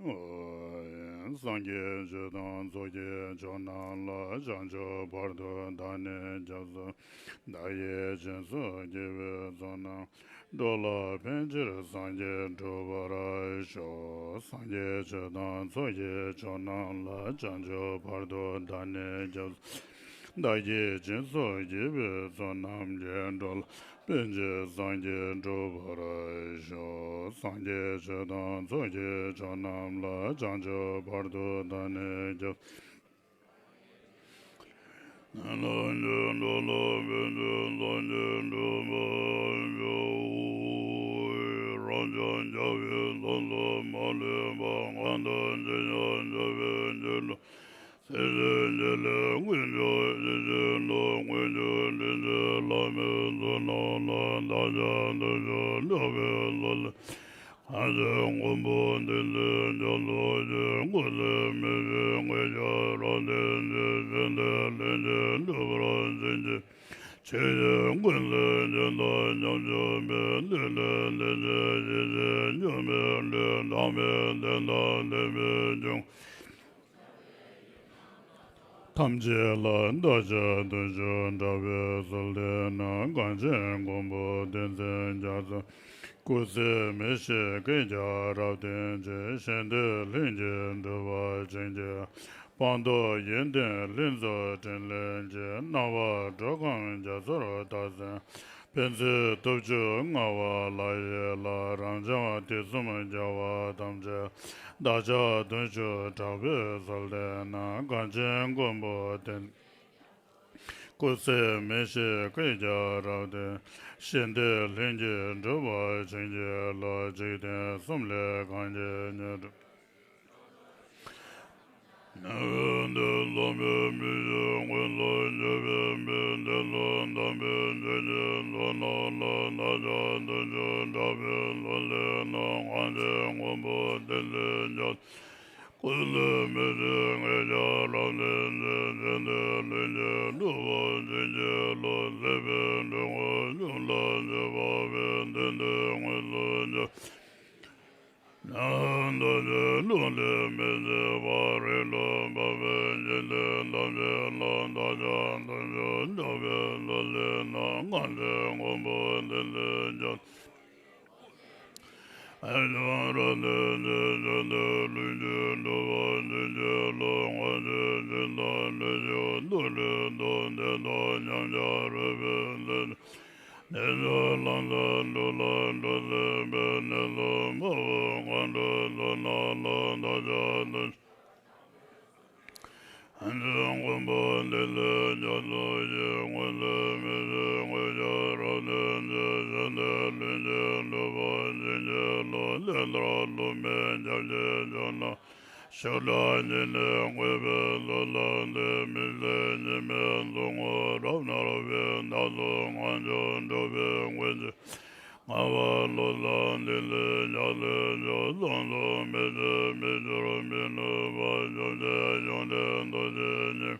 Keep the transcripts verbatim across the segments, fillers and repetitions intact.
སངས་རྒྱས་ཆོས་དང་ཚོགས་ཀྱི་མཆོག་རྣམས་ལ། བྱང་ཆུབ་བར་དུ་བདག་ནི་སྐྱབས་སུ། བདག་གིས་སྦྱིན་སོགས་བགྱིས་པའི་ཚོགས་རྣམས། འགྲོ་ལ་ཕན་ཕྱིར་སངས་རྒྱས་འགྲུབ་པར་ཤོག། སངས་རྒྱས་ཆོས་དང་ཚོགས་ཀྱི་མཆོག་རྣམས་ལ། བྱང་ཆུབ་བར་དུ་བདག་ནི་སྐྱབས་སུ། བདག་གིས་སྦྱིན་སོགས་བགྱིས་པའི་ཚོགས་རྣམས་ཀྱིས། འགྲོ་ལ་ཕན་ཕྱིར་སངས་རྒྱས་འགྲུབ་པར་ཤོག། སངས་རྒྱས་ཆོས་དང་ཚོགས་ཀྱི་མཆོག་རྣམས་ལ། བྱང་ཆུབ་བར་དུ་བདག་ནི་སྐྱབས། ལམ་གྱི་འགྲོ་ལ་ཕན་ཕྱིར་སངས་རྒྱས་འགྲུབ་པར་ཤོག། རབ་འབྱམས་རྒྱལ་བའི་ཚོགས་སུ་མ་ལུས་པ། གང་དག་ཅི་བྱ་སྤྱོད་པའི་ཕྱིར་འགྲོ། སེམས་ཅན་ཐམས་ཅད་ཀུན་ཀྱང་ཞི་བྱེད་དོ། ཀུན་ཀྱང་སྒྲིབ་བྱེད་ལྷག་མེད་ཚོགས་རྣམས་ལ། བདག་ཅག་དོན་ཆེན་སྒྲུབ་པའི་ཚོགས་ལ། གང་ཕྱིར་མགོན་པོ་བསྟེན་ཏེ་སྐྱབས་སུ་མཆི། འཁོར་ལོས་མི་ཟད་བསྐལ་བརྒྱར་རབ་བརྟན་ཅིང་། ཞིང་དེར་ལྷུན་གྱིས་གྲུབ་པར་བྱིན་གྱིས། ཆོས་ཀྱི་ཀུན་མཛོད་ཇི་ལྟར་ཉམས་སུ་འཕེལ། དེ་ནས་དེ་བཞིན་གཤེགས་པའི་སྙིང་པོས། ལུས་དང་པའི་དོན་དང་ལྡན་པའི་འབྱུང་ཐམས་ཅད་ལ། བདག་ཅག་བདུད་ཕྱོགས་དགྲ་བོའི་ཚུལ་ལྡན་ན། གངས་ཅན་མགོན་པོ་བསྟན་འཛིན་རྒྱ་མཚོ། སྐུ་ཚེ་མི་ཤིགས་བསྐལ་བརྒྱར་རབ་བརྟན་ཅིང་། ཞིང་དེར་ལྷུན་གྱིས་གྲུབ་པར་བྱིན་གྱིས། སྤངས་རྟོགས་ཡོན་ཏན་ལྷུན་རྫོགས་དྲིན་ལན་གྱིས། སྣང་བ་འགྲོ་ཁམས་རྒྱ་མཚོར་བཏགས་ཟིན། ཕན་ཚུན་སྟོབས་བཅུ་མངའ་བ་ལྷ་ཡི་ལྷ། རབ་འབྱམས་ཐེག་གསུམ་རྒྱལ་བ་ཐམས་ཅད། བདག་ཅག་བདུད་ཕྱོགས་དགྲ་བོའི་ཚུལ་ལྡན་ན། གངས་ཅན་མགོན་པོ་བསྟན། སྐུ་ཚེ་མི་ཤིགས་བསྐལ་བརྒྱར་རབ་བརྟན། ཞིང་དེར་ལྷུན་གྱིས་གྲུབ་པར་བྱིན་གྱིས་རློབས། འཇིག་རྟེན་གསུམ་ལས་གངས་ཅན་ཉིད་འགྲུབ། ཉན་ཐོས་དམ་པའི་མི་ཞིག་ཀུན་ཏུ་སྤྱོད་པའི་མི། དེ་ཚོ་དམ་པའི་ཆོས་ཀྱི་མཆོག་རྣམས་ལ། བདག་ཅག་བདུད་ཕྱོགས་དགྲ་བོའི་ཚུལ་ལྡན་ན། གངས་ཅན་མགོན་པོ་བསྟན་འཛིན་རྒྱ། སྐུ་ཚེ་མི་ཤིགས་བསྐལ་བརྒྱར་རབ་བརྟན་ཅིང་། ཞིང་དེར་ལྷུན་གྱིས་གྲུབ་པར་བྱིན་གྱིས་རློབས། སྲིད་པའི་སྡུག་བསྔལ་གཞུང་ལ་སྤྱོད་པ་པོའི། དེང་འདིར་མངོན་སུམ་སྤྱོད། ཉན་ཐོས་ཀྱི་ལུགས་ལས་མི་ཟད་པ། རིགས་ལ་བབ་པའི་འཇིག་རྟེན་ཐམས་ཅད་ལ། བདག་ཅག་བདུད་ཕྱོགས་དགྲ་བོའི་ཚུལ་ལྡན་ན། གངས་ཅན་མགོན་པོ་བསྟན་འཛིན་རྒྱ། ཨེ་ཀྱང་རབ་བརྟན་ཅིང་། ཞིང་དེར་ལྷུན་གྱིས་གྲུབ་པར་བྱིན་གྱིས་རློབས། སྔར་བཞིན་སྦྱིན་དང་ལུས་ཞིག་ཏུ་རེ་ཐོབ། དེ་དག་ཉམས་ཀྱང་རོལ་པའི་ཚུལ། དེ་ཚོ་ལམ་སེལ་དུག་ལ་འགྲོ་སྲིད་པས། ནད་སོགས་མ་བུ་གང་འདྲ་ཚུ་རྣམས་ལ། བདག་ཅག་བདུད་ཕྱོགས་དགྲ་བོའི་ཚུལ་ལྡན་ན། གངས་ཅན་མགོན་པོ་བསྟན་འཛིན་རྒྱ་མཚོ་ཡི། སྔོན་ཚེ་མི་ཤིགས་བསྐལ་བརྒྱར་རབ་བརྟན་ཅིང་། ཞིང་དེར་ལྷུན་གྱིས་གྲུབ་པར་བྱིན་གྱིས་རློབས། དེ་ལྟར་བསླུ་མེད་སྐྱབས་ཀྱི་མཆོག་རྣམས། ཕྱག་དང་སྙིང་ནས་བསྔོས་པའི་ཚུལ་ལ་འདུད། མི་ཟད་ཉི་མའི་ཟུག་རྔུ་རབ་མནར་བའི། བདག་སོགས་ངན་སྤྱོད་འགྲོ་བའི་ཀུན་གྱི། ངན་པ་ལོག་ལྟ་སྡིག་ལས་བྱང་སེམས་མཆོག། བསམ་དུ་མི་ཁྱབ་མི་འབྱོར་མི་ནུས་པ། བཅོམ་ལྡན་གཞུང་འདི་ཐོབ་ཕྱིར་སྙིང་།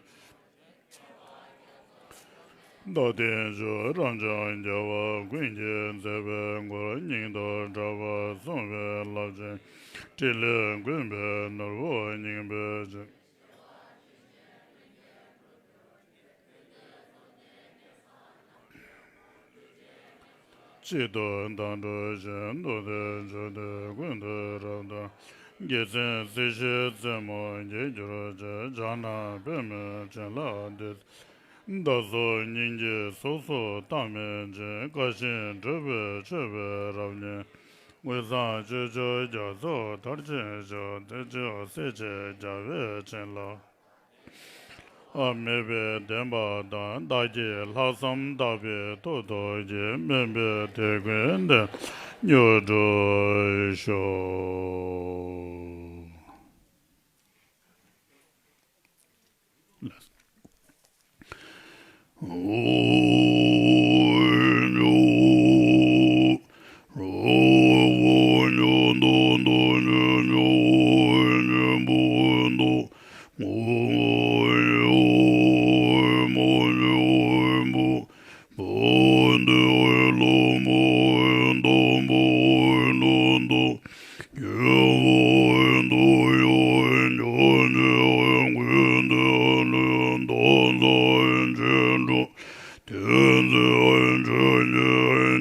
བདག་བསྟན་མཆོག་རབ་འབྱམས་རྒྱལ་བ་ཀུན་གྱི་མཛད་པའི་མགུར། སྙིང་དང་འདྲ་བར་གསུངས་པའི་རླབས་ཆེན། ཕྲིན་ལས་ཀུན་པའི་ནོར་བུ་སྙིང་པོའི་ཆུ། གཅིག་ཏུ་བདག་སྒྲུབ་ཅིང་། ཐུགས་དང་ཕྱོགས་དུས་ཀུན་ཏུ་རབ་ཏུ། རྒྱལ་མཚན་སྲིད་ཞིའི་རྩེ་མོར་རྒྱས་གྱུར་ཅིག། ཕྱག་ན་པདྨོའི་སྤྱན་ལ་བདུད། བདག་སོགས་སྙིང་རྗེའི་གཟུགས་སུ་བལྟ་མེད་ཅིང་། དཀའ་ཆེན་སྒྲུབ་པའི་མཆོད་པའི་རབ་སྙན། དངོས་སམ་སྤྱོད་མཆོག་རྒྱ་མཚོ་མཐར་ཕྱིན་མཆོག། དེ་མཆོག་སྲས་བཅས་རྒྱལ་བའི་བྱིན་རླབས། དམིགས་པའི་བདེན་པ་དང་། བདག་གི་ལྷག་བསམ་དག་པའི་མཐུ་སྟོབས་ཀྱིས། སྨོན་པའི་དེད་དཔོན་འདི་མངོན་འགྲུབ་ཤོག། ལུས་མདོ་སོགས་ཆོས་དྲུག་དོན་ཚུལ་ཆོས་ཀྱི་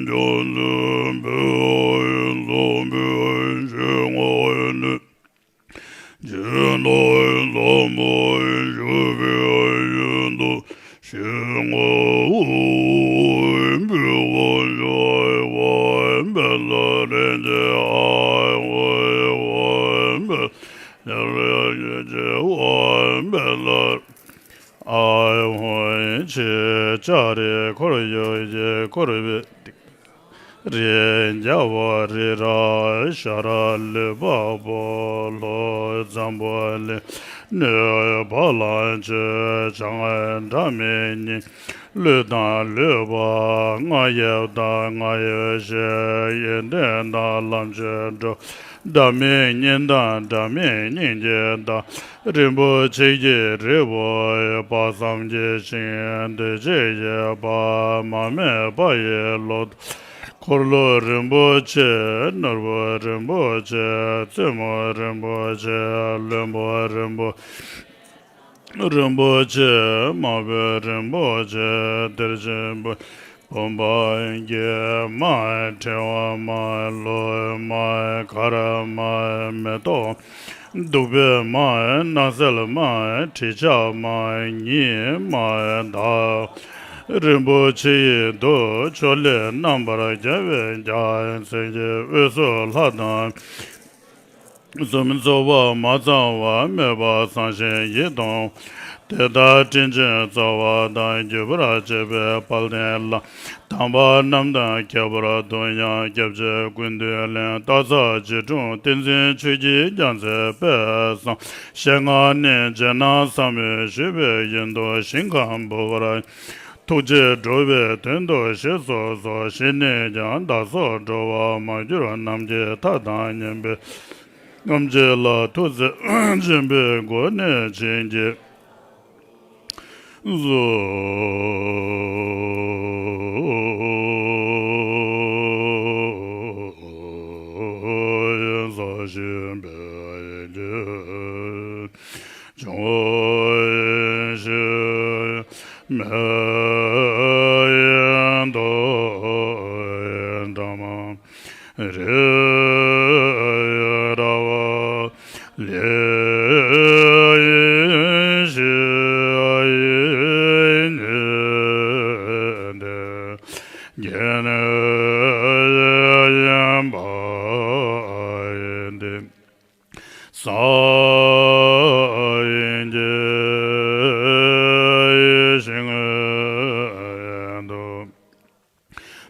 སྐྱོང་ཚུལ་འཕེལ་བ་ཡི་ཚོགས་འཕེལ་བའི་ཞིང་ངོ་བོ་ནི། ཇི་ལྟར་བསམ་པ་ཞུགས་པའི་ཡུལ་དུ་ཞིང་ངོ་བོ་འཕེལ་བ་ཞུགས་པའི་ཝ་འཕེལ་ལ་རེ་ཅེ་ཨ་ཝ་ཝ་འཕེལ་ལ་རེ་ཅེ་ཝ་འཕེལ་ལ། ཨ་ཧོ་ཆེ་ལྕགས་རི་འཁོར་ཡུག་གེ་འཁོར་བའི་རི་རྒྱལ་བ་རི་རབ་ཤ་ར་ལི་པ་པོ་ལྷོ་འཛམ་བུ་གླིང་ནུས་པ་ལ་ཆོས་བྱང་སྒྲ་མི་སྙན་ལུས་དང་ལུས་པ་ང་ཡབ་དང་ང་ཡབ་ཞེས་ཡོན་ཏན་དང་ལམ་ཆོས་འགྲོ་སྒྲ་མི་སྙན་དང་སྒྲ་མི་སྙན་གྱི་བདག་རིན་པོ་ཆེ་གི་རི་བོ་དཔག་བསམ་གྱི་ཞིང་འདུས་བྱས་ཡོད་པ་མ་རྨོས་པ་ཡི་ལོ་ཏོག་འཁོར་ལོ་རིན་པོ་ཆེ་ནོར་བུ་རིན་པོ་ཆེ་བཙུན་མོ་རིན་པོ་ཆེ་བློན་པོ་རིན་པོ་རིན་པོ་ཆེ་དམར་པོ་རིན་པོ་ཆེ་གཏེར་ཆེན་པོ། བུམ་པ་གྱི་མ་ཕྲེང་བ་མ་ལོ་མ་གར་མ་མེ་ཏོག་བདུག་པའི་མ་སྣང་གསལ་མ་དྲི་ཆབ་མ་ཉི་མ་དག་རིན་པོ་ཆེ་ཡི་མདོ་ཕྱོགས་ལས་རྣམ་པར་རྒྱལ་བའི་རྒྱལ་མཚན་གྱི་དབུས་སུ་ལྷ་དང་། གཟུགས་མེད་ཚོགས་པ་མ་ཚང་བ་མོས་པ་བཟང་ཞིང་ཡིད་དུ་འོང་། དེ་ལྟར་དྲིན་ཅན་རྩ་བ་དང་བརྒྱུད་པར་བཅས་པའི་དཔལ་ལྡན་ལ། དམ་པ་རྣམས་དང་ཁྱད་པར་དུ་ཡང་སྐྱབས་རྗེ་ཀུན་འདུས་གླིང་སྟག་ཚང་རྗེ་དྲུང་བསྟན་འཛིན་ཆོས་ཀྱི་རྒྱལ་མཚན་དཔལ་བཟང་ཞལ་སྔ་ནས་རྗེས་གནང་ཟབ་མོས་ཞུས་པའི་ཡོན་དུ་ཞིང་ཁམས་བུ་གར། ཐུགས་རྗེས་འགྲོ་བའི་དོན་དུ་ཞེས་སོགས་སོ་ཞེ་ནས་ཀྱང་བདག་སོགས་འགྲོ་བ་མ་གྱུར་ནམ་མཁའི་མཐའ་དང་མཉམ་པའི་ཐམས་ཅད་ལ་ཐུགས་བརྩེ་ཆེན་པོའི་སྒོ་ནས་བྱིན་གྱིས་བརླབ་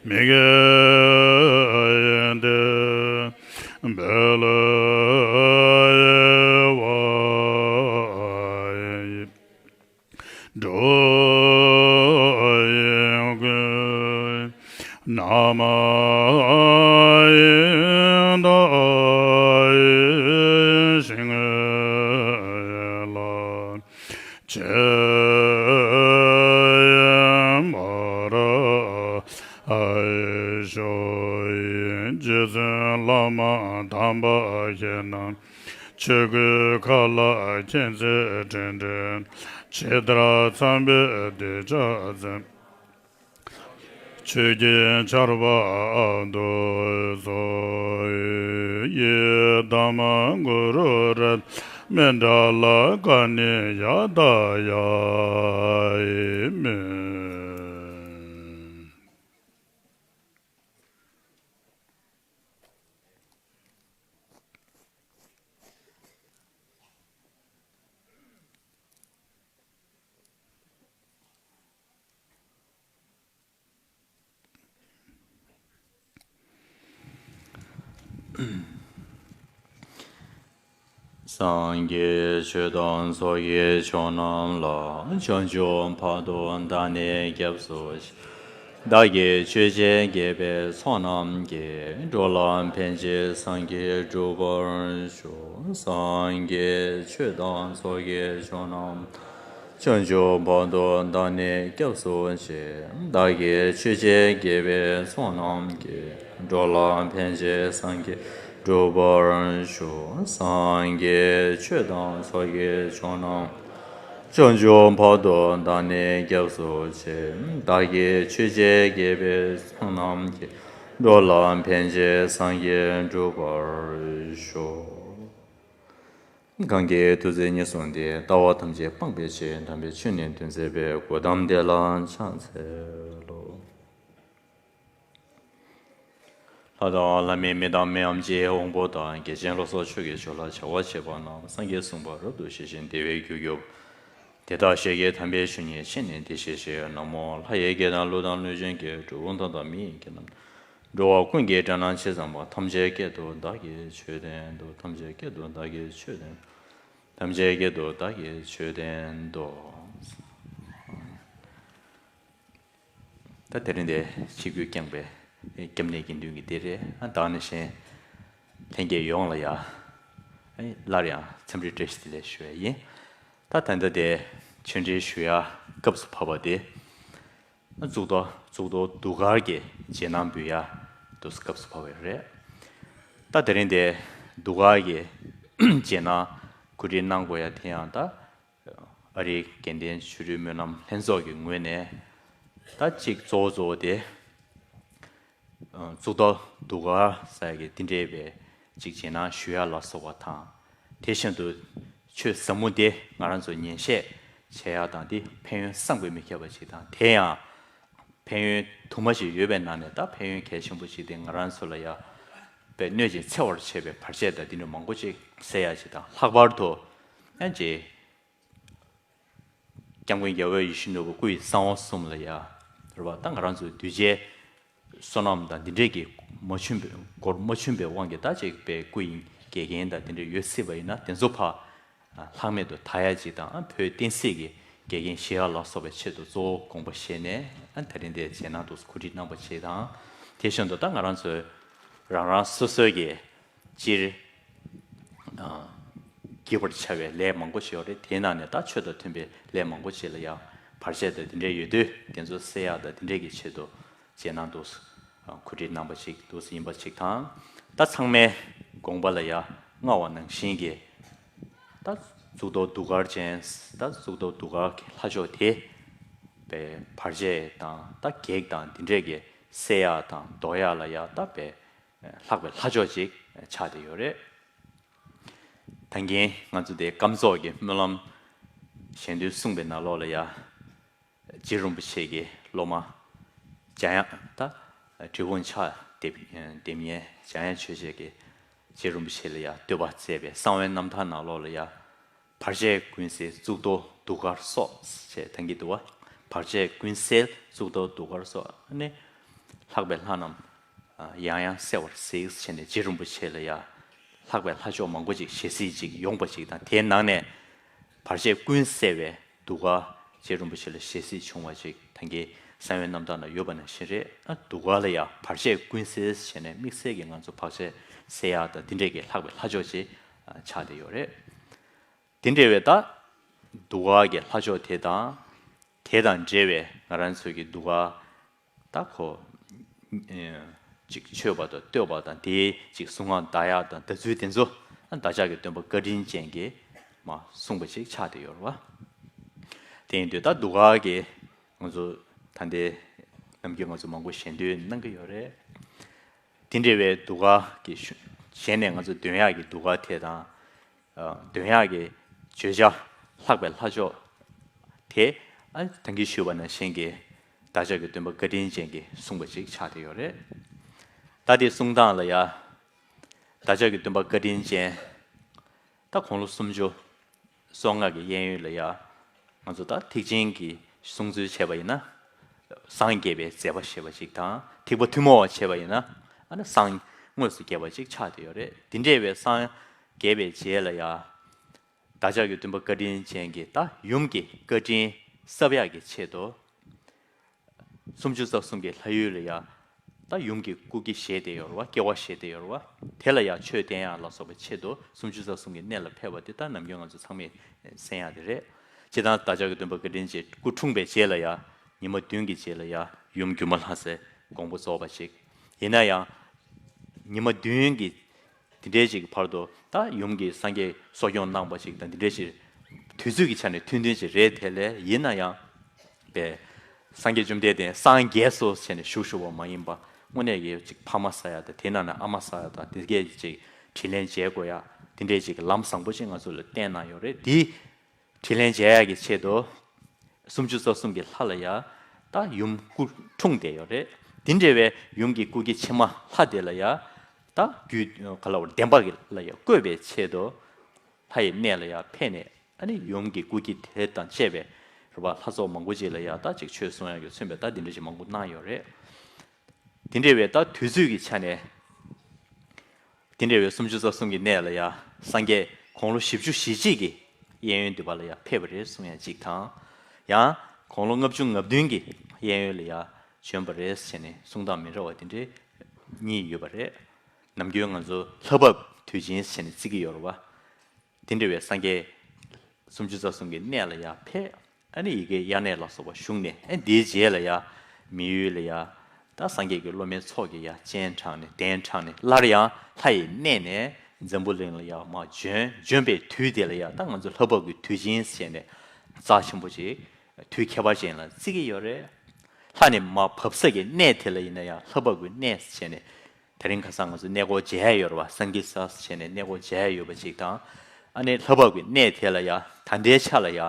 མི་དགེ་བ་འགྲོ་ཀུན་ན་མ་ཡིན་དང་ཞིང་ལ། ཆེས་མར་ཞུ་ཡི། རྗེ་བཙུན་བླ་མ་དམ་པ་མཁྱེན་ནམ། ཆོས་སྐུའི་མཁའ་ལ་མཁྱེན་བརྩེ་དྲན་དྲན། ཇི་ལྟར་ཚངས་པའི་གདུལ་བྱ་ཚེ། ཆོས་ཀྱི་ཆར་པ་དུ་སོ་ཡི། དམ་གུ་རུ་རཏྣ་མནྜལ་ཀ་ཎི་ཡ་ཏཱ་ཡ་མི། སངས་རྒྱས་ཆོས་དང་ཚོགས་ཀྱི་མཆོག་རྣམས་ལ། བྱང་ཆུབ་བར་དུ་བདག་ནི་སྐྱབས་སུ་མཆི། བདག་གིས་ཆོས་བྱས་དགེ་བའི་ཚོགས་རྣམས་ཀྱིས། འགྲོ་ལ་ཕན་ཕྱིར་སངས་རྒྱས་འགྲུབ་པར་ཤོག་སངས་རྒྱས་ཆོས་དང་ཚོགས་ཀྱི་མཆོག་རྣམས། བྱང་ཆུབ་བར་དུ་བདག་ནི་སྐྱབས་སུ་མཆི། བདག་གིས་ཆོས་བྱས་དགེ་བའི་ཚོགས་རྣམས་ཀྱིས། འགྲོ་ལ་ཕན་ཕྱིར་སངས་རྒྱས་འགྲུབ་པར་ཤོག་སངས་རྒྱས་ཆོས་དང་ཚོགས་ཀྱི་མཆོག་རྣམས། སྤྱོད་འཇུག་བར་དུ་བདག་ནི་སྐྱབས་སུ་མཆི། བདག་གིས་ཆོས་འཆད་མཁས་པའི་བསོད་ནམས་ཀྱིས། འགྲོ་ལ་ཕན་ཕྱིར་སངས་རྒྱས་འགྲུབ་པར་ཤོག། གང་གིས་ཐུགས་བརྩེ་ཉེར་བཟུང་སྟེ། ལྟ་བ་ཐམས་ཅད་སྤང་བའི་ཕྱིར། དམ་པའི་ཆོས་ནི་སྟོན་མཛད་པའི། གོའུ་ཏམ་དེ་ལ་ཕྱག་འཚལ་ལོ། ལྷ་དང་ལྷ་མིན་མི་དང་མིའམ་ཅི། དབང་པོ་དང་། རྒྱལ་ཆེན་ལོ་ཙཱ་ཕྱོགས་ཀྱི་ཇོ་ལགས། བྱ་བ་བྱེད་པ་རྣམས། སངས་རྒྱས་གསུངས་པ་རབ་ཏུ་ཞི་ཞིང་། བདེ་བའི་རྒྱུར་གྱུར། དེ་དག་ཞལ་གྱི་དམ་པའི་ཆོས་ཉིད། ཕྱིས་ནི་འདི་ཞེས་བཤད། ན་མོ། ལྷ་ཡི་སྐད་དང་། ཀླུ་དང་། གནོད་སྦྱིན་གྱི། གྲུལ་བུམ་དག་དང་། མི་ཡི་སྐད་རྣམས། འགྲོ་བ་ཀུན་གྱི་སྒྲ་རྣམས་ཇི་ཙམ་པ། ཐམས་ཅད་སྐད་དུ་བདག་གིས་ཆོས་བསྟན་ཏོ། ཐམས་ཅད་སྐད་དུ་བདག་གིས་ཆོས་བསྟན། ཐམས་ཅད་སྐད་དུ་བདག་གིས་ཆོས་བསྟན་ཏོ། ད་དེ་རིང་དེ་ཆིབས་བསྒྱུར་བསྐྱངས་པའི་སྐྱབས་གནས་དགེ་འདུན་གྱི་སྡེ་རེད། ཨ་བདག་ནང་བཞིན་ལྷན་རྒྱས་ཡོངས་ལ་ཡ་ཨ་སླར་ཡང་འཚམས་འདྲི་བཀྲ་ཤིས་བདེ་ལེགས་ཞུ་བ་ཡིན། ད་ད་ལྟ་དེ་ཆོས་འབྲེལ་ཞུ་ཡ་སྐབས་སུ་བབས་པ་དེ་ཨ་གཙུག་ཏོར་གཙུག་ཏོར་གདུགས་དཀར་གྱི་རྗེས་གནང་འབུལ་ཡ་དུ་སྐབས་སུ་བབས་པ་རེད། ད་དེ་རིང་དེ་གདུགས་དཀར་གྱི་རྗེས་གནང་གོ་སྒྲིག་གནང་དགོས་ཡ་དེ་ཡང་ད། ཨ་རིའི་དགེ་ལྡན་ཆོས་རིག་སྨོན་ལམ་ལྷན་ཚོགས་ཀྱི་ངོས་ནས་ད་གཅིག་གཙོ་བོ་གཙོ་བོ་དེ་གཙུག་ཏོར་གདུགས་དཀར་ཟེར་གྱི་འདི་འདྲའི་བའི་གཅིག་རྗེས་གནང་ཞུ་ཡ་ལ་སོགས་པ་དང་། དེ་བཞིན་དུ་ཆོས་ཟབ་མོ་དེ་ང་རང་ཚོ་ཉན་བཤད་བྱེད་ཡ་དང་། དེ་ཕན་ཡོན་བསམ་གྱིས་མི་ཁྱབ་པ་ཞིག་དང་། དེ་ཡང་ཕན་ཡོན་དུ་མ་ཞིག་ཡོད་པའི་ནང་ནས་ད་ཕན་ཡོན་གལ་ཆེན་པོ་ཞིག་དེ་ང་རང་ཚོ་ལ་ཡ་བའི་སྣོད་ཀྱི་འཚེ་བར་བྱེད་པའི་བར་ཆད་དང་དེ་འདྲ་མང་པོ་ཅིག་སེལ་ཡ་ཅིག་དང་། ལྷག་པར་དུ་ཡང་ཅིག་སྐྱབས་མགོན་རྒྱལ་བ་ཡིད་བཞིན་ནོར་བུ་སྐུ་ཡི་གསང་བ་གསུམ་ལ་ཡ་རེད་པ། ད་ང་རང་ཚོའི་གདུལ་བྱའི་བསོད་ནམས་དང་འདི་འདྲས་ཀྱི་མ་ཆུན་པའི་སྒོར་མ་ཆུན་པའི་དབང་གིས་ད་ཅིག་པའི་སྐུ་ཡི་འགལ་རྐྱེན་དང་འདི་འདྲས་ཡོད་སྲིད་པ་ཡིན་ན། དེ་ཚོ་ཕར་ལྷག་མེད་དུ་དག་ཡ་ཅིག་དང་། བོད་བསྟན་སྲིད་ཀྱི་འགལ་རྐྱེན་ཞི་ཡ་ལ་སོགས་པའི་ཆེད་དུ་གཙོ་བོ་དགོངས་པ་བཞེས་ནས་ད་རིང་འདིར་རྗེས་གནང་དུ་གོ་སྒྲིག་གནང་པ་ཞིག་དང་། དེ་བཞིན་དུ་ད་ང་རང་ཚོའི་རང་རང་སོ་སོའི་གི་སྤྱིར་བགྱིས་པར་བྱ་བའི་ལས་མང་པོ་ཞིག་ཡོད་རེད། དེའི་ནང་ནས་ད་ཆོས་དང་མཐུན་པའི་ལས་མང་པོ་ཞིག་ལ་ཡང་བར་ཆད་དང་དེ་འདྲས་ཡོད་དུས་དེ་ཚོ་སེལ་ཡག་དང་དེ་འདྲས་ཀྱི་ཆེད་དུ་རྗེས་གནང་དུ་གོ་སྒྲིག་གནང་པ་ཞིག་ཏུ་ཡིན་པ་ཞིག་དང་། ད་ཚང་མའི་དགོངས་པ་ལ་ཡང་མངའ་བ་ནང་བཞིན་གྱི་ད་གཙུག་ཏོར་གདུགས་དཀར་ཅན། ད་གཙུག་ཏོར་གདུགས་དཀར་གྱི་ལྷ་མཆོག་དེ་བའི་བར་ཆད་དང་ད་བགེགས་དང་དེ་འདྲས་ཀྱི་སེལ་ཡག་དང་ཟློག་ཡག་ལ་ཡང་ད་བའི་ལྷག་པའི་ལྷ་མཆོག་ཅིག་ཆགས་བསྡད་ཡོད་རེད། ད་གིན་ང་ཚོ་དེ་སྐམ་ཚོགས་ཀྱི་སྨོན་ལམ་གཞན་དོན་གསུངས་པའི་ནང་ལོགས་ལ་ཡ་རྗེ་རིན་པོ་ཆེ་གི་སློབ་མ་འཇམ་དབྱངས་ད་འབྲས་སྤུངས་ཕྱག་འདེབས་འདེབས་མཁན་འཇམ་དབྱངས་ཆོས་རྗེ་གིས་རྗེ་རིན་པོ་ཆེ་ལ་ཡ་བསྟོད་པ་མཛད་པའི་གསང་བའི་རྣམ་ཐར་ནང་ལོགས་ལ་ཡ། བར་ཆད་ཀུན་སེལ་གཙུག་ཏོར་གདུགས་དཀར་སོགས་ཞེས་ད་གིན་འདུག་བ། བར་ཆད་ཀུན་སེལ་གཙུག་ཏོར་གདུགས་དཀར་སོགས་ནི་ལྷག་པའི་ལྷ་རྣམས་ཡང་ཡང་གསལ་བར་གཟིགས་བྱས་ནས་རྗེ་རིན་པོ་ཆེ་ལ་ཡང་ལྷག་པའི་ལྷ་མཆོག་མང་པོ་ཅིག་ཞལ་གཟིགས་ཅིག་ཡོང་པ་ཅིག་དང་། དེའི་ནང་ནས་བར་ཆད་ཀུན་སེལ་བའི་གདུགས་དཀར་རྗེ་རིན་པོ་ཆེ་ལ་ཞལ་གཟིགས་བྱུང་བ་ཅིག་ད་གིན་གསང་བའི་རྣམ་ཐར་ན་ཡོད་པ་ནང་བཞིན་རེད། ཨ་གདུགས་དཀར་ལ་ཡང་བར་ཆད་ཀུན་སེལ་བྱས་ནས་དམིགས་བསལ་གྱི་ང་ཚོ་བར་ཆད་སེལ་ཡག་དང་དེ་འདྲས་ཀྱི་ལྷག་པའི་ལྷ་མཆོག་ཅིག་ཆགས་བསྡད་ཡོད་རེད། དེ་འདྲ་བའི་ད་གདུགས་དཀར་གྱི་ལྷ་མཆོག་དེ་དང་། དེ་དང་འབྲེལ་བའི་ང་རང་ཚོའི་གི་གདུགས་དཀར་ད་ཁོ་ཅིག་མཆོད་པ་དང་བསྟོད་པ་དང་། དེའི་ཅིག་གཟུངས་སྔགས་བཟླ་ཡག་དང་ད་ཚུལ་དེ་ཚོ་བདག་ཅག་གི་སྟོན་པ་བཀའ་དྲིན་ཅན་གྱིས་མ་གསུངས་པ་ཅིག་ཆགས་བསྡད་ཡོད་རེད་བ། དེ་ཡིན་དུས་ད་གདུགས་དཀར་གྱི་ང་ཚོ་ད་ལྟའི་ནམ་རྒྱུན་ང་ཚོ་མང་པོ་ཞལ་འདོན་གནང་གི་ཡོད་རེད། དེ་འདྲ་བའི་གདུགས་དཀར་གྱི་ཞུ་གཞན་ནས་ང་ཚོ་འདོན་ཡག་གི་གདུགས་དཀར་དེ་དང་། ཨ་འདོན་ཡག་གི་བརྗོད་བྱ་ལྷག་པའི་ལྷ་མཆོག་དེ་ཨ་ད་གིན་ཞུས་པ་ནང་བཞིན་གྱི་བདག་ཅག་གི་སྟོན་པ་བཀའ་དྲིན་ཅན་གྱིས་གསུངས་པ་ཅིག་ཆགས་བསྡད་ཡོད་རེད། ད་དེ་གསུང་སྟངས་ལ་ཡ་བདག་ཅག་གི་སྟོན་པ་བཀའ་དྲིན་ཅན་ད་དགུང་ལོ་སུམ་ཅུ་སོ་ལྔ་གི་གཡས་གཡོན་ལ་ཡ་ང་ཚོ་ད་ཐེག་ཆེན་གྱི་གསུང་ཚུལ་བྱས་པ་ཡིན་ན། སངས་རྒྱས་པའི་མཛད་པ་ཞེས་པ་ཅིག་དང་། ཐེག་པ་ཐུན་མོང་བ་བྱས་པ་ཡིན་ན་ཨ་ནི་སངས་དངོས་སུ་རྒྱས་པ་ཅིག་ཆགས་བསྡད་ཡོད་རེད། དེ་འདྲ་བའི་སངས་རྒྱས་པའི་རྗེས་ལ་ཡ་བདག་ཅག་གི་སྟོན་པ་བཀའ་དྲིན་ཅན་གྱི་ད་ཡུམ་གྱི་བཀའ་དྲིན་གསབ་ཡག་གི་ཆེད་དུ། སུམ་ཅུ་རྩ་གསུམ་གྱི་ལྷ་ཡུལ་ལ་ཡ་ད་ཡུམ་གྱི་སྐུ་སྐྱེ་བཞེས་བསྡད་ཡོད་རེད་བ། སྐྱེ་བ་བཞེས་བསྡད་ཡོད་རེད་བ། དེ་ལ་ཡ་ཆོས་བསྟན་ཡག་ལ་སོགས་པའི་ཆེད་དུ་སུམ་ཅུ་རྩ་གསུམ་གྱི་གནས་ལ་ཕེབས་པ་དེ་ད་ནམ་རྒྱུན་ང་ཚོ་ཚང་མས་གསན་ཡག་དེ་རེད། སྤྱིར་བཏང་བདག་ཅག་གི་སྟོན་པ་བཀའ་དྲིན་ཅན་སྐུ་འཁྲུངས་པའི་རྗེས་ལ་ཡ་ཉི་མ་བདུན་གྱི་རྗེས་ལ་ཡ་ཡུམ་སྒྱུ་མ་ལྷ་སའི་དགོངས་པ་རྫོགས་པ་ཞིག་ཡིན་ན་ཡང་། ཉི་མ་བདུན་གྱི་དེ་འདྲའི་ཅིག་བར་དུ་ད་ཡུམ་གྱིས་སངས་རྒྱས་གསོ་སྐྱོང་གནང་པ་ཞིག་དང་། དེ་འདྲའི་ཅིག་ དུས་ཚོད་ཀྱི་ཆ་ནས་ཐུང་ཐུང་ཅིག་རེད། དེ་ལས་ཡིན་ན་ཡང་པས་སངས་རྒྱས་བཅོམ་ལྡན་འདས་སངས་རྒྱས་སོ་བྱས་ནས་བཞུགས་བཞུགས་པ་མ་ཡིན་པ། དངོས་གནས་ཀྱི་ཅིག་ཕ་མ་ཟེར་ཡ་དང་དེ་ནང་ནས་ཨ་མ་ཟེར་ཡ་དང་དེ་གས་ཅིག་དྲིན་ལན་འཇལ་དགོས་ཡ། དེ་འདྲས་ཅིག་ལམ་བཟང་པོ་ཅིག་ང་ཚོ་ལ་བསྟན་གནང་ཡོད་རེད། དེ་དྲིན་ལན་འཇལ་ཡ་གི་ཆེད་དུ་སུམ་ཅུ་རྩ་གསུམ་གྱི་ལྷ་ལ་ཡ་ད་ཡུམ་སྐུ་འཁྲུངས་བསྡད་ཡོད་རེད། དེ་འདྲས་པའི་ཡུམ་གྱི་སྐུ་གི་ཕྱེ་མ་ལྷ་དེ་ལ་ཡ་ད་རྒྱུད་ག་ལ་བར་བདེན་པ་གི་ལ་ཡ་བཀོད་པའི་ཆེད་དུ་ལྷ་ཡི་གནས་ལ་ཡ་ཕེབས་ནས། ཨ་ནི་ཡུམ་གྱི་སྐུ་སྐྱེ་དེ་དང་བཅས་པའི་རུ་བ་ལྷ་ཚོགས་མང་པོ་ཅིག་ལ་ཡ་ད་ཅིག་ཆོས་གསུང་ཡ་གི་མཚོན་པའི་ད་དེ་འདྲ་ཞིག་མང་པོ་གནང་ཡོད་རེད། དེ་འདྲ་བའི་ད་དུས་ཚོད་ཀྱི་ཆ་ནས་དེ་འདྲ་བའི་སུམ་ཅུ་རྩ་གསུམ་གྱི་གནས་ལ་ཡ་སངས་རྒྱས་དགུང་ལོ་བཞི་བཅུ་ཞེ་གཅིག་གི་གཡས་གཡོན་འདི་པ་ལ་ཡ་ཕེབས་པ་རེད་གསུང་ཡ་གཅིག་དང་། ཡང་དགུང་ལོ་ལྔ་བཅུ་ང་བདུན་གྱི་གཡས་གཡོན་ལ་ཡ་བྱོན་པ་རེད་ཟེར་ནས་གསུང་སྟངས་མི་འདྲ་བ་དེ་འདྲ་གཉིས་ཡོད་པ་རེད། ནམ་རྒྱུན་ང་ཚོ་ལྷ་བབས་དུས་ཆེན་ཟེར་ནས་བརྩི་གི་ཡོད་རེད་བ། དེ་འདྲ་བའི་སངས་རྒྱས་སུམ་ཅུ་རྩ་གསུམ་གྱི་གནས་ལ་ཡ་ཕེབས། ཨ་ནི་ཡི་གེ་དབྱར་གནས་ལ་སོགས་པ་བཞུགས་ནས། ཨ་ནི་དེའི་རྗེས་ལ་ཡ་མི་ཡུལ་ལ་ཡ་ད་སངས་རྒྱས་ཀྱི་སློབ་མའི་ཚོགས་ཀྱིས་ཡ་སྤྱན་དྲངས་ནས་གདན་དྲངས་ནས་སླར་ཡང་ལྷ་ཡི་གནས་ནས་འཛམ་བུ་གླིང་ལ་ཡ་མར་བྱོན། བྱོན་པའི་དུས་དེ་ལ་ཡ་ད་ང་ཚོ་ལྷ་བབས་ཀྱི་དུས་ཆེན་ཟེར་ནས་རྩ་ཆེན་པོ་ཅིག་དུས་ཁྱད་པར་ཅན་ལ་བརྩི་གི་ཡོད་རེད། ལྷ་ནི་མར་བབས་ས་གི་གནས་དེ་ལ་ཡིན་ན་ཡང་ལྷ་བབས་ཀྱི་གནས་ཟེར་ནས། དེ་རིང་ཁ་སང་ང་ཚོ་གནས་སྐོར་མཇལ་ཡ་ཡོད་རེད་བ། སངས་རྒྱས་ས་བྱས་ནས་གནས་སྐོར་མཇལ་ཡ་ཡོད་པ་ཅིག་དང་། ཨ་ནི་ལྷ་བབས་ཀྱི་གནས་དེ་ལ་ཡ་ད་ལྟའི་ཆ་ལ་ཡ་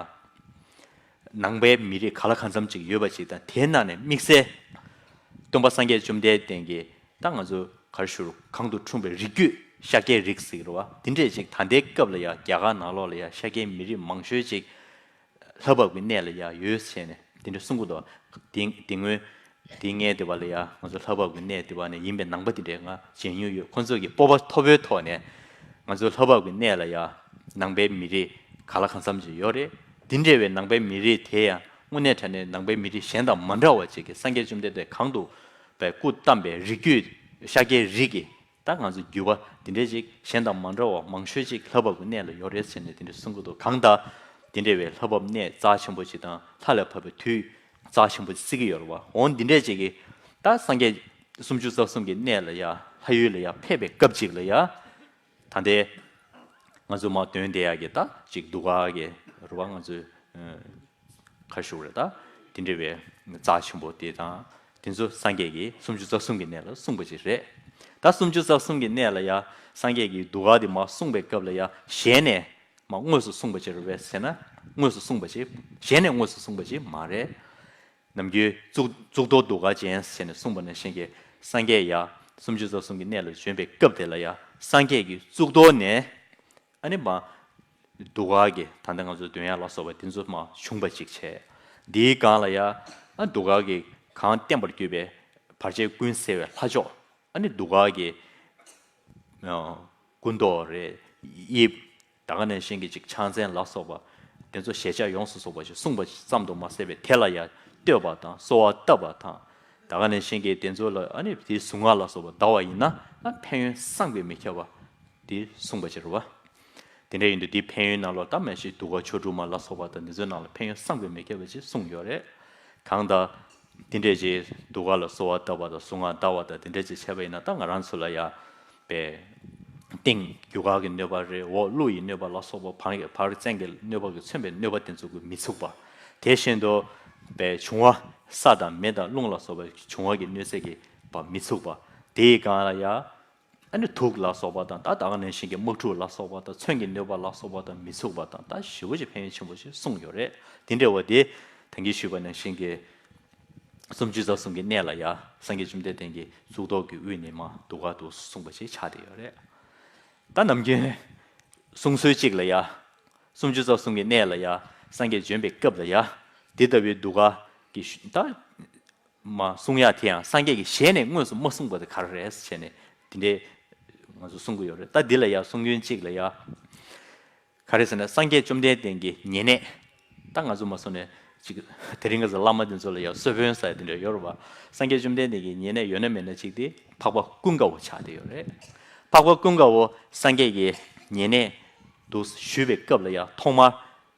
ནང་པའི་མི་རིགས་ག་ལ་གང་འཚམ་ཅིག་ཡོད་པ་ཅིག་དང་། དེའི་ནང་ནས་དམིགས་བསལ་སྟོན་པ་སངས་རྒྱས་བཅོམ་ལྡན་འདས་ཀྱིས་ད་ང་ཚོ་ག་རེ་ཞུ་རུ་གང་དུ་འཁྲུངས་པའི་རིགས་རྒྱུད་ཤཱཀྱའི་རིགས་ཟེར་གི་རེད་བ། དེ་འདྲས་ཅིག་ད་ལྟའི་སྐབས་ལ་ཡ་རྒྱ་གར་ནང་ལོགས་ལ་ཡ་ཤཱཀྱའི་མི་རིགས་མང་ཤོས་ཅིག་ལྷ་བབས་ཀྱི་གནས་ལ་ཡ་ཡོད་ཟེར་ནས་དེ་འདྲ་གསུང་གི་འདུག་དེ་དེ་སྔོན་དེ་སྔའི་དེ་བ་ལ་ཡ་ང་ཚོ་ལྷ་བབས་ཀྱི་གནས་དེ་བ་ནས་ཡིན་པའི་ནང་པ་དེ་འདྲས་ང་མཇལ་མྱོང་ཡོད། ཁོང་ཚོ་གི་སྤོབས་པ་མཐོ་པོའི་ཐོག་ནས་ང་ཚོ་ལྷ་བབས་ཀྱི་གནས་ལ་ཡ་ནང་པའི་མི་རིགས་ག་ལ་གང་འཚམ་ཅིག་ཡོད་རེད། དེ་འདྲས་བའི་ནང་པའི་མི་རིགས་དེ་ཡང་དངོས་གནས་དྲང་གནས་ནང་པའི་མི་རིགས་གཞན་དང་མ་འདྲ་བ་ཅིག་གི་སངས་རྒྱས་བཅོམ་ལྡན་འདས་གང་དུ་བའི་སྐུ་བལྟམས་པའི་རིགས་རྒྱུད་ཤཱཀྱའི་རིགས་ཀྱི་ད་ང་ཚོ་རྒྱུད་པ་འདི་འདྲའི་ཅིག་གཞན་དང་མ་འདྲ་བ་མང་ཤོས་ཅིག་ལྷ་བབས་ཀྱི་གནས་ལ་ཡོད་རེད་ཟེར་ནས་དེ་འདྲ་གསུང་གི་འདུག་གང་ལྟར་དེ་འདྲ་བའི་ལྷ་བབས་གནས་རྩ་ཆེན་པོ་ཅིག་དང་ལྷ་ལས་བབས་པའི་དུས་རྩ་ཆེན་པོ་ཅིག་བརྩི་གི་ཡོད་རེད་བ། འོ་འདི་འདྲའི་ཅིག་གི་ད་སངས་རྒྱས་སུམ་ཅུ་རྩ་གསུམ་གྱི་གནས་ལ་ཡ་ལྷ་ཡུལ་ལ་ཡ་ཕེབས་པའི་སྐབས་ཅིག་ལ་ཡ་ད་ལྟའི་ང་ཚོ་མར་འདོན་བསྡད་ཡ་གི་ད་ཅིག་འདུ་ཁང་གི་རེད་བ། ང་ཚོའི་ཁ་ཞུགས་རེད། ད་དེ་འདྲ་བའི་རྩ་ཆེན་པོ་དེ་དང་དེ་ཚོ་སངས་རྒྱས་ཀྱིས་སུམ་ཅུ་རྩ་གསུམ་གྱི་གནས་ལ་གསུངས་པ་ཅིག་རེད། ད་སུམ་ཅུ་རྩ་གསུམ་གྱི་གནས་ལ་ཡ་སངས་རྒྱས་ཀྱིས་འདུ་ཁང་དེ་མར་གསུངས་པའི་སྐབས་ལ་ཡ་ཞལ་ནས་མར་དངོས་སུ་གསུངས་པ་ཅིག་རེད་པས་ཟེར་ན། དངོས་སུ་གསུངས་པ་ཅིག་ཞལ་ནས་དངོས་སུ་གསུངས་པ་ཅིག་མ་རེད། ནམ་རྒྱུན་གཙུག་གཙུག་ཏོར་འདུ་ཁང་ཅན་ཟེར་ནས་གསུངས་པ་ནང་བཞིན་གྱི་སངས་རྒྱས་ཡ་སུམ་ཅུ་རྩ་གསུམ་གྱི་གནས་ལ་བྱོན་པའི་སྐབས་དེ་ལ་ཡ་སངས་རྒྱས་ཀྱི་གཙུག་ཏོར་ནས་ཨ་ནི་མར་འདུ་ཁང་གི་ད་ལྟ་ང་ཚོ་འདོན་ཡ་ལ་སོགས་པ་དེ་ཚོ་མར་བྱུང་བ་ཅིག་བྱས། འདིའི་སྒང་ལ་ཡ་ཨ་འདུ་ཁང་གི་གང་བརྟེན་པར་གྱུར་པའི་བར་ཆད་ཀུན་སེལ་བའི་ལྷ་མཆོག་ཨ་ནི་འདུ་ཁང་གི་སྐུ་མདོག་རེད། དབྱིབས་ད་ག་ནང་བཞིན་གྱི་ཅིག་ཕྱག་མཚན་ལ་སོགས་པ་དེ་ཚོ་ཞལ་ཆད་ཡོངས་སུ་རྫོགས་པ་ཞིག་གསུངས་པ་ཙམ་དུ་མ་ཟད་པའི་དེ་ལ་ཡ་བསྟོད་པ་དང་གསོལ་བ་བཏབ་པ་དང་། ད་ག་ནང་བཞིན་གྱི་དེ་ཚོ་ལ་ཨ་ནི་དེའི་གཟུངས་སྔགས་ལ་སོགས་པ་བཟླ་བ་ཡིན་ན་ཨ་ཕན་ཡོན་བསམ་གྱིས་མི་ཁྱབ་པ་དེ་གསུངས་པ་ཅིག་རེད་བ། དེ་འདྲ་ཡིན་དུས་དེའི་ཕན་ཡོན་ནང་ལོགས་ད་མ་གཞི་འདུ་ཁང་ཆོ་འཕྲུལ་མ་ལ་སོགས་པ་དང་འདི་ཚོའི་ནང་ལ་ཕན་ཡོན་བསམ་གྱིས་མི་ཁྱབ་པ་ཅིག་གསུངས་ཡོད་རེད། གང་ལྟར་དེ་འདྲས་ཅིག་འདུ་ཁང་ལ་གསོལ་བ་བཏབ་པ་དང་གཟུངས་སྔགས་བཟླ་བ་དང་དེ་འདྲས་ཅིག་བྱས་པ་ཡིན་ན་ད་ང་རང་ཚོ་ལ་ཡ་པའི་སྟེང་རྒྱུ་སྐར་གྱི་གནོད་པ་རེད། འོག་ཀླུ་ཡི་གནོད་པ་ལ་སོགས་པ། བར་བར་བཙན་གྱི་གནོད་པ་གིས་མཚོན་པའི་གནོད་པ་དེ་ཚོ་གིས་མི་ཚུགས་པ། དེ་བཞིན་དུ་པའི་འབྱུང་བ་ས་དང་མེ་དང་རླུང་ལ་སོགས་པའི་འབྱུང་བ་གི་གནོད་འཚེ་གིས་པ་མི་ཚུགས་པ། དེའི་སྒང་ལ་ཡ་ཨ་ནི་དུག་ལ་སོགས་པ་དང་ད་ད་ག་ནང་བཞིན་གྱི་དམག་འཁྲུག་ལ་སོགས་པ་དང་མཚོན་གྱི་གནོད་པ་ལ་སོགས་པ་དང་མི་ཚུགས་པ་དང་ད་ཞེ་པོ་ཅིག་ཕན་ཡོན་ཆེན་པོ་ཞིག་གསུངས་ཡོད་རེད། དེ་འདྲ་བ་དེ་ད་གིན་ཞུས་པ་ནང་བཞིན་གྱི་སུམ་ཅུ་རྩ་གསུམ་གྱི་གནས་ལ་ཡ་སངས་རྒྱས་བཅོམ་ལྡན་འདས་ཀྱི་གཙུག་ཏོར་གྱི་དབུས་ནས་མར་འདུ་ཁང་དུ་གསུངས་པ་ཞིག་ཆགས་བསྡད་ཡོད་རེད། ད་ནམ་རྒྱུན་གསུང་སྲོལ་གཅིག་ལ་ཡ་སུམ་ཅུ་རྩ་གསུམ་གྱི་གནས་ལ་ཡ་སངས་རྒྱས་བྱོན་པའི་སྐབས་ལ་ཡ་དེ་ལྟ་བུའི་འདུ་ཁང་གི་ད་མ་གསུང་ཡག་དེ་ཡང་སངས་རྒྱས་ཀྱི་ཞལ་ནས་དངོས་སུ་མ་གསུངས་པ་དེ་ག་རེ་རེད་ཟེར་ནས་དེ་འདྲའི་ང་ཚོ་གསུང་གི་ཡོད་རེད། ད་འདི་ལ་ཡང་གསུང་རྒྱུན་གཅིག་ལ་ཡང་ག་རེ་ཟེར་ན་སངས་རྒྱས་བཅོམ་ལྡན་འདས་ཀྱི་ཉེ་གནས། ད་ང་ཚོ་མ་གསུང་ནས་ཅིག་དེ་རིང་ང་ཚོ་བླ་མ་དེ་ཚོ་ལ་ཡང་གསོལ་དཔོན་ཟེར་དེ་འདྲ་ཡོད་རེད་བ། སངས་རྒྱས་བཅོམ་ལྡན་འདས་ཀྱི་ཉེ་གནས་ཡོད་ན་མེད་ན་གཅིག་དེ་འཕགས་པ་ཀུན་དགའ་བོ་ཆགས་བསྡད་ཡོད་རེད། འཕགས་པ་ཀུན་དགའ་བོ་སངས་རྒྱས་ཀྱི་ཉེ་གནས་དུ་བཞུགས་པའི་སྐབས་ལ་ཡང་ཐོག་མར།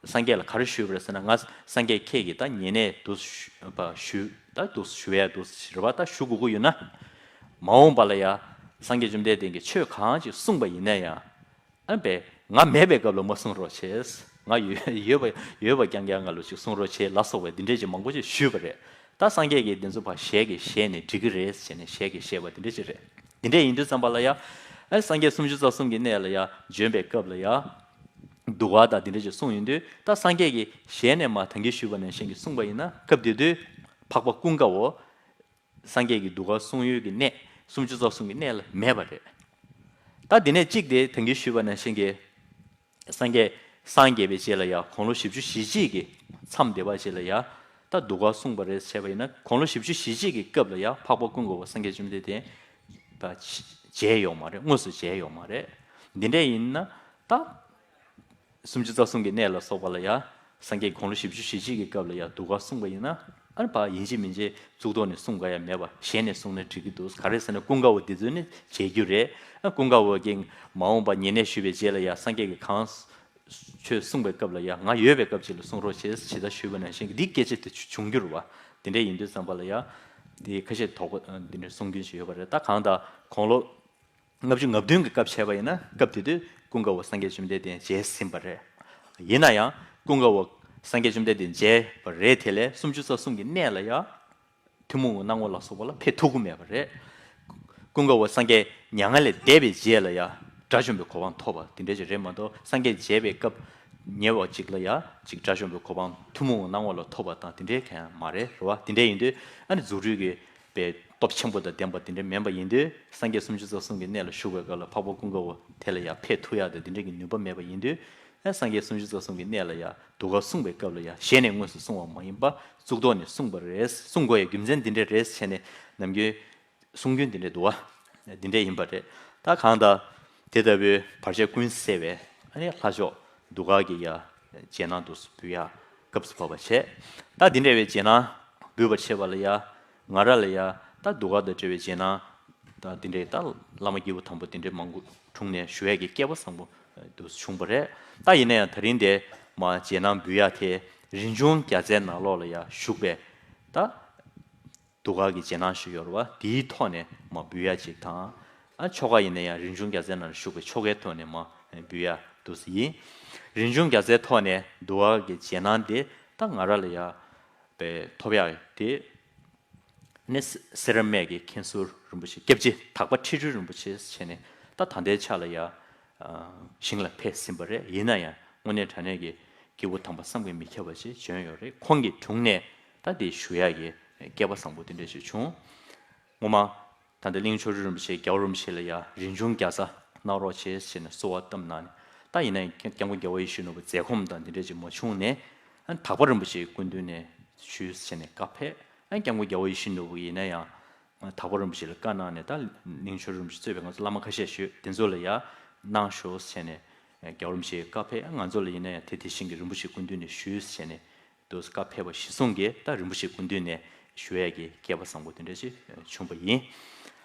སངས་རྒྱས་ལ་ག་རེ་ཞུས་པ་རེད་ཟེར་ན། ང་སངས་རྒྱས་ཁྱེད་ཀྱིས་ད་ཉེ་གནས་དུ་བཞུགས་པ་ཞུ་ད་དུ་ཞུ་ཡ་དུ་ཞུ་རེད་བ། ད་ཞུ་དགོས་ཀྱི་ཡོད་ན། མ་འོངས་པ་ལ་ཡ་སངས་རྒྱས་བཅོམ་ལྡན་འདས་ཀྱིས་ཆོས་གང་ཅིག་གསུངས་པ་ཡིན་ན་ཡང་ཨ་པས་ང་མེད་པའི་སྐབས་ལ་མ་གསུང་རོགས་བྱས། ང་ཡོད་ཡོད་པ་ཡོད་པ་རྐྱང་རྐྱང་ང་ལ་ཅིག་གསུང་རོགས་བྱེད་ལ་སོགས་པའི་འདི་འདྲས་ཅིག་མང་པོ་ཅིག་ཞུས་པ་རེད། ད་སངས་རྒྱས་ཀྱིས་འདི་ཚོ་ཕར་ཞལ་གྱིས་བཞེས་ནས་འགྲིག་གི་རེད་ཟེར་ནས་ཞལ་གྱིས་བཞེས་པ་འདི་འདྲས་ཅིག་རེད། འདི་འདྲས་ཡིན་དུས་ཙམ་པ་ལ་ཡ། ཨ་སངས་རྒྱས་སུམ་ཅུ་རྩ་གསུམ་གྱི་གནས་ལ་ཡ་བྱོན་པའི་སྐབས་ལ་ཡ། གདུགས་དཀར་དང་འདི་འདྲས་ཅིག་གསུངས་ཡོང་དུས་ད་སངས་རྒྱས་ཀྱིས་ཞལ་ནས་མར་ད་གིན་ཞུས་པ་ནང་བཞིན་གྱི་གསུངས་པ་ཡིན་ན་སྐབས་དེ་དུས་འཕགས་པ་ཀུན་དགའ་བོ། སངས་རྒྱས་ཀྱི་གདུགས་དཀར་གསུང་ཡུལ་གྱི་གནས་སུམ་ཅུ་རྩ་གསུམ་གྱི་གནས་ལ་མེད་པ་རེད། ད་འདི་ནས་གཅིག་དེ་ད་གིན་ཞུས་པ་ནང་བཞིན་གྱི་སངས་རྒྱས་སངས་རྒྱས་པའི་རྗེས་ལ་ཡང་དགུང་ལོ་བཞི་བཅུ་ཞེ་གཅིག་གི་མཚམས་བསྡད་པ་རྗེས་ལ་ཡང་ད་གདུགས་དཀར་གསུངས་པ་རེད་བྱས་པ་ཡིན་ན་དགུང་ལོ་བཞི་བཅུ་ཞེ་གཅིག་གི་སྐབས་ལ་ཡང་འཕགས་པ་ཀུན་དགའ་བོ་སངས་རྒྱས་བཅོམ་ལྡན་འདས་མཇལ་ཡོད་མ་རེད། དངོས་སུ་མཇལ་ཡོད་མ་རེད། འདི་འདྲས་ཡིན་ན་ད། སུམ་ཅུ་རྩ་གསུམ་གྱི་གནས་ལ་སོགས་པ་ལ་ཡང་། སངས་རྒྱས་དགུང་ལོ་བཞི་བཅུ་ཞེ་གཅིག་གི་སྐབས་ལ་ཡང་གདུགས་དཀར་གསུངས་པ་ཡིན་ན། ཨ་ནི་ཕར་ཡིན་གཅིག་མིན་གཅིག་གཙུག་ཏོར་ནས་གསུང་དགོས་ཡ་མེད་པ་ཞལ་ནས་གསུངས་ན་འགྲིག་གི་འདུག་ག་རེ་ཟེར་ན་ཀུན་དགའ་བོ་འདི་ཚོ་ནི་མཇལ་རྒྱུ་རེད། ཨ་ཀུན་དགའ་བོ་གིས་མ་འོངས་པ་ཉེ་གནས་ཞུས་པའི་རྗེས་ལ་ཡང་སངས་རྒྱས་ཀྱིས་གང་ཆོས་གསུངས་པའི་སྐབས་ལ་ཡང་ང་ཡོད་པའི་སྐབས་ཅིག་ལ་གསུང་རོགས་བྱེད་ཇི་ལྟར་ཞུས་པ་ནང་བཞིན་གྱི་འདི་སྐད་ཆ་དེ་བྱུང་རྒྱུ་རེད་བ། དེ་འདྲ་ཡིན་དུས་ཙམ་པ་ལ་ཡང་། དེ་ཁ་ཤས་དོགས་པ་འདི་འདྲ་གསུང་རྒྱུན་ཞིག་ཡོད་པ་རེད། ད་གང་ལྟར་དགུང་ལོ། ལྔ་བཅུ་ང་བདུན་གྱི་སྐབས་བྱས་པ་ཡིན་ན་སྐབས་དེ་དུས་ཀུན་དགའ་བོ་སངས་རྒྱས་བཅོམ་ལྡན་འདས་མཇལ་ཟིན་པ་རེད། ཡིན་ན་ཡང་ཀུན་དགའ་བོ་སངས་རྒྱས་བཅོམ་ལྡན་འདས་མཇལ་བ་རེད་དེ་ལས་སུམ་ཅུ་རྩ་གསུམ་གྱི་གནས་ལ་ཡང་ཐུན་མོང་གི་སྣང་ངོ་ལ་སོགས་པ་ལ་ཕེབས་ཐུབ་ཀྱི་མེད་པ་རེད། ཀུན་དགའ་བོ་སངས་རྒྱས་མྱ་ངན་ལས་འདས་པའི་རྗེས་ལ་ཡང་དགྲ་བཅོམ་པའི་གོ་འཕང་ཐོབ་པ་དེ་འདྲ་ཅིག་རེད་མ་གཏོགས་སངས་རྒྱས་མཇལ་བའི་སྐབས་ཉེ་བ་ཅིག་ལ་ཡང་ཅིག་དགྲ་བཅོམ་པའི་གོ་འཕང་ཐུན་མོང་གི་སྣང་ངོ་ལ་ཐོབ་པ་དང་དེ་འདྲའི་གང་ཡང་མ་རེད་རེད་བ། དེ་འདྲ་ཡིན་དུས་ཨ་ནི་རྫུ་འཕྲུལ་གྱི། པའི་སྟོབས་ཆེན་པོ་དང་ལྡན་པ་དེ་འདྲ་མིན་པ་ཡིན་དུས་སངས་རྒྱས་སུམ་ཅུ་རྩ་གསུམ་གྱི་གནས་ལ་བཞུགས་པའི་སྐབས་ལ་འཕགས་པ་ཀུན་དགའ་བོ་དེ་ལ་ཡང་ཕེབས་ཐུབ་ཡག་དང་དེ་འདྲ་གི་ནུས་པ་མེད་པ་ཡིན་དུས། ཨ་སངས་རྒྱས་སུམ་ཅུ་རྩ་གསུམ་གྱི་གནས་ལ་ཡང་གདུགས་དཀར་གསུངས་པའི་སྐབས་ལ་ཡང་ཞལ་ནས་དངོས་སུ་གསུངས་པ་མ་ཡིན་པ་གཙུག་ཏོར་ནས་གསུངས་པ་རེད། གསུང་དགོས་ཡ་རྒྱུ་མཚན་འདི་འདྲ་རེད་ཟེར་ནས་ནམ་རྒྱུན་གསུང་རྒྱུན་འདི་འདྲ་འདུག་བ། འདི་འདྲ་ཡིན་པ་རེད། ད་གང་ལྟར་དེ་ལྟ་བུའི་བར་ཆད་ཀུན་སེལ་བའི་ཨ་ནི་ལྷ་མཆོག་གདུགས་དཀར་གྱི་ཡ་རྗེས་གནང་དུ་འབུལ་ཡ་སྐབས་སུ་བབ་པ་བྱས། ད་འདི་འདྲ་བའི་རྗེས་གནང་འབུལ་བར་བྱེད་པ་ལ་ཡ། ང་རང་ལ་ཡ་ད་གདུགས་དཀར་དང་འབྲེལ་བའི་རྗེས་གནང་། ད་འདི་འདྲའི་ད་བླ་མ་སྐྱེས་བུ་དམ་པ་འདི་འདྲའི་མང་པོ་དྲུང་ནས་ཞུ་ཡ་གི་སྐལ་བ་བཟང་པོ་དུ་བྱུང་བ་རེད། ད་ཡིན་ན་ཡང་དེ་རིང་འདི་མ་རྗེས་གནང་འབུལ་ཡ་དེ་རིན་འབྱུང་རྒྱལ་མཚན་ནང་ལོགས་ལ་ཡ་བཞུགས་པའི་ད་གདུགས་དཀར་གྱི་རྗེས་གནང་ཞུ་ཡོད་རེད་བ། དེའི་ཐོག་ནས་མ་འབུལ་ཡ་ཅིག་དང་། ཨ་ཆོ་ག་ཡིན་ན་ཡང་རིན་འབྱུང་རྒྱལ་མཚན་ནང་བཞུགས་པའི་ཆོ་གའི་ཐོག་ནས་མ་འབུལ་ཡ་འདུག་སེ་ཡིན། རིན་འབྱུང་རྒྱལ་མཚན་ཐོག་ནས་གདུགས་དཀར་གྱི་རྗེས་གནང་དེ་ད་ང་རང་ལ་ཡ་པའི་ཐོབ་ཡག་དེ། ནི་སེ་ར་སྨད་ཀྱི་མཁན་ཟུར་རིན་པོ་ཆེ་སྐྱབས་རྗེ་དག་པ་ཁྲི་སྤྲུལ་རིན་པོ་ཆེ་ཟེར་ནས་ད་ད་ལྟའི་ཆ་ལ་ཡ་ཞིང་ལ་ཕེབས་ཟིན་པ་རེད། ཡིན་ན་ཡང་དངོས་གནས་དྲང་གནས་ཀྱི་སྐྱེས་བུ་དམ་པ་བསམ་གྱིས་མི་ཁྱབ་པ་ཞིག་བྱོན་ཡོད་རེད། ཁོང་གི་དྲུང་ནས་ད་དེ་ཞུ་ཡག་གི་སྐལ་པ་བཟང་པོ་དེ་འདྲ་ཞིག་བྱུང་། ངོ་མ། ད་ལྟ་གླིང་ཆོས་སྤྲུལ་རིན་པོ་ཆེ་རྒྱལ་བ་རིན་པོ་ཆེ་ལ་ཡ་རིན་འབྱུང་རྒྱལ་ས་གནང་རོགས་བྱེད་ཟེར་ནས་གསོལ་བ་བཏབ་གནང་ནས། ད་ཡིན་ན་ཡང་སྐྱབས་མགོན་རྒྱལ་བ་ཡིད་བཞིན་ནོར་བུ་མཛད་ཁོམ་དང་འདི་འདྲ་ཅིག་མ་བྱུང་ནས། ཨ་དག་པ་རིན་པོ་ཆེའི་སྐུ་མདུན་ནས་ཞུས་ཟེར་ནས་བཀའ་ཕེབས། ཨ་སྐྱབས་མགོན་རྒྱལ་བ་ཡིད་བཞིན་ནོར་བུ་ཡིན་ན་ཡང་། ཨ་དག་པ་རིན་པོ་ཆེ་ལ་བཀའ་གནང་ནས་ད་གླིང་ཆོས་རིན་པོ་ཆེ་གཙོས་པའི་ང་ཚོ་བླ་མ་ཁ་ཤས་ཞུས་དེ་ཚོ་ལ་ཡ་གནང་ཤོག་ཟེར་ནས། རྒྱལ་བ་རིན་པོ་ཆེའི་བཀའ་ཕེབས། ང་ཚོ་ལ་ཡིན་ན་ཡང་དེ་དེ་བཞིན་གྱི་རིན་པོ་ཆེའི་སྐུ་མདུན་ནས་ཞུས་ཟེར་ནས། དུ་བཀའ་ཕེབས་པ་གཞིར་བཟུང་གིས་ད་རིན་པོ་ཆེའི་སྐུ་མདུན་ནས་ཞུ་ཡས་ཀྱི་སྐལ་པ་བཟང་པོ་དེ་འདྲ་ཞིག་བྱུང་བ་ཡིན།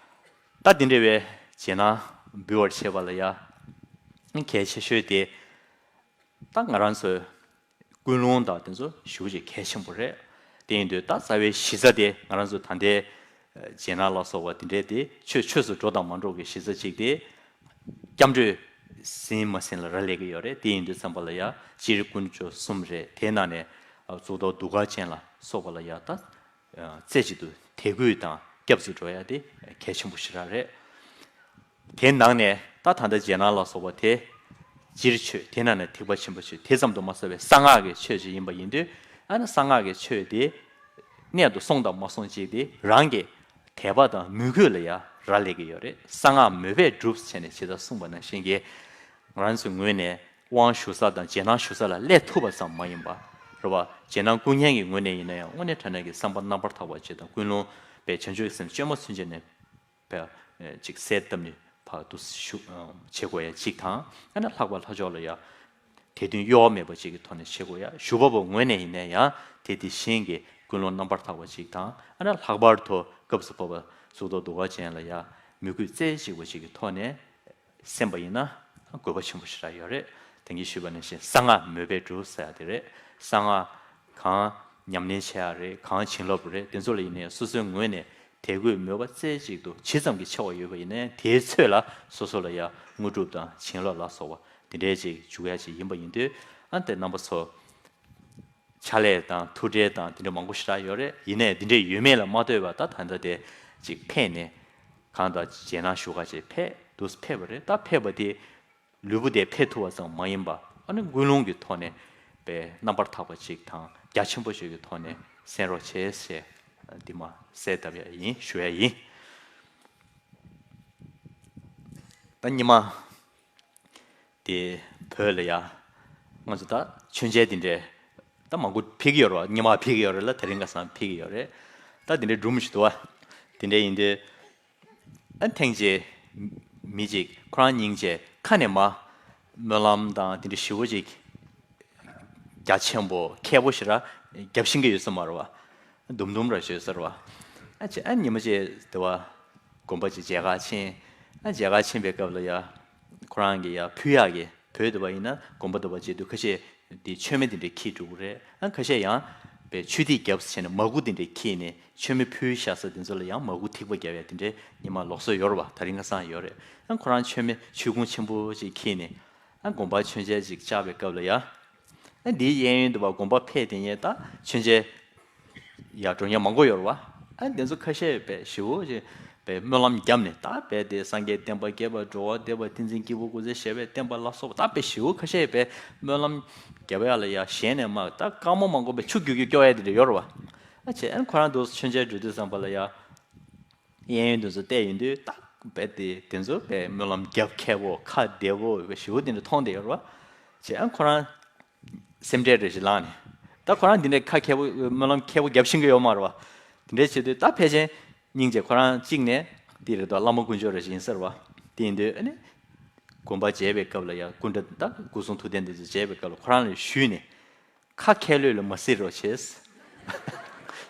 ད་དེ་འདྲ་བའི་རྗེས་གནང་འབུལ་བར་བྱེད་པ་ལ་ཡ་གལ་ཆེ་ཤོས་དེ་ད་ང་རང་ཚོའི་ཀུན་སློང་དང་དེ་ཚོ་ཞེ་པོ་ཅིག་གལ་ཆེན་པོ་རེད། དེ་ཡིན་དུས་ད་རྩ་བའི་གཞི་རྩ་དེ་ང་རང་ཚོ་ད་ལྟའི་རྗེས་གནང་ལ་སོགས་པ་དེ་འདྲའི་དེ་ཆོས་ཆོས་སུ་འགྲོ་དང་མ་འགྲོ་གི་གཞི་རྩ་གཅིག་དེ། སྐྱབས་འགྲོས་ཟིན་མ་ཟིན་ལ་རག་ལས་ཀྱི་ཡོད་རེད། དེ་ཡིན་དུས་ཙམ་པ་ལ་ཡ་སྤྱིར་དཀོན་མཆོག་གསུམ་རེད། དེའི་ནང་ནས་གཙུག་ཏོར་གདུགས་དཀར་ཅན་ལ་སོགས་པ་ལ་ཡ་ད་རྩེ་གཅིག་ཏུ་དད་གུས་དང་སྐྱབས་སུ་འགྲོ་ཡ་དེ་གལ་ཆེན་པོ་ཞེ་དྲག་རེད། དེའི་ནང་ནས་ད་ད་ལྟ་རྗེས་གནང་ལ་སོགས་པ་དེ་སྤྱིར་ཆོས། དེའི་ནང་ནས་ཐེག་པ་ཆེན་པོའི་ཆོས། དེ་ཙམ་དུ་མ་ཟད་པའི་གསང་སྔགས་ཀྱི་ཆོས་ཅིག་ཡིན་པ་ཡིན་དུས། ཨ་ནི་གསང་སྔགས་ཀྱི་ཆོས་དེ་གནད་དུ་སོང་དང་མ་སོང་ཅིག་དེ་རང་གི་དད་པ་དང་མོས་གུས་ལ་ཡང་རག་ལས་ཀྱི་ཡོད་རེད། གསང་སྔགས་མོས་པས་འགྲུབ་ཟེར་ནས་ཇི་ལྟར་གསུངས་པ་ནང་བཞིན་གྱི། ང་རང་ཚོའི་ངོས་ནས་དབང་ཞུ་ས་དང་རྗེས་གནང་ཞུ་ས་ལ་སླེབས་ཐུབ་པ་ཙམ་མ་ཡིན་པ་རེད་བ། རྗེས་གནང་སྐུ་བརྙན་གྱི་ངོས་ནས་ཡིན་ན་ཡང་དངོས་གནས་དྲང་གནས་ཀྱི་བསམ་པ་རྣམ་པར་དག་པ་ཅིག་དང་ཀུན་སློང་པའི་བྱང་ཆུབ་སེམས་བཅོས་མ་ཚུན་ཆད་ནས་པའི་ཅིག་གསལ་བཏབ་ནས་ཕར་དུ་ཞུ་བྱེད་དགོས་ཡ་ཅིག་དང་། ཨ་ནི་ལྷག་པར་ལྷ་ཕྱོགས་ལ་ཡ། དད་འདུན་གཡོ་བ་མེད་པ་ཅིག་གི་ཐོག་ནས་བྱེད་དགོས་ཡ། ཞུ་བ་པོ་ངོས་ནས་ཡིན་ན་ཡང་དེ་དེ་བཞིན་གྱི་ཀུན་སློང་རྣམ་པར་དག་པ་ཅིག་དང་། ཨ་ནི་ལྷག་པར་དུ་སྐབས་སུ་བབ་པ་གཙུག་ཏོར་གདུགས་དཀར་ཅན་ལ་ཡ་མོས་གུས་རྩེ་གཅིག་པ་ཅིག་གི་ཐོག་ནས་གསན་པ་ཡིན་ན་དགོས་པ་ཆེན་པོ་ཞེ་དྲག་ཡོད་རེད། དེང་གི་ཞུས་པ་ནང་བཞིན་གསང་སྔགས་མོས་པས་འགྲུབ་ཟེར་ཡ་དེ་རེད། གསང་སྔགས་གང་ཉམས་ལེན་བྱེད་ཡ་རེད། གང་བྱིན་རླབས་རེད། དེ་ཚོ་ལ་ཡིན་ན་ཡང་སོ་སོའི་ངོས་ནས་དད་གུས་མོས་པ་རྩེ་གཅིག་ཏུ་ཇི་ཙམ་གྱི་ཆེ་བ་ཡོད་པ་ཡིན་ནའི་དེའི་ཚོད་ལ་སོ་སོ་ལ་ཡང་དངོས་གྲུབ་དང་བྱིན་རླབས་ལ་སོགས་པ་དེ་འདྲའི་ཅིག་འཇུག་ཡ་ཅིག་ཡིན་པ་ཡིན་དུས། ཨ་དེ་རྣམ་པ་ཚོ་ཕྱག་ལས་དང་ཐུགས་ཁྲལ་དང་དེ་འདྲ་མང་པོ་ཞེ་དྲག་ཡོད་རེད། ཡིན་ནའི་འདི་འདྲས་ཡོད་མེད་ལ་མ་ལྟོས་པར་ད་ད་ལྟ་དེ་ཅིག་ཕེབས་ནས་གང་ལྟར་རྗེས་གནང་ཞུ་ག་ཅིག་ཕེབས་འདུག་ཕེབས་པ་རེད། ད་ཕེབས་པ་དེ་ལུས་པོ་དེ་ཕེབས་ཐུབ་པ་ཙམ་མ་ཡིན་པ་ཨ་ནི་ཀུན་སློང་གི་ཐོག་ནས་པའི་རྣམ་པར་དག་པ་ཅིག་དང་རྒྱ་ཆེན་པོ་ཞིག་གི་ཐོག་ནས་གསན་རོགས་བྱེད་ཞེས་འདི་མ་གསལ་བཏབ་ཡ་ཡིན་ཞུ་ཡ་ཡིན། ད་ཉི་མ་དེ་བོད་ལ་ཡ་ང་ཚོ་ད་མཆོད་མཇལ་དེ་འདྲས་ད་མང་པོ་ཕེབས་ཀྱི་ཡོད་རེད་བ། ཉི་མ་ཕེབས་ཀྱི་ཡོད་རེད་ལ་དེ་རིང་ཁ་སང་ཕེབས་ཀྱི་ཡོད་རེད། ད་དེ་འདྲས་སྒྲུང་ཞིག་འདུག་བ། དེ་འདྲས་ཡིན་དུས། ཨ་ཐེངས་གཅིག་མི་གཅིག་ཁོ་རང་སྙིང་རྗེ་ཁ་ནས་མ་སྨོན་ལམ་དང་དེ་འདྲ་ཞེ་པོ་ཅིག་རྒྱ་ཆེན་པོ་མཁས་པོ་ཞེ་དྲག་རྒྱབ་ཤེས་ཀྱི་ཡོད་ས་མ་རེད་བ། དུམ་དུམ་ར་ཞིག་ཡོད་ས་རེད་བ། ཨ་ཅེ་ཨ་ཉི་མ་ཅིག་དེ་བ་དགོན་པ་ཅིག་མཇལ་ཁ་ཕྱིན། ཨ་མཇལ་ཁ་ཕྱིན་པའི་སྐབས་ལ་ཡ་ཁོ་རང་གི་ཡ་ཕུལ་ཡག་གི་བོད་དུ་བ་ཡིན་ན་དགོན་པ་དུ་བ་བྱེད་དུས་ཁ་ཤས་དེ་མཆོད་མེ་དེ་འདྲས་འཁྱེར་འགྲོ་གི་རེད། ཨ་ཁ་ཤས་ཡང་པའི་མཆོད་ཐིག་བརྒྱབ་ཟེར་ནས་མ་གུ་དེ་འདྲས་འཁྱེར་ནས་མཆོད་མེ་ཕུལ་བཞག་ས་དེ་ཚོ་ལ་ཡང་མ་གུ་ཐིགས་པ་བརྒྱབ་ཡ་དེ་འདྲས་ཉི་མ་ལོགས་སུ་ཡོད་རེད་བ། ད་རིང་ཁ་སང་ཡོད་རེད། ཨ་ཁོ་རང་མཆོད་མེ་མཆོད་ཀོང་ཆེན་པོ་ཅིག་འཁྱེར་ནས་ཨ་དགོན་པར་མཆོད་མཇལ་ཅིག་བཅར་བའི་སྐབས་ལ་ཡ། ཨ་འདིའི་གཡས་གཡོན་དུ་བ་དགོན་པ་ཕེབས་དེ་ངས་ད་མཆོད་མཇལ་ཡར་འགྲོ་མཁན་མང་པོ་ཡོད་རེད་བ། ཨ་དེ་ཚོ་ཁ་ཤས་པའི་ཞེ་པོ་ཅིག་པའི་སྨོན་ལམ་བརྒྱབ་ནས་ད་པའི་དེ་སངས་རྒྱས་བསྟན་པ་རྒྱས་པ་འགྲོ་བ་བདེ་བ་ཏིང་འཛིན་སྐྱེས་བུ་སྐུ་ཚེ་ཞབས་པད་བརྟན་པ་ལ་སོགས་པ་ད་པའི་ཞེ་པོ་ཁ་ཤས་པའི་སྨོན་ལམ་བརྒྱབ་ཡ་ལ་ཡ་ཞལ་ནས་མར་ད་དཀར་མོ་མང་པོ་པའི་ཆུ་རྒྱུག་རྒྱུག་སྐྱོ་ཡ་དེ་འདྲ་ཡོད་རེད་བ། ཨ་བྱས་ཨ་ཁོ་རང་དུ་མཆོད་མཇལ་འགྲོ་དུས་ཙམ་པ་ལ་ཡ་གཡས་གཡོན་དུ་ཚོ་བལྟས་ཡོང་དུས་ད་པའི་དེ་དེ་ཚོ་པའི་སྨོན་ལམ་རྒྱབ་མཁས་པོ་ཁ་བདེ་བོ་ཞེ་པོ་དེ་འདྲ་མཐོང་བསྡད་ཡོད་རེད་བ། བྱས་ཨ་ཁོ་རང་སེམས་ཁྲལ་རེ་ཞིག་ལངས་ནས། ད་ཁོ་རང་འདི་འདྲའི་ཁ་མཁས་པོ་སྨོན་ལམ་མཁས་པོ་རྒྱབ་ཤེས་ཀྱི་ཡོད་མ་རེད་བ། དེ་འདྲའི་བྱེད་དུས་ད་ཕལ་ཆེར་སྙིང་རྗེ་ཁོ་རང་གཅིག་ནས་དེ་རེད་དོ། བླ་མ་དཀོན་མཆོག་རེ་ཞིག་ཡིན་ས་རེད་བ། དེ་ཡིན་དུས་ཨ་ནི་དགོན་པ་མཇལ་བའི་སྐབས་ལ་ཡང་སྐུ་འདྲ་ད་སྐུ་གསུང་ཐུགས་རྟེན་འདི་ཚོ་མཇལ་བའི་སྐབས་ལ་ཁོ་རང་ལ་ཞུས་ནས། ཁ་མཁས་ལོས་ལ་མ་གཟིགས་རོགས་བྱེད།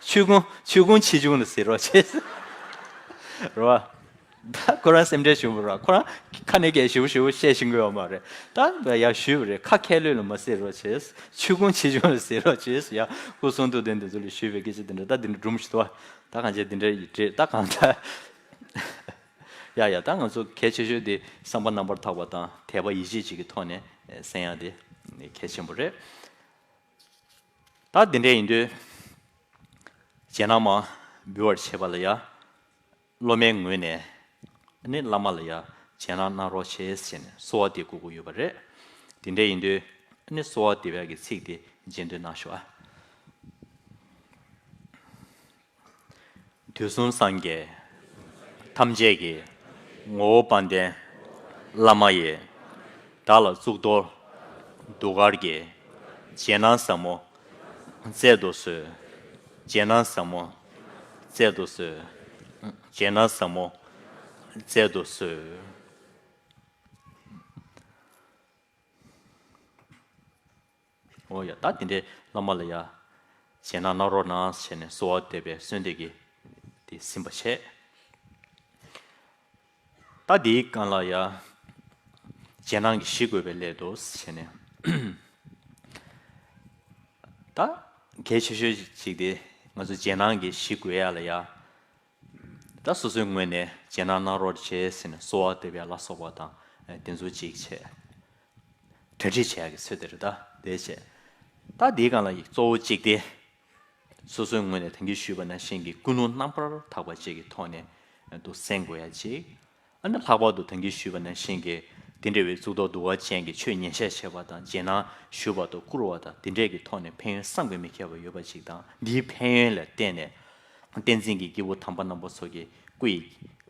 ཆོས་ཀུན་ཆོས་ཀུན་ཆེ་ཆུང་ལ་གཟིགས་རོགས་བྱེད། རེད་བ། ད་ཁོ་རང་སེམས་ཁྲལ་བྱུང་བ་རེད། ཁོ་རང་ཁ་ནས་སྐད་ཞེ་པོ་ཞེ་པོ་བཤད་ཤེས་ཀྱི་ཡོད་མ་རེད། ད་ཡར་ཞུས་པ་རེད། ཁ་མཁས་ལོས་ལ་མ་གཟིགས་རོགས་བྱེད། ཆོས་ཀུན་ཆེ་ཆུང་ལ་གཟིགས་རོགས་བྱེད། ཡ་སྐུ་གསུང་ཐུགས་རྟེན་འདི་ཚོ་ལ་ཞུས་པའི་སྐད་ཆ་འདི་འདྲ་ད་འདི་འདྲ་སྒྲུང་ཞིག་འདུག་བ། ད་གང་བྱས་འདི་འདྲ་ཡིན་འདྲ་ད་གང་ལྟར། ཡ་ཡ་ད་ང་ཚོ་གལ་ཆེ་ཤོས་དེ་བསམ་པ་རྣམ་པར་དག་པ་དང་དད་པ་ཡིད་ཆེས་གཅིག་གི་ཐོག་ནས་གསན་ཡ་དེ་གལ་ཆེན་པོ་རེད། ད་དེ་འདྲ་ཡིན་དུས་རྗེས་གནང་མ་འབུལ་བར་བྱེད་པ་ལ་ཡ། སློབ་མའི་ངོས་ནས་ནི་བླ་མ་ལ་ཡ་རྗེས་གནང་གནང་རོགས་བྱེད་ཟེར་ནས་གསོལ་བ་འདེབས་དགོས་ཀྱི་ཡོད་པ་རེད། དེ་འདྲ་ཡིན་དུས་ནི་གསོལ་བ་འདེབས་ཡག་གི་ཚིག་དེ་རྗེས་ཟློས་གནང་ཤོག་ཨ། དུས་གསུམ་སངས་རྒྱས་ཐམས་ཅད་ཀྱི་ངོ་བོ་དཔལ་ལྡན་བླ་མ་ཡི། བདག་ལ་གཙུག་ཏོར་གདུགས་དཀར་གྱི་རྗེས་གནང་ཟབ་མོ་སྩལ་དུ་གསོལ། རྗེས་གནང་ཟབ་མོ་སྩལ་དུ་གསོལ། རྗེས་གནང་ཟབ་མོ་སྩལ་དུ་གསོལ། འོ་ཡ་ད་དེ་འདྲའི་བླ་མ་ལ་ཡ་རྗེས་གནང་གནང་རོགས་གནང་ཟེར་ནས་གསོལ་བ་འདེབས་པའི་གསོལ་འདེབས་ཀྱི་དེ་ཟིན་པ་བྱས། ད་དེའི་སྒང་ལ་ཡ་རྗེས་གནང་གི་གཞི་དགོས་པའི་སླད་དུ་ཟེར་ནས། ད་གལ་ཆེ་ཤོས་ཅིག་དེ་ང་ཚོ་རྗེས་གནང་གི་གཞི་དགོས་ཡ་ལ་ཡ། ད་སོ་སོའི་ངོས་ནས་རྗེས་གནང་གནང་རོགས་བྱེད་ཟེར་ནས་གསོལ་བ་འདེབས་ཡ་ལ་སོགས་པ་དང་དེ་ཚོ་གཅིག་བྱས། གྲ་སྒྲིག་བྱེད་ཡག་གི་ཚོད་དེ་རེད་ད་དེ་བྱས། ད་དེའི་སྒང་ལ་ཡིག་གཙོ་བོ་གཅིག་དེ། སོ་སོའི་ངོས་ནས་ད་གིན་ཞུས་པ་ནང་བཞིན་གྱི་ཀུན་སློང་རྣམ་པར་དག་པ་ཅིག་གི་ཐོག་ནས་དུ་གསན་དགོས་ཡ་གཅིག་ཨ་ནི་ལྷག་པར་དུ་ད་གིན་ཞུས་པ་ནང་བཞིན་གྱི་དེ་འདྲ་བའི་གཙུག་ཏོར་གདུགས་དཀར་ཅན་གྱི་ཆོས་ཉན་བཤད་བྱེད་པ་དང་རྗེས་གནང་ཞུ་བ་དང་བསྐུར་བ་དང་དེ་འདྲས་ཀྱི་ཐོག་ནས་ཕན་ཡོན་བསམ་གྱིས་མི་ཁྱབ་པ་ཡོད་པ་ཅིག་དང་འདིའི་ཕན་ཡོན་ལ་བརྟེན་ནས་བསྟན་འཛིན་གྱི་སྐྱེས་བུ་དམ་པ་རྣམ་པ་ཚོ་གི་སྐུ་ཡི་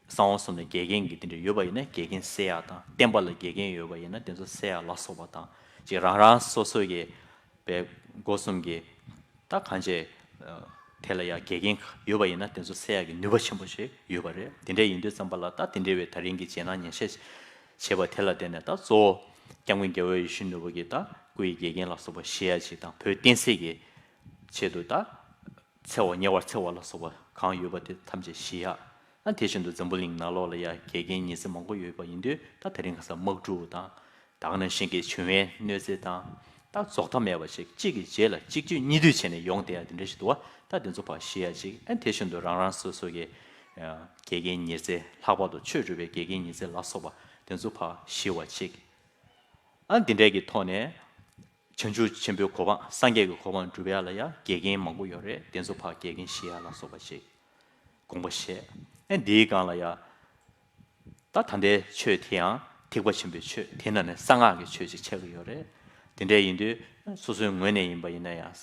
གསང་བ་གསུམ་ལ་འགལ་རྐྱེན་གྱི་དེ་འདྲ་ཡོད་པ་ཡིན་ན་འགལ་རྐྱེན་སེལ་ཡག་དང་བསྟན་པ་ལ་འགལ་རྐྱེན་ཡོད་པ་ཡིན་ན་དེ་ཚོ་སེལ་ཡག་ལ་སོགས་པ་དང་ཅིག་རང་རང་སོ་སོ་གི་པའི་སྒོ་གསུམ་གྱི་ད་གང་བྱས་དེ་ལ་ཡང་འགལ་རྐྱེན་ཡོད་པ་ཡིན་ན་དེ་ཚོ་སེལ་ཡག་གི་ནུས་པ་ཆེན་པོ་ཞིག་ཡོད་པ་རེད། དེ་འདྲ་ཡིན་དུས་ཙམ་པ་ལ་ད་དེ་འདྲ་བའི་ད་རིང་གི་རྗེས་གནང་ཉན་བཤད་བྱས་པ་དེ་ལ་བརྟེན་ནས་ད་གཙོ་བོ་སྐྱབས་མགོན་རྒྱལ་བ་ཡིད་བཞིན་ནོར་བུ་གིས་ད་སྐུ་ཡི་འགལ་རྐྱེན་ལ་སོགས་པ་ཞི་ཡག་ཅིག་དང་བོད་བསྟན་སྲིད་ཀྱི་ཆེད་དུ་ད། འཚེ་བ་ཉེ་བར་འཚེ་བ་ལ་སོགས་པ་གང་ཡོད་པ་དེ་ཐམས་ཅད་ཞི་ཡག་ཨ་དེ་བཞིན་དུ་འཛམ་བུ་གླིང་ནང་ལོགས་ལ་ཡང་འགལ་རྐྱེན་ཉེན་སྲིད་མང་པོ་ཡོད་པ་ཡིན་དུས་ད་དེ་རིང་ཁ་སང་དམག་འཁྲུག་དང་ད་ག་ནང་བཞིན་གྱི་འབྱུང་བའི་གནོད་འཚེ་དང་ད་རྫོགས་མཐའ་མེད་པ་ཞིག་གཅིག་གི་རྗེས་ལ་གཅིག་གཅིག་གཉིས་མཐུད་བྱས་ནས་ཡོང་བསྡད་ཡ་དེ་འདྲ་ཞིག་འདུག་བ། ད་དེ་ཚོ་ཕར་ཞི་ཡ་གཅིག་ཨ་དེ་བཞིན་དུ་རང་རང་སོ་སོ་གི་འགལ་རྐྱེན་ཉེན་སྲིད་ལྷག་པར་དུ་ཆོས་སྒྲུབ་པའི་འགལ་རྐྱེན་ཉེན་སྲིད་ལ་སོགས་པ་དེ་ཚོ་ཕར་ཞི་བ་གཅིག་ཨ་འདི་འདྲས་ཀྱི་ཐོག་ནས། བྱང་ཆུབ་ཆེན་པོའི་གོ་འཕང་སངས་རྒྱས་ཀྱི་གོ་འཕང་སྒྲུབ་ཡ་ལ་ཡ་འགལ་རྐྱེན་མང་པོ་ཡོད་རེད། དེ་ཚོ་ཕར་འགལ་རྐྱེན་ཞི་ཡ་ལ་སོགས་པ་ཞིག་དགོངས་པ་བཞེས། ཨེ་འདིའི་སྒང་ལ་ཡ། ད་ད་ལྟའི་ཆོས་དེ་ཡང་ཐེག་པ་ཆེན་པོའི་ཆོས་དེ་ནང་ནས་གསང་སྔགས་ཀྱི་ཆོས་ཅིག་ཆགས་ཀྱི་ཡོད་རེད། དེ་འདྲ་ཡིན་དུས་སོ་སོའི་ངོས་ནས་ཡིན་པ་ཡིན་ན་ཡང་།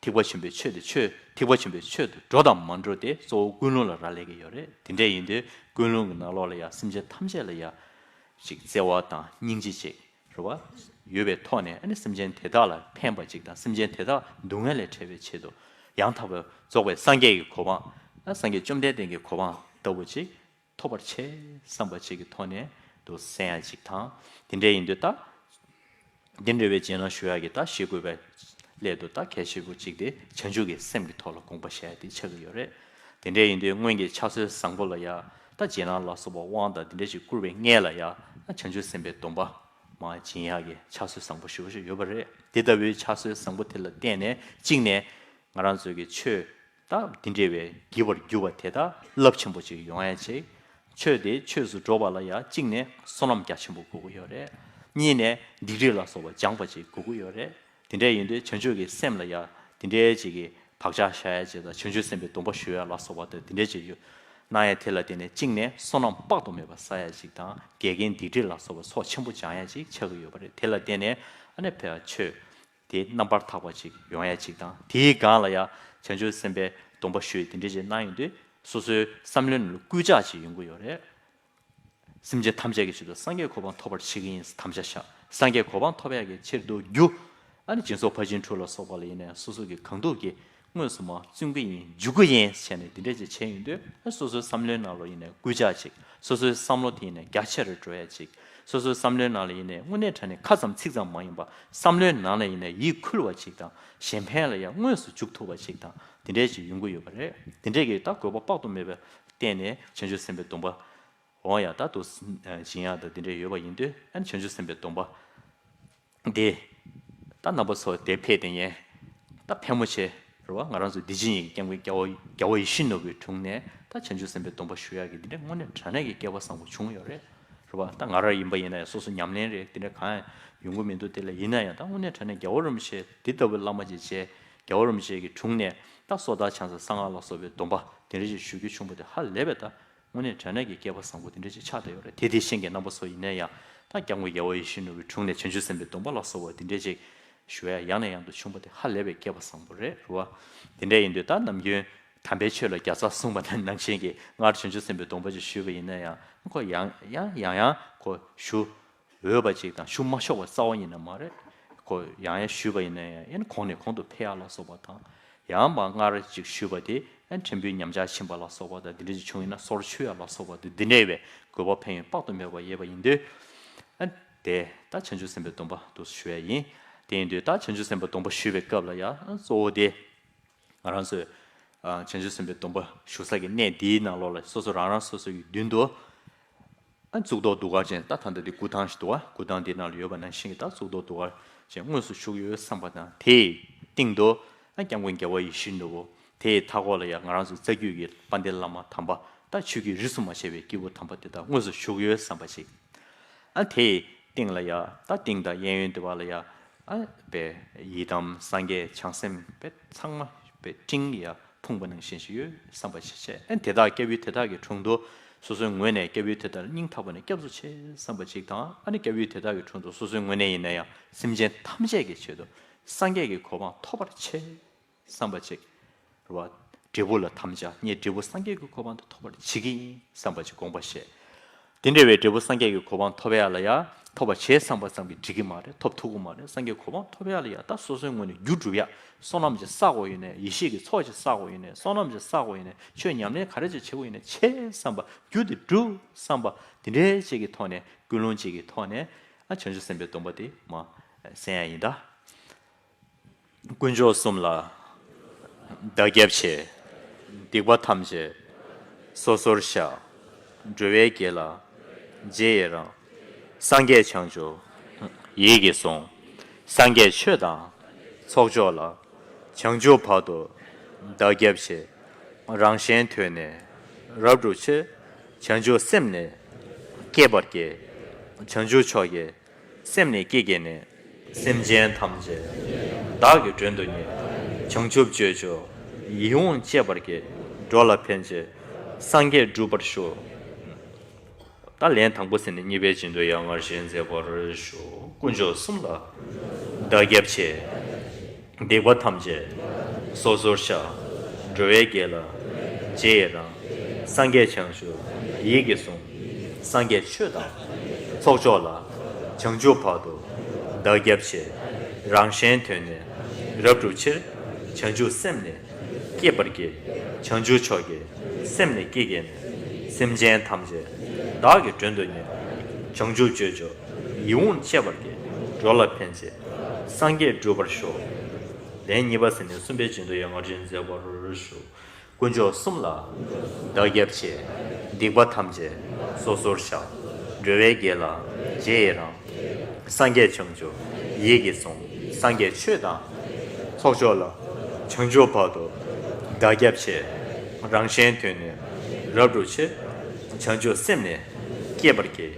ཐེག་པ་ཆེན་པོའི་ཆོས་དེ་ཆོས་ཐེག་པ་ཆེན་པོའི་ཆོས་དེ་འགྲོ་དང་མ་འགྲོ་དེ་གཙོ་བོ་ཀུན་སློང་ལ་རག་ལས་ཀྱི་ཡོད་རེད། དེ་འདྲ་ཡིན་དུས་ཀུན་སློང་གི་ནང་ལོགས་ལ་ཡང་སེམས་ཅན་ཐམས་ཅད་ལ་ཡང་ཅིག་བརྩེ་བ་དང་སྙིང་རྗེ་ཅིག་རེད་བ། ཡོད་པའི་ཐོག་ནས་ཨ་ནི་སེམས་ཅན་དེ་དག་ལ་ཕན་པ་ཅིག་དང་སེམས་ཅན་དེ་དག་སྡུག་བསྔལ་ལས་བྲལ་བའི་ཆེད་དུ་ཡང་དག་པར་རྫོགས་པའི་སངས་རྒྱས་ཀྱི་གོ་འཕང་། ཨ་སངས་རྒྱས་བཅོམ་ལྡན་འདས་ཀྱི་གོ་འཕང་ལྟ་བུ་ཅིག་ཐོབ་པར་བྱེད་བསམ་པ་ཅིག་གི་ཐོག་ནས་དུ་གསན་ཡ་ཅིག་དང་། དེ་འདྲ་ཡིན་དུས་ད། འདི་འདྲ་བའི་རྗེས་གནང་ཞུ་ཡ་གི་ད་ཞུ་དགོས་པའི་སླད་དུ་ད་གལ་ཆེ་པོ་ཅིག་དེ་བྱང་ཆུབ་ཀྱི་སེམས་ཀྱི་ཐོག་ལ་དགོངས་པ་བཞེས་ཡ་དེ་ཆགས་ཀྱི་ཡོད་རེད། དེ་འདྲ་ཡིན་དུས་སྔོན་གྱི་ཕྱག་སྲོལ་བཟང་པོ་ལ་ཡ་ད་རྗེས་གནང་ལ་སོགས་པ་དབང་དང་དེ་འདྲ་ཞིག་བསྐུར་བའི་སྔས་ལ་ཡ་ད་བྱང་ཆུབ་སེམས་དཔའི་སྡོམ་པ་མར་སྦྱིན་ཡ་གི་ཕྱག་སྲོལ་བཟང་པོ་ཞེ་པོ་ཅིག་ཡོད་པ་རེད། དེ་ལྟ་བུའི་ཕྱག་སྲོལ་བཟང་པོ་དེ་ལ་བརྟེན་ནས་གཅིག་ནས། ང་རང་ཚོའི་གི་ཆོས་ད་འདི་འདྲ་བའི་བགྱིས་པར་གྱུར་པ་དེ་དག་རླབས་ཆེན་པོ་ཅིག་ཡོང་ཡ་ཅིག་ཆོས་དེ་ཆོས་སུ་འགྲོ་བ་ལ་ཡ་གཅིག་ནས་བསོད་ནམས་རྒྱ་ཆེན་པོ་དགོས་ཀྱི་ཡོད་རེད། གཉིས་ནས་སྡིག་སྒྲིབ་ལ་སོགས་པ་སྦྱངས་པ་ཅིག་དགོས་ཀྱི་ཡོད་རེད། དེ་འདྲ་ཡིན་དུས་བྱང་ཆུབ་ཀྱི་སེམས་ལ་ཡ་དེ་འདྲའི་ཅིག་གི་བག་ཆགས་བཞག་ཡ་ཅིག་དང་བྱང་ཆུབ་སེམས་དཔའི་སྡོམ་པ་ཞུ་ཡ་ལ་སོགས་པ་དང་དེ་འདྲའི་ཅིག་ཡོད། གནང་ཡ་དེ་ལ་བརྟེན་ནས་གཅིག་ནས་བསོད་ནམས་དཔག་ཏུ་མེད་པ་བསགས་ཡ་ཅིག་དང་འགལ་རྐྱེན་སྡིག་སྒྲིབ་ལ་སོགས་པ་ཚོགས་ཆེན་པོ་སྦྱང་ཡ་ཅིག་ཆགས་ཀྱི་ཡོད་པ་རེད། དེ་ལ་བརྟེན་ནས་ཨ་ནི་ཕར་ཆོས། དེ་རྣམ་པར་དག་པ་ཅིག་ཡོང་ཡ་ཅིག་དང་། དེའི་སྒང་ལ་ཡ་བྱང་ཆུབ་སེམས་དཔའི་སྡོམ་པ་ཞུས་དེ་འདྲ་ཅིག་གནང་ཡོང་དུས་སོ་སོའི་བསམ་བློའི་ནང་ལ་སྐུལ་ལྕག་ཅིག་ཡོང་གི་ཡོད་རེད། སེམས་ཅན་ཐམས་ཅད་ཀྱི་ཆེད་དུ་སངས་རྒྱས་གོ་འཕང་ཐོབ་པར་བྱེད་ཀྱི་ཡིན་དམ་བཅའ་བཞག་སངས་རྒྱས་གོ་འཕང་ཐོབ་ཡ་གི་ཕྱིར་དུ་རྒྱུ། ཨ་ནི་སྦྱིན་སོགས་ཕར་ཕྱིན་དྲུག་ལ་སོགས་པ་ལ་ཡིན་ནའི་སོ་སོ་གི་གང་ཐུབ་ཀྱིས་དངོས་སུ་མར་བརྩོན་གྱི་ཡིན་འཇུག་གི་ཡིན་བྱས་ནས་འདི་འདྲ་ཅིག་བྱས་ཡོང་དུས་སོ་སོའི་བསམ་བློའི་ནང་ལ་ཡིན་ནའི་སྐུལ་ལྕག་ཅིག་སོ་སོའི་བསམ་བློ་དེ་ཡིན་ནའི་རྒྱ་ཆེ་རུ་འགྲོ་ཡ་ཅིག་སོ་སོའི་བསམ་བློའི་ནང་ལ་ཡིན་ནའི་དངོས་གནས་དྲང་གནས་ཁ་ཙམ་ཚིག་ཙམ་མ་ཡིན་པ་བསམ་བློའི་ནང་ལ་ཡིན་ནའི་ཡིད་འཁུལ་བ་ཅིག་དང་གཞན་ཕན་ལ་ཡང་དངོས་སུ་འཇུག་ཐུབ་པ་ཅིག་དང་དེ་འདྲ་ཅིག་ཡོང་གི་ཡོད་པ་རེད། དེ་འདྲ་གི་ད་དགོས་པ་དཔག་ཏུ་མེད་པའི་བརྟེན་ནས་བྱང་ཆུབ་སེམས་དཔའི་སྡོམ་པ། འོ་ཡ་ད་དུ་སྦྱིན་ཡག་དང་དེ་འདྲ་ཡོད་པ་ཡིན་དུས་ཨ་ནི་བྱང་ཆུབ་སེམས་དཔའི་སྡོམ་པ་འདི་ད་རྣམ་པ་ཚོ་དེ་ཕེབས་དེ་ངས་ད་ཕལ་མོ་ཆེ་རེད་བ། ང་རང་ཚོ་འདི་ཕྱི་གཉིས་ཀྱི་སྐྱབས་མགོན་རྒྱལ་བ་རྒྱལ་བ་ཡིད་བཞིན་ནོར་བུའི་དྲུང་ནས་ད་བྱང་ཆུབ་སེམས་དཔའི་སྡོམ་པ་ཞུ་ཡག་གི་འདི་འདྲ་དངོས་གནས་དྲང་གནས་ཀྱི་སྐལ་བ་བཟང་པོ་བྱུང་ཡོད་རེད། རེད་བ། ད་ང་རང་ཡིན་པ་ཡིན་ན་ཡང་སོ་སོ་ཉམས་ལེན་རེད་དེ་འདྲ་གང་ཡང་ཡོང་གི་མི་འདུག་དེ་ལ་ཡིན་ན་ཡང་ད་དངོས་གནས་དྲང་གནས་རྒྱལ་བ་རིན་པོ་ཆེ་འདི་ལྟ་བུའི་བླ་མ་ཅིག་བྱས་རྒྱལ་བ་རིན་པོ་ཆེ་གི་དྲུང་ནས་ད་སོ་ཐར་བྱང་སེམས་གསང་སྔགས་ལ་སོགས་པའི་སྡོམ་པ་དེ་འདྲ་ཞིག་ཞུ་རྒྱུ་བྱུང་བ་དེ་ཧ་ལས་པའི་ད། དངོས་གནས་དྲང་གནས་ཀྱི་སྐལ་བ་བཟང་པོ་དེ་འདྲ་ཅིག་ཆགས་བསྡད་ཡོད་རེད། དེ་དེ་བཞིན་གྱི་རྣམ་པ་ཚོ་ཡིན་ན་ཡང་ད་སྐྱབས་མགོན་རྒྱལ་བ་ཡིད་བཞིན་ནོར་བུའི་དྲུང་ནས་བྱང་ཆུབ་སེམས་དཔའི་སྡོམ་པ་ལ་སོགས་པ་དེ་འདྲ་ཅིག་ཞུ་ཡ་ཡང་ནས་ཡང་དུ་བྱུང་བ་དེ་ཧ་ལས་པའི་སྐལ་བ་བཟང་པོ་རེད་རེད་བ། དེ་འདྲ་ཡིན་དུས་ད་ནམ་རྒྱུན་དམ་པའི་ཆོས་ལ་བརྒྱ་རྩ་གསུངས་པ་དང་ནང་བཞིན་གྱི་སྔར་བྱང་ཆུབ་སེམས་དཔའི་སྡོམ་པ་ཅིག་ཞུས་པ་ཡིན་ན་ཡང་ཁོ་ཡང་ཡང་ཡང་ཡང་ཁོ་ཞུ་འོས་པ་ཅིག་དང་ཞུ་མ་ཆོག་པ་རྩ་བ་ཉིད་ནས་མ་རེད། ཁོ་ཡང་ཡང་ཞུས་པ་ཡིན་ན་ཡང་ཡང་གོང་ནས་གོང་དུ་འཕེལ་ཡག་ལ་སོགས་པ་དང་། ཡང་མ་སྔར་ཅིག་ཞུས་པ་དེ་ཕྲན་བུའི་ཉམས་ཆག་ཕྱིན་པ་ལ་སོགས་པ་དང་འདི་འདྲ་ཅིག་བྱུང་ཡིན་ན་སོར་ཆུད་ཡག་ལ་སོགས་པ་དང་འདི་འདྲ་བའི་དགོས་པ་ཕན་ཡོན་དཔག་ཏུ་མེད་པ་ཡོད་པ་ཡིན་དུས། དེ་ད་བྱང་ཆུབ་སེམས་དཔའི་སྡོམ་པ་དུ་ཞུ་ཡ་ཡིན། དེ་ཡིན་དུས་ད་བྱང་ཆུབ་སེམས་དཔའི་སྡོམ་པ་ཞུས་པའི་སྐབས་ལ་ཡང་གཙོ་བོ་དེ། ང་རང་ཚོས་ཨ་བྱང་ཆུབ་སེམས་དཔའི་སྡོམ་པ་ཞུ་ས་ཀྱི་གནས་འདིའི་ནང་ལོགས་ལ་སོ་སོ་རང་རང་སོ་སོ་ཡི་མདུན་དུ་ཨ་གཙུག་ཏོར་གདུགས་དཀར་ཅན། ད་ད་ལྟ་འདི་སྐུ་ཐང་ཞིག་འདུག་བ། སྐུ་ཐང་འདིའི་ནང་ལ་ཡོད་པ་ནང་བཞིན་གྱི་ད་གཙུག་ཏོར་གདུགས་དཀར་ཅན་དངོས་སུ་བཞུགས་ཡོད་བསམ་པ་དང་། དེའི་སྟེང་དུ་ཨ་སྐྱབས་མགོན་རྒྱལ་བ་ཡིད་བཞིན་ནོར་བུ། དེའི་མཐའ་འཁོར་ལ་ཡང་ང་རང་ཚོ་རྩ་རྒྱུད་ཀྱི་དཔལ་ལྡན་བླ་མ་དམ་པ་ད་ཆོས་ཀྱི་རིས་སུ་མ་ཆད་པའི་སྐྱེས་བུ་དམ་པ་དེ་དག་དངོས་སུ་བཞུགས་ཡོད་བསམ་པ་ཅིག་ཨ་དེའི་སྟེང་ལ་ཡ་ད་སྟེང་དང་གཡས་གཡོན་དེ་བ་ལ་ཡ་ཨ་པའི་ཡི་དམ་སངས་རྒྱས་བྱང་སེམས་པའི་ཚང་མ་པའི་སྤྲིན་ཡ་ཕུང་པ་ནང་བཞིན་ཞིག་ཡོད་བསམ་པ་ཞིག་བྱས། ཨ་དེ་དག་སྐྱབས་ཡུལ་དེ་དག་གི་དྲུང་དུ་སོ་སོའི་ངོས་ནས་སྐྱབས་ཡུལ་དེ་དག་ལ་སྙིང་ཐག་པ་ནས་སྐྱབས་སུ་མཆི་བསམ་པ་ཅིག་དང་། ཨ་ནི་སྐྱབས་ཡུལ་དེ་དག་གི་དྲུང་དུ་སོ་སོའི་ངོས་ནས་ཡིན་ན་ཡང་སེམས་ཅན་ཐམས་ཅད་ཀྱི་ཆེད་དུ་སངས་རྒྱས་ཀྱི་གོ་འཕང་ཐོབ་པར་བྱེད། བསམ་པ་ཅིག་རེད་བ། འབྲས་བུ་ལ་དམ་བཅའ། ངས་འབྲས་བུ་སངས་རྒྱས་ཀྱི་གོ་འཕང་དུ་ཐོབ་པར་བྱེད་ཀྱི་ཡིན་བསམ་པ་ཅིག་དགོངས་པ་བཞེས། དེ་འདྲ་བའི་འབྲས་བུ་སངས་རྒྱས་ཀྱི་གོ་འཕང་ཐོབ་ཡ་ལ་ཡ་ཐོབ་པར་བྱེད་བསམ་པ་ཙམ་གྱིས་འགྲིག་གི་མ་རེད། ཐོབ་ཐུབ་ཀྱི་མ་རེད། སངས་རྒྱས་གོ་འཕང་ཐོབ་ཡ་ལ་ཡ་ད་སོ་སོའི་ངོས་ནས་རྒྱུ་སྒྲུབ་ཡ། བསོད་ནམས་ཅིག་བསགས་དགོས་ཡོད་ནས། ཡེ་ཤེས་ཀྱི་ཚོགས་ཅིག་བསགས་དགོས་ཡོད་ནས། བསོད་ནམས་ཅིག་བསགས་དགོས་ཡོད་ནས། ཆོས་ཉམས་ལེན་ག་རེ་ཅིག་བྱེད་དགོས་ཡོད་ནས། བྱེད་བསམ་པ། རྒྱུ་དེ་སྒྲུབ་བསམ་པ། དེ་འདྲའི་ཅིག་གི་ཐོག་ནས་ཀུན་སློང་ཅིག་གི་ཐོག་ནས་ཨ་བྱང་ཆུབ་སེམས་དཔའི་སྡོམ་པ་དེ་མ་གསན་ཡ་ཡིན་ད། དཀོན་མཆོག་གསུམ་ལ་བདག་སྐྱབས་མཆི། སྡིག་པ་ཐམས་ཅད་སོ་སོར་བཤགས། འགྲོ་བའི་དགེ་ལ་རྗེས་ཡི་རང་། སངས་རྒྱས་བྱང་ཆུབ་ཡིད་ཀྱིས་བཟུང་། སངས་རྒྱས་ཆོས་དང་ཚོགས་མཆོག་ལ། བྱང་ཆུབ་བར་དུ་བདག་སྐྱབས་མཆི། རང་གཞན་དོན་ནི་རབ་བསྒྲུབ་ཕྱིར། བྱང་ཆུབ་སེམས་ནི་བསྐྱེད་པར་བགྱི། བྱང་ཆུབ་མཆོག་གི་སེམས་ནི་བསྐྱེད་བགྱིས་ནས། སེམས་ཅན་ཐམས་ཅད་བདག་གིས་མགྲོན་དུ་གཉེར། བྱང་ཆུབ་སྤྱོད་མཆོག་ཡིད་འོང་སྤྱད་པར་བགྱི། འགྲོ་ལ་ཕན་ཕྱིར་སངས་རྒྱས་འགྲུབ་པར་ཤོག་ད་ལན་དང་པོ་ཟེར་ནས་གཉིས་པའི་བྱིན་མཐུ་ཡང་སྔར་བཞིན་མཛད་པར་ཞུ། དཀོན་མཆོག་གསུམ་ལ་བདག་སྐྱབས་མཆི། སྡིག་པ་ཐམས་ཅད་སོ་སོར་བཤགས། འགྲོ་བའི་དགེ་ལ་རྗེས་ཡི་རང་། སངས་རྒྱས་བྱང་ཆུབ་ཡིད་ཀྱིས་བཟུང་། སངས་རྒྱས་ཆོས་དང་ཚོགས་མཆོག་ལ། བྱང་ཆུབ་བར་དུ་བདག་སྐྱབས་མཆི། རང་གཞན་དོན་ནི་རབ་བསྒྲུབ་ཕྱིར། བྱང་ཆུབ་སེམས་ནི་བསྐྱེད་པར་བགྱི། བྱང་ཆུབ་མཆོག་གི་སེམས་ནི་བསྐྱེད་བགྱིས་ནས། སེམས་ཅན་ཐམས་ཅད་བདག་གིས་མགྲོན་དུ་གཉེར། བྱང་ཆུབ་སྤྱོད་མཆོག་ཡིད་འོང་སྤྱད་པར་བགྱི། འགྲོ་ལ་ཕན་ཕྱིར་སངས་རྒྱས་འགྲུབ་པར་ཤོག་ལན་གཉིས་པ་ཟེར་ནས་གསུམ་པའི་བྱིན་མཐུ་ཡང་སྔར་བཞིན་མཛད་པར་ཞུ། དཀོན་མཆོག་གསུམ་ལ་བདག་སྐྱབས་མཆི། སྡིག་པ་ཐམས་ཅད་སོ་སོར་བཤགས། འགྲོ་བའི་དགེ་ལ་རྗེས་ཡི་རང་། སངས་རྒྱས་བྱང་ཆུབ་ཡིད་ཀྱིས་བཟུང་། སངས་རྒྱས་ཆོས་དང་ཚོགས་མཆོག་ལ། བྱང་ཆུབ་བར་དུ་བདག་སྐྱབས་མཆི། རང་གཞན་དོན་ནི་རབ་བསྒྲུབ་ཕྱིར། བྱང་ཆུབ་སེམས་ནི་བསྐྱེད་པར་བགྱི།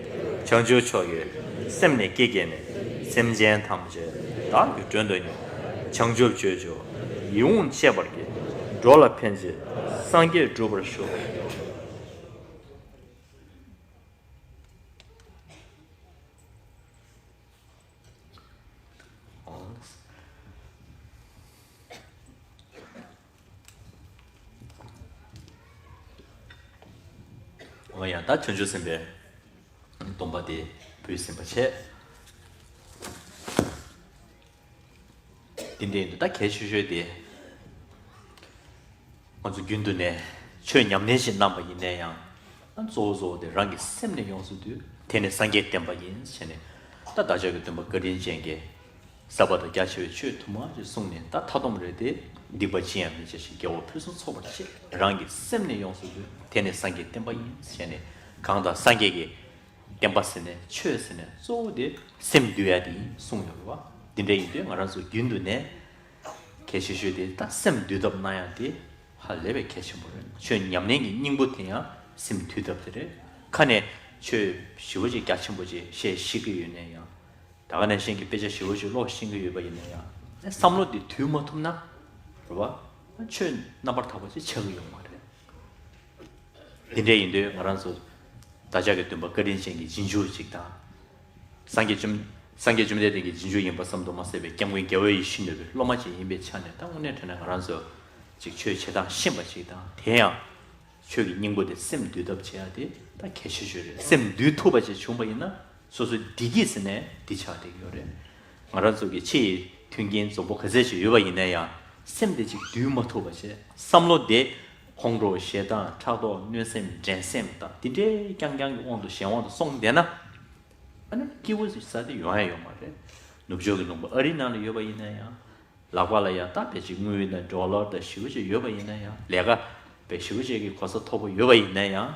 བྱང་ཆུབ་མཆོག་གི་སེམས་ནི་བསྐྱེད་བགྱིས་ནས། སེམས་ཅན་ཐམས་ཅད་བདག་གིས་མགྲོན་དུ་གཉེར། བྱང་ཆུབ་སྤྱོད་མཆོག་ཡིད་འོང་སྤྱད་པར་བགྱི། འགྲོ་ལ་ཕན་ཕྱིར་སངས་རྒྱས་འགྲུབ་པར་ཤོག་འོ་ཡ། ད་བྱང་ཆུབ་སེམས་དཔའི་སྡོམ་པ་དེ་འབུལ་ཟིན་པ་བྱས། དེ་འདྲ་ཡིན་དུས་ད་གལ་ཆེ་ཤོས་དེ། ང་ཚོ་རྒྱུན་དུ་ནས་ཆོས་ཉམས་ལེན་ཞིག་གནང་པ་ཡིན་ན་ཡང་། གཙོ་བོ་གཙོ་བོ་དེ་རང་གི་སེམས་ནས་ཡོངས་སུ་འདུལ། དེ་ནི་སངས་རྒྱས་བསྟན་པ་ཡིན་ཟེར་ནས། ད་བདག་ཅག་གི་སྟོན་པ་བཀའ་དྲིན་ཅན་གྱིས་ཟབ་པ་དང་རྒྱ་ཆེ་བའི་ཆོས་དུ་མ་ཞིག་གསུངས་ནས། ད་མཐའ་སྡོམ་རེད་དེ། སྡིག་པ་ཅི་ཡང་མི་བྱ་ཞིང་། དགེ་བ་ཕུན་སུམ་ཚོགས་པར་སྤྱད། རང་གི་སེམས་ནས་ཡོངས་སུ་འདུལ། དེ་ནི་སངས་རྒྱས་བསྟན་པ་ཡིན་ཟེར་ནས། གང་ལྟར་སངས་རྒྱས་ཀྱི་བསྟན་པ་ཟེར་ནས་ཆོས་ཟེར་ནས་གཙོ་བོ་དེ་སེམས་འདུལ་ཡ་དེ་ཡིན་གསུངས་ཡོད་རེད་བ། འདི་འདྲ་ཡིན་དུས་ང་རང་ཚོ་རྒྱུན་དུ་ནས་གལ་ཆེ་ཤོས་དེ་ད་སེམས་འདུལ་ཐབས་གནང་ཡ་དེ་ཧ་ལས་པའི་གལ་ཆེན་པོ་རེད། ཆོས་ཉམས་ལེན་གྱི་སྙིང་པོ་དེ་ཡང་སེམས་འདུལ་ཐབས་དེ་རེད། ཁ་ནས་ཆོས་ཞེ་པོ་ཅིག་རྒྱ་ཆེན་པོ་ཅིག་བཤད་ཤེས་ཀྱི་ཡོད་ན་ཡང་། ད་ག་ནང་བཞིན་གྱི་དཔེ་ཆ་ཞེ་པོ་ཅིག་ཀློག་ཤེས་ཀྱི་ཡོད་པ་ཡིན་ན་ཡང་། བསམ་བློ་དེ་འདུལ་མ་ཐུབ་ན། རེད་བ། ཆོས་རྣམ་པར་དག་པ་ཅིག་ཆགས་ཀྱི་ཡོད་མ་རེད། འདི་འདྲ་ཡིན་དུས་ང་རང་ཚོ་བདག་ཅག་གི་སྟོན་པ་བཀའ་དྲིན་ཅན་གྱི་རྗེས་འཇུག་ཅིག་དང་། སངས་རྒྱས་བཅོམ། སངས་རྒྱས་བཅོམ་ལྡན་འདས་ཀྱི་རྗེས་འཇུག་ཡིན་པ་ཙམ་དུ་མ་ཟད་པའི་སྐྱབས་མགོན་རྒྱལ་བ་ཡིད་བཞིན་ནོར་བུའི་སློབ་མ་ཅིག་ཡིན་པའི་ཆ་ནས། ད་དངོས་གནས་དྲང་གནས་ང་རང་ཚོ་ཅིག་ཆོས་བྱེད་སྟངས་ཤེས་པ་ཅིག་དང་། དེ་ཡང་ཆོས་ཀྱི་སྙིང་པོ་དེ་སེམས་འདུལ་ཐབས་བྱེད་ཡ་དེ་ད་གལ་ཆེ་ཤོས་རེད། སེམས་འདུལ་ཐུབ་པ་ཅིག་བྱུང་པ་ཡིན་ན། སོ་སོའི་བདེ་སྐྱིད་ཟེར་ནས་འདི་ཆགས་བསྡད་ཀྱི་ཡོད་རེད། ང་རང་ཚོ་གི་ཕྱི་ཡི་མཐུན་རྐྱེན་འཛོམས་པོ་ག་ཚད་ཅིག་ཡོད་པ་ཡིན་ན་ཡང་། སེམས་དེ་ཅིག་འདུལ་མ་ཐུབ་པ་བྱས། བསམ་བློ་དེ་ཁོང་ཁྲོ་ཞེ་སྡང་ཕྲག་དོག་གནོད་སེམས་འགྲན་སེམས་དང་དེ་འདྲའི་རྐྱང་རྐྱང་གི་དབང་དུ་གཞན་དབང་དུ་སོང་བསྡད་ན། ཨ་ནི་སྐྱིད་པོ་ཞིག་ས་དེ་ཡོང་ཡ་ཡོད་མ་རེད། ནུབ་ཕྱོགས་ཀྱི་ལུང་པ་ཨ་རིའི་ནང་ལ་ཡོད་པ་ཡིན་ན་ཡང་། ལག་པ་ལ་ཡ་ད་ཕལ་ཆེར་དངུལ་དང་ཌོ་ལར་དང་ཞེ་པོ་ཅིག་ཡོད་པ་ཡིན་ན་ཡང་། ལས་ཀ་དཔེ་ཞེ་པོ་ཅིག་གི་གོ་ས་མཐོ་པོ་ཡོད་པ་ཡིན་ན་ཡང་།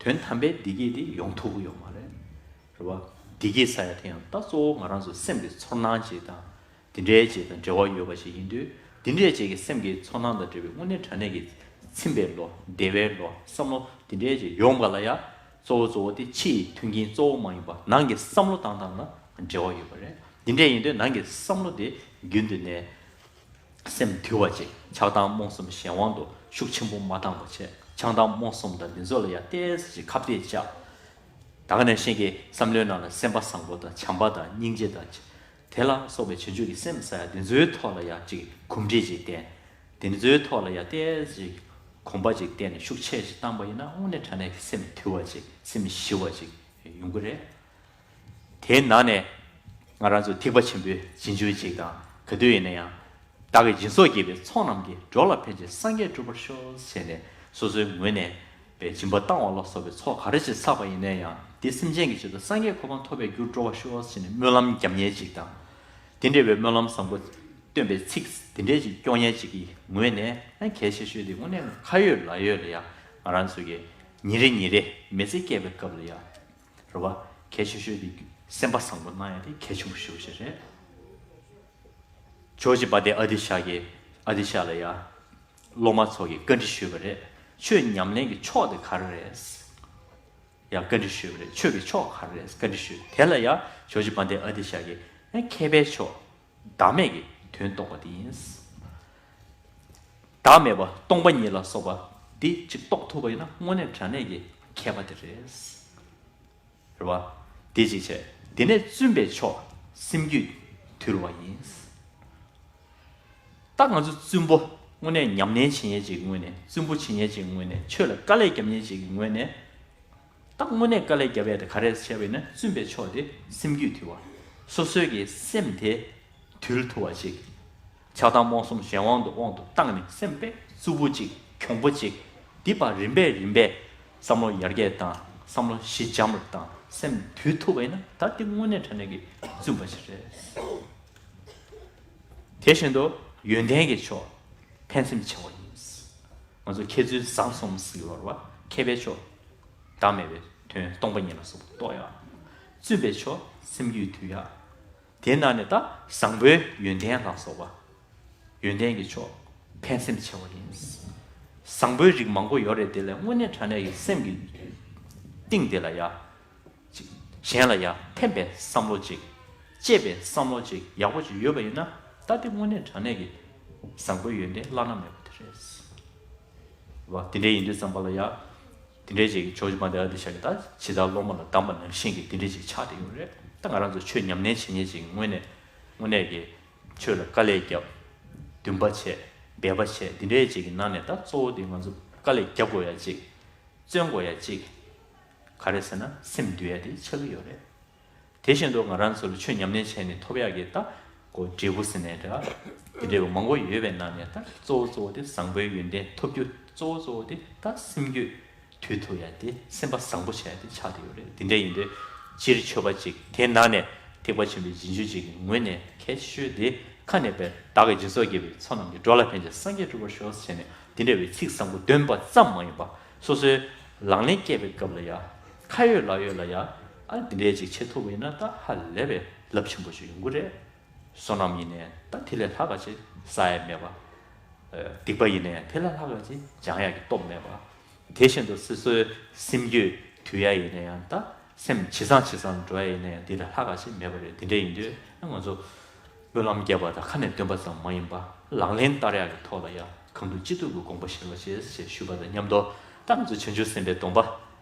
དོན་དམ་པའི་བདེ་སྐྱིད་དེ་ཡོང་ཐུབ་ཀྱི་ཡོད་མ་རེད། རེད་བ། བདེ་སྐྱིད་ཟེར་ཡ་དེ་ཡང་ད་གཙོ་བོ་ང་རང་ཚོ་སེམས་ཀྱི་ཚོར་སྣང་ཅིག་དང་། དེ་འདྲའི་ཅིག་དང་འབྲེལ་བ་ཡོད་པ་ཞིག་ཡིན་དུས། དེ་འདྲའི་ཅིག་གི་སེམས་ཀྱི་ཚོར་སྣང་དང་འབྲེལ་བའི་དངོས་གནས་དྲང་གནས་ཀྱི་ཚིམ་པའི་བློ། བདེ་བའི་བློ། བསམ་བློ་དེ་འདྲའི་ཅིག་ཡོང་བ་ལ་ཡ། གཙོ་བོ་གཙོ་བོ་དེ་ཕྱི་ཡི་མཐུན་རྐྱེན་གཙོ་བོ་མ་ཡིན་པ་ནང་གི་བསམ་བློ་བཏང་སྟངས་ལ་འབྲེལ་བ་ཡོད་པ་རེད། དེ་འདྲ་ཡིན་དུས་ནང་གི་བསམ་བློ་དེ་རྒྱུན་དུ་ནས་སེམས་དུལ་བ་ཅིག། ཆགས་སྡང་རྨོངས་གསུམ་གཞན་དབང་དུ་ཤུགས་ཆེན་པོ་མ་བཏང་བ་བྱས། ཆགས་སྡང་རྨོངས་གསུམ་དང་འདི་ཚོ་ལ་ཡང་ཏོག་ཙམ་ཅིག་ཁ་གཏད་བཅག། ད་ག་ནང་བཞིན་གྱི་བསམ་བློའི་ནང་ལ་སེམས་པ་བཟང་པོ་དང་བྱམས་པ་དང་སྙིང་རྗེ་དང་། དེ་ལ་སོགས་པའི་བྱང་ཆུབ་ཀྱི་སེམས་ཟེར་ཡ་འདི་ཚོའི་ཐོག་ལ་ཡང་ཅིག་གོམས་འདྲིས་ཅིག་བསྟེན། དེ་ཚོའི་ཐོག་ལ་ཡང་ཏོག་ཙམ་ཅིག་གོམས་པ་ཅིག་བསྟེན་ནས་ཤུགས་ཆེ་ཞིག་བཏང་པ་ཡིན་ན། དངོས་གནས་དྲང་གནས་ཀྱི་སེམས་དུལ་བ་ཅིག། སེམས་ཞི་བ་ཅིག་ཡོང་གི་རེད། དེའི་ནང་ནས་ང་རང་ཚོ་ཐེག་པ་ཆེན་པོའི་རྗེས་འཇུག་ཅིག་དང་། ག་དུས་ཡིན་ན་ཡང་། བདག་གིས་སྦྱིན་སོགས་བགྱིས་པའི་ཚོགས་རྣམས་ཀྱིས། འགྲོ་ལ་ཕན་ཕྱིར་སངས་རྒྱས་འགྲུབ་པར་ཤོག་ཟེར་ནས། སོ་སོའི་ངོས་ནས་པའི་སྦྱིན་པ་བཏང་བ་ལ་སོགས་པའི་ཚོགས་ག་རེ་ཞིག་བསགས་པ་ཡིན་ན་ཡང་། དེ་སེམས་ཅན་གྱི་ཆེད་དུ་སངས་རྒྱས་གོ་འཕང་ཐོབ་པའི་རྒྱུར་འགྲོ་བར་ཤོག་ཟེར་ནས་སྨོན་ལམ་རྒྱབ་མཁན་ཅིག་དང་། དེ་འདྲ་བའི་སྨོན་ལམ་བཟང་པོ་སྟོན་པའི་ཚིག་དེ་འདྲ་ཞིག་སྐྱོར་མཁན་ཅིག་གི་ངོས་ནས། ཨ། གལ་ཆེ་ཤོས་དེ་དངོས་གནས་ཁ་ཡོད་ལག་ཡོད་ལ་ཡ། ང་རང་ཚོ་གི་ཉིན་རེ་ཉིན་རེ་མི་ཚེ་སྐྱེལ་བའི་སྐབས་ལ་ཡ། རེད་བ། གལ་ཆེ་ཤོས་དེ་སེམས་པ་བཟང་པོ་གནང་ཡ་དེ་གལ་ཆེན་པོ་ཞེ་པོ་ཅིག་རེད། ཇོ་བོ་རྗེ་དཔལ་ལྡན་ཨ་ཏི་ཤ་གིས། ཨ་ཏི་ཤ་ལ་ཡ། སློབ་མ་ཚོ་གིས་བཀའ་འདྲི་ཞུས་པ་རེད། ཆོས་ཉམས་ལེན་གྱི་མཆོག་དེ་ག་རེ་རེད། ཡ། བཀའ་འདྲི་ཞུས་པ་རེད། ཆོས་ཀྱི་མཆོག་ག་རེ་རེད། བཀའ་འདྲི་ཞུས། དེ་ལ་ཡ། ཇོ་བོ་རྗེ་དཔལ་ལྡན་ཨ་ཏི་ཤ་གིས། མཁས་པའི་མཆོག་བདག་མེད་ཀྱི་དོན་རྟོགས་པ་དེ་ཡིན། བདག་མེད་པ་སྟོང་པ་ཉིད་ལ་སོགས་པ་འདི་གཅིག་རྟོགས་ཐུབ་པ་ཡིན་ན་དངོས་གནས་དྲང་གནས་ཀྱི་མཁས་པ་དེ་རེད། རེད་བ། དེ་གཅིག་བྱས། དེ་ནས་བཙུན་པའི་མཆོག་སེམས་རྒྱུད་དུལ་བ་ཡིན། ད་ང་ཚོ་བཙུན་པོ་དངོས་གནས་ཉམས་ལེན་བྱེད་མཁན་ཅིག་གི་ངོས་ནས། བཙུན་པོ་བྱེད་མཁན་ཅིག་གི་ངོས་ནས། ཆོས་ལ་དཀའ་ལས་རྒྱབ་མཁན་ཅིག་གི་ངོས་ནས། ད་དངོས་གནས་དཀའ་ལས་རྒྱབ་ཡས་དེ་ག་རེ་བྱས་པ་ཡིན་ན། བཙུན་པའི་མཆོག་དེ་སེམས་རྒྱུད་དུལ་བ། སོ་སོའི་གི་སེམས་དེ་དུལ་ཐུབ་པ་ཅིག། ཆགས་སྡང་རྨོངས་གསུམ་གཞན་དབང་དུ་དབང་དུ་བཏང་ནས་སེམས་དཔེ་རྩུབ་པོ་ཅིག། གྱོང་པོ་ཅིག། འདི་ཕར་རིམ་པས་རིམ་པས་བསམ་བློ་ཡར་རྒྱས་བཏང་། བསམ་བློ་ཞི་འཇམ་རུ་བཏང་། སེམས་དུལ་ཐུབ་པ་ཡིན་ན་ད་འདི་དངོས་གནས་དྲང་གནས་ཀྱི་བཙུན་པ་ཞིག་རེད། དེ་བཞིན་དུ་ཡོན་ཏན་གྱི་མཆོག་ཕན་སེམས་ཆེ་བ་ཡིན། ང་ཚོ་མཁས་བཙུན་བཟང་གསུམ་ཟེར་བ་རེད་བ། མཁས་པའི་མཆོག་བདག་མེད་པའི་དོན་སྟོང་པ་ཉིད་ལ་སོགས་པ་རྟོགས་ཡག། བཙུན་པའི་མཆོག་སེམས་རྒྱུད་དུལ་ཡག། དེའི་ནང་ནས་ད་བཟང་པོའི་ཡོན་ཏན་ལ་སོགས་པ། ཡོན་ཏན་གྱི་མཆོག་ཕན་སེམས་ཆེ་བ་ཡིན། བཟང་པོའི་རིགས་མང་པོ་ཡོད་རེད། དེ་ལས་དངོས་གནས་དྲང་གནས་ཀྱི་སེམས་ཀྱི་གཏིང་དེ་ལ་ཡ། ཅིག། གཞན་ལ་ཡ་ཕན་པའི་བསམ་བློ་ཅིག། གཅེས་པའི་བསམ་བློ་ཅིག་ཡག་པོ་ཅིག་ཡོད་པ་ཡིན་ན། ད་དེ་དངོས་གནས་དྲང་གནས་ཀྱི་བཟང་པོའི་ཡོན་ཏན་བླ་ན་མེད་པ་དེ་རེད། བ། དེ་འདྲ་ཡིན་དུས་ཙམ་པ་ལ་ཡ། དེ་འདྲའི་ཅིག་ཇོ་བོ་རྗེ་མ་དེ་ཨ་ཏི་ཤ་གིས་ད་ཇི་ལྟར་སློབ་མ་ལ་གདམས་པ་ནང་བཞིན་གྱི་དེ་འདྲའི་ཅིག་ཆགས་བསྡད་ཡོད་རེད། ད་ང་རང་ཚོ་ཆོས་ཉམས་ལེན་བྱེད་མཁན་ཅིག་ངོས་ནས། དངོས་གནས་ཀྱི་ཆོས་ལ་དཀའ་ལས་བརྒྱབ། འདུན་པ་བྱས། འབད་པ་བྱས། དེ་འདྲའི་ཅིག་གི་ནང་ནས་ད་གཙོ་བོ་དེ་ང་ཚོ་དཀའ་ལས་རྒྱབ་དགོས་ཡ་ཅིག། བརྩོན་དགོས་ཡ་ཅིག། ག་རེ་ཟེར་ན་སེམས་འདུལ་ཡ་དེ་ཆགས་ཀྱི་ཡོད་རེད། དེ་བཞིན་དུ་ང་རང་ཚོ་ལ་ཆོས་ཉམས་ལེན་བྱས་ནས་ཐོབ་ཡག་གི་ད་གོ་འབྲས་བུ་ཟེར་ནའི་འདྲ། དེ་འདྲའི་མང་པོ་ཡོད་པའི་ནང་ནས་ད་གཙོ་བོ་གཙོ་བོ་དེ་བཟང་པོའི་ཡོན་ཏན་ཐོབ་རྒྱུ་གཙོ་བོ་གཙོ་བོ་དེ་ད་སེམས་རྒྱུད་དུལ་ཐུབ་ཡ་དེ། སེམས་པ་བཟང་པོ་བྱས་ཡ་དེ་ཆགས་བསྡད་ཡོད་རེད། དེ་འདྲ་ཡིན་དུས་སྤྱིར་ཆོས་པ་ཅིག་དེའི་ནང་ནས་ཐེག་པ་ཆེན་པོའི་རྗེས་འཇུག་ཅིག་གི་ངོས་ནས་གལ་ཆེ་ཤོས་དེ་ཁ་ནས་པའི་བདག་གིས་སྦྱིན་སོགས་བགྱིས་པའི་ཚོགས་རྣམས་ཀྱིས། འགྲོ་ལ་ཕན་ཕྱིར་སངས་རྒྱས་འགྲུབ་པར་ཤོག་ཟེར་ནས་དེ་འདྲ་བའི་ཚིག་བཟང་པོ་འདོན་པ་ཙམ་མ་ཡིན་པ། སོ་སོའི་ལག་ལེན་བཀལ་བའི་སྐབས་ལ་ཡ། ཁ་ཡོད་ལག་ཡོད་ལ་ཡ། ཨ་འདི་འདྲའི་ཅིག་བྱེད་ཐུབ་པ་ཡིན་ན་ད་ཧ་ལས་པའི་རླབས་ཆེན་པོ་ཞིག་ཡོང་གི་རེད། བསོད་ནམས་ཡིན་ནའི་ད་དེ་ལས་ལྷག་ག་ཅིག་བསགས་ཡ་མེད་པ། ཨ་སྡིག་པ་ཡིན་ནའི་དེ་ལས་ལྷག་ག་ཅིག་སྦྱང་ཡ་གི་སྟོབས་མེད་པ། དེ་བཞིན་དུ་སོ་སོའི་སེམས་རྒྱུད་དུལ་ཡ་ཡིན་ན་ཡང་ད་སེམས་ཇེ་བཟང་ཇེ་བཟང་འགྲོ་ཡ་ཡིན་ན་ཡང་དེ་ལས་ལྷག་ག་ཅིག་མེད་པ་རེད། དེ་འདྲ་ཡིན་དུས་ང་ཚོ་སྨོན་ལམ་རྒྱབ་པ་དང་ཁ་ནས་འདོན་པ་ཙམ་མ་ཡིན་པ། ལག་ལེན་བསྟར་ཡག་གི་ཐོག་ལ་ཡང་གང་ཐུབ་ཅི་ཐུབ་ཀྱི་དགོངས་པ་བཞེས་རོགས་བྱེད་ཅེས་ཞུས་པ་དང་མཉམ་དུ། ད་ང་ཚོ་བྱང་ཆུབ་སེམས་དཔའི་སྡོམ་པ་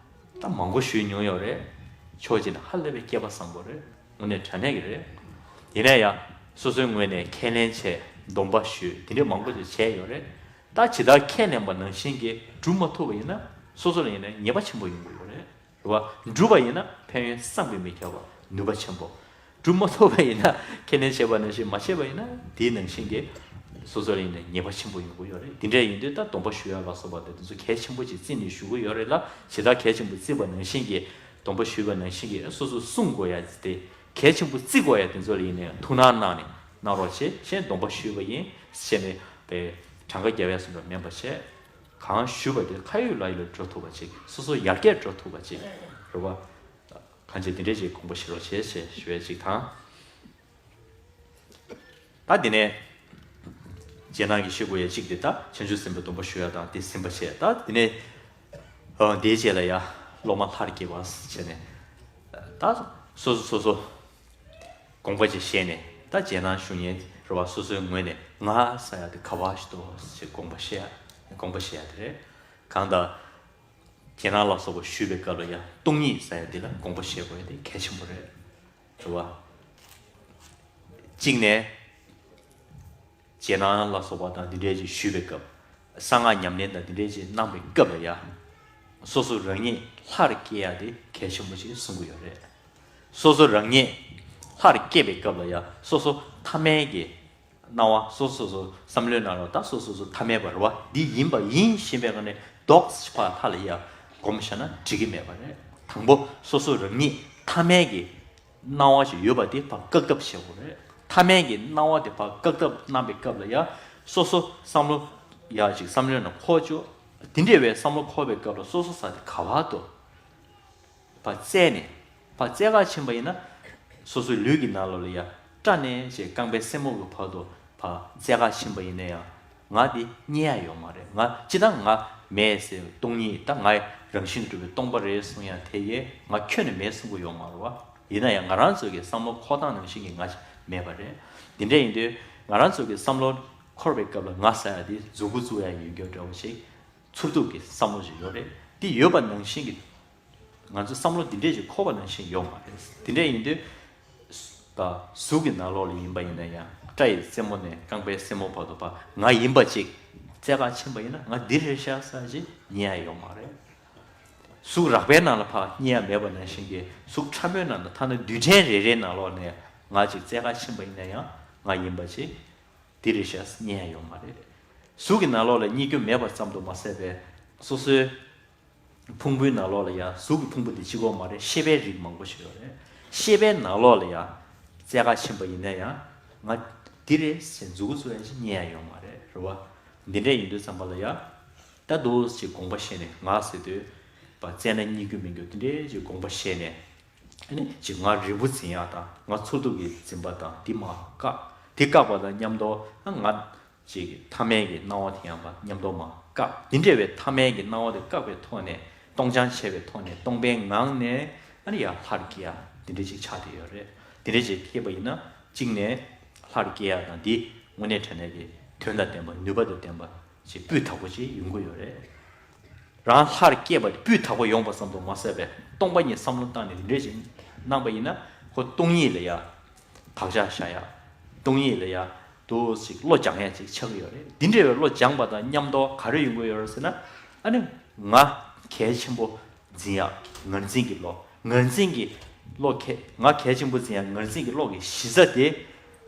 ད་མང་པོ་ཞུས་མྱོང་ཡོད་རེད། ཕྱོགས་གཅིག་ནས་ཧ་ལས་པའི་སྐལ་པ་བཟང་པོ་རེད། དངོས་གནས་དྲང་གནས་ཀྱི་རེད། ཡིན་ན་ཡང་སོ་སོའི་ངོས་ནས་ཁས་ལེན་བྱས། སྡོམ་པ་ཞུས། དེ་འདྲའི་མང་པོ་ཞིག་བྱས་ཡོད་རེད། ད་ཇི་ལྟར་ཁས་ལེན་པ་ནང་བཞིན་གྱིས་སྒྲུབ་མ་ཐུབ་པ་ཡིན་ན་སོ་སོ་ལ་ཡིན་ན་ཉེས་པ་ཆེན་པོ་ཡོང་གི་ཡོད་རེད། རེད་བ། འགྲུབ་པ་ཡིན་ན་ཕན་ཡོན་བསམ་གྱིས་མི་ཁྱབ་པ་ནུས་པ་ཆེན་པོ། སྒྲུབ་མ་ཐུབ་པ་ཡིན་ན། ཁས་ལེན་བྱས་པ་ནང་བཞིན་མ་བྱས་པ་ཡིན་ན་དེའི་ནང་བཞིན་གྱི་སོ་སོ་ལ་ཡིན་ན་ཉེས་པ་ཆེན་པོ་ཡོང་གི་ཡོད་རེད། དེ་འདྲ་ཡིན་དུས་ད་སྡོམ་པ་ཞུ་ཡ་ལ་སོགས་པ་དེ་དེ་ཚོ་གལ་ཆེན་པོ་ཅིག་བརྩིས་ནས་ཞུ་གི་ཡོད་རེད་ལ། ཇི་ལྟར་གལ་ཆེན་པོ་བརྩིས་པ་ནང་བཞིན་གྱི། སྡོམ་པ་ཞུས་པ་ནང་བཞིན་གྱི་སོ་སོ་སྲུང་དགོས་ཡ་དེ། གལ་ཆེན་པོ་བརྩི་དགོས་ཡ་དེ་ཚོ་ལ་ཡིན་ན་ཡང་ཐུགས་སྣང་གནང་ནས་གནང་རོགས་བྱེད། གཞན་སྡོམ་པ་ཞུས་པ་ཡིན་ཟེར་ནས་པའི་གྲངས་ཀ་རྒྱབ་ཡ་བཟོ་འདྲ་མིན་པ་བྱས། གང་ཞུས་པ་དེ་ཁ་ཡོད་ལག་ཡོད་ལ་འགྲོ་ཐུབ་པ་ཅིག། སོ་སོ་ཡར་རྒྱས་འགྲོ་ཐུབ་པ་ཅིག། རེད་བ། གང་བྱས་དེ་འདྲས་ཅིག་དགོངས་པ་བཞེས་རོགས་བྱེད་ཅེས་ཞུ་ཡ་ཅིག་དང་། ད་དེ་ནས་རྗེས་གནང་གི་ཞུ་དགོས་ཡ་གཅིག་དེ་ད་བྱང་ཆུབ་སེམས་དཔའི་སྡོམ་པ་ཞུ་ཡ་དང་དེ་ཟིན་པ་བྱས། ད་དེ་ནས་ཨ་དེའི་རྗེས་ལ་ཡ་སློབ་མ་ལྷར་བསྐྱེད་པ་བྱས་ནས། ད་སོ་སོ་སོ་སོ་དགོངས་པ་ཅིག་བཞེས་ནས། ད་རྗེས་གནང་ཞུ་མཁན་རེད་བ། སོ་སོའི་ངོས་ནས་ང་ཟེར་ཡ་དེ་ག་པར་ཞིག་འདུག་ཅེས་དགོངས་པ་བཞེས་ཡ། དགོངས་པ་བཞེས་ཡ་དེ་རེད། གང་ལྟར་རྗེས་གནང་ལ་སོགས་པ་ཞུས་པའི་སྐབས་ལ་ཡ་སྟོང་ཉིད་ཟེར་ཡ་དེ་ལ་དགོངས་པ་བཞེས་དགོས་ཡ་དེ་གལ་ཆེན་པོ་རེད། རེད་བ། གཅིག་ནས་རྗེས་གནང་ལ་སོགས་པ་དང་འདི་འདྲའི་ཅིག་ཞུས་པའི་སྐབས། གསང་སྔགས་ཉམས་ལེན་དང་འདི་འདྲའི་ཅིག་གནང་པའི་སྐབས་ལ་ཡ། སོ་སོ་རང་ཉིད་ལྷར་སྐྱེ་ཡ་དེ་གལ་ཆེན་པོ་ཞིག་གསུང་གི་ཡོད་རེད། སོ་སོ་རང་ཉིད་ལྷར་སྐྱེ་བའི་སྐབས་ལ་ཡ་སོ་སོ་ཐ་མལ་གྱི་སྣང་བ། སོ་སོ་སོ་བསམ་བློའི་ནང་ལ་ད་སོ་སོ་སོ་ཐ་མལ་པ་རེད་བ། འདི་ཡིན་པ་ཡིན་བཞིན་པའི་སྒང་ནས་ལྡོག་ཕྱི་ཕ་ལྷ་ལ་ཡ་སྒོམ་བཞག་ན་འགྲིག་གི་མེད་པ་རེད། དང་པོ་སོ་སོ་རང་ཉིད་ཐ་མལ་གྱི་སྣང་བ་ཞིག་ཡོད་པ་དེ་ཕར་བཀག་ཐབས་བྱེད་དགོས་རེད། ཐ་མལ་གྱི་སྣང་བ་དེ་ཕར་བཀག་ཐབས་གནང་པའི་སྐབས་ལ་ཡ། སོ་སོ་བསམ་བློ་ཡ་ཅིག་བསམ་བློའི་ནང་འཁོར་བཅུག། དེ་འདྲ་བའི་བསམ་བློ་འཁོར་བའི་སྐབས་ལ་སོ་སོ་ས་དེ་ག་པར་འདུག། ཕར་བཙལ་ནས། ཕར་བཙལ་ག་ཕྱིན་པ་ཡིན་ན། སོ་སོའི་ལུས་ཀྱི་ནང་ལོགས་ལ་ཡ། སྐྲ་ནས་ཅིག་རྐང་པའི་སེན་མོ་གི་བར་དུ་ཕར་བཙལ་ག་ཕྱིན་པ་ཡིན་ན་ཡང་། ང་འདི་རྙེད་ཡ་ཡོད་མ་རེད། ང་སྤྱིར་བཏང་ང་མེད་ཟེར་སྟོང་ཉིད་ད་ང་རང་བཞིན་གྲུབ་པའི་སྟོང་པ་རེད་གསུང་ཡ་དེ་ཡས་ང་ཁྱོན་ནས་མེད་གསུང་གི་ཡོད་མ་རེད་བ། ཡིན་ན་ཡང་ང་རང་ཚོ་གི་བསམ་བློ་འཁོར་སྟངས་ནང་བཞིན་གྱི་ང་ མེད་པ་རེད། འདི་འདྲ་ཡིན་དུས་ང་རང་ཚོ་གི་བསམ་བློ་འཁོར་བའི་སྐབས་ལ་ང་ཟེར་ཡ་དེ་མཛུ་གུ་བཙུགས་ཡ་ཡོད་རྒྱུ་འདྲ་བོ་ཞིག་ཚུར་གཏུག་གི་བསམ་བློ་ཞིག་ཡོད་རེད། དེ་ཡོད་པ་ནང་བཞིན་གྱི་ང་ཚོ་བསམ་བློ་འདི་འདྲས་ཞིག་འཁོར་བ་ནང་བཞིན་ཡོད་མ་རེད། འདི་འདྲས་ཡིན་དུས་ད་གཟུགས་ཀྱི་ནང་ལོགས་ལ་ཡིན་པ་ཡིན་ན་ཡང་སྐྲ་ཡི་རྩེ་མོ་ནས་རྐང་པའི་རྩེ་མོ་བར་དུ་ཕར་ང་ཡིན་པ་ཅིག་རྩེ་ག་ཕྱིན་པ་ཡིན་ན་ང་འདི་རེད་ཤག་ཟེར་ཅིག་རྙེད་ཡ་ཡོད་མ་རེད། གཟུགས་རགས་པའི་ནང་ལ་ཕར་རྙེད་ཡ་མེད་པ་ནང་བཞིན་གྱི་གཟུགས་ཕྲ་མོའི་ནང་ལ་ཐ་ན་རྡུལ་ཕྲན་རེ་རེའི་ནང་ལོགས་ནས་ང་ཅིག་རྩེ་ག་ཕྱིན་པ་ཡིན་ན་ཡང་ང་ཡིན་པ་ཅིག་འདི་རེད་ཤག་རྙེད་ཡ་ཡོད་མ་རེད། གཟུགས་ཀྱི་ནང་ལོགས་ལ་རྙེད་རྒྱུ་མེད་པ་ཙམ་དུ་མ་ཟད་པའི་སོ་སོའི་ཕུང་པོའི་ནང་ལོགས་ལ་ཡ་གཟུགས་ཀྱི་ཕུང་པོ་དེ་གཅིག་པོ་མ་རེད། ཤེས་པའི་རིགས་མང་པོ་ཞིག་ཡོད་རེད། ཤེས་པའི་ནང་ལོགས་ལ་ཡ་རྩེ་ག་ཕྱིན་པ་ཡིན་ན་ཡང་ང་འདི་རེད་ཟེར་མཛུ་གུ་བཙུགས་ཡ་ཞིག་རྙེད་ཡ་ཡོད་མ་རེད། རེད་བ། འདི་འདྲ་ཡིན་དུས་ཙམ་པ་ལ་ཡ་ད་འདུག་ཅིག་དགོངས་པ་བཞེས་ནས་ང་ཟེར་དུས་པ་རྩེ་ན་རྙེད་རྒྱུ་མི་འགྱུར་འདི་འདྲའི་ཅིག་དགོངས་པ་བཞེས་ནས། ཨ་ནི་ཅིག་ང་རིལ་བུ་འཛིན་ཡག་དང་ང་ཚུར་གཏུག་གི་འཛིན་པ་དང་འདི་མར་བཀག་འདི་བཀག་པ་དང་མཉམ་དུ་ཨ་ང་ཅིག་ཐ་མལ་གྱི་སྣང་བ་དེ་ཡང་མར་མཉམ་དུ་མར་བཀག་འདི་འདྲ་བའི་ཐ་མལ་གྱི་སྣང་བ་དེ་བཀག་པའི་ཐོག་ནས་སྟོང་སྦྱང་བྱས་པའི་ཐོག་ནས་སྟོང་པའི་ངང་ནས་ཨ་ནི་ཡར་ལྷར་སྐྱེ་ཡག་འདི་འདྲ་ཅིག་ཆགས་བསྡད་ཡོད་རེད། འདི་འདྲ་ཅིག་སྐྱེས་པ་ཡིན་ན་གཅིག་ནས་ལྷར་སྐྱེ་ཡག་དང་འདི་དངོས་གནས་དྲང་གནས་ཀྱི་དོན་དང་ལྡན་པ་ནུས་པ་དང་ལྡན་པ་ཅིག་སྤུས་དག་པོ་ཅིག་ཡོང་གི་ཡོད་རེད། རང་ལྷར་སྐྱེས་པ་སྤུས་དག་པོ་ཡོང་བ་ཙམ་དུ་མ་ཟད་པའི་སྟོང་པ་ཉིད་བསམ་བློ་བཏང་ནས་འདི་འདྲས་ཅིག་གནང་པ་ཡིན་ན་ཁོ་སྟོང་ཉིད་ལ་ཡ་བག་ཆགས་བཞག་ཡ། སྟོང་ཉིད་ལ་ཡ་འདུག་ཅིག་བློ་སྦྱང་ཡ་ཅིག་ཆགས་ཀྱི་ཡོད་རེད། འདི་འདྲས་པའི་བློ་སྦྱངས་པ་དང་མཉམ་དུ་ག་རེ་ཡོང་གི་ཡོད་རེད་ཟེར་ན། ཨ་ནི་ང་གལ་ཆེན་པོ་འཛིན་ཡག་ངར་འཛིན་གྱི་བློ། ངར་འཛིན་གྱི་བློ་གལ་ང་གལ་ཆེན་པོ་འཛིན་ཡག་ངར་འཛིན་གྱི་བློ་གི་གཞི་རྩ་དེ།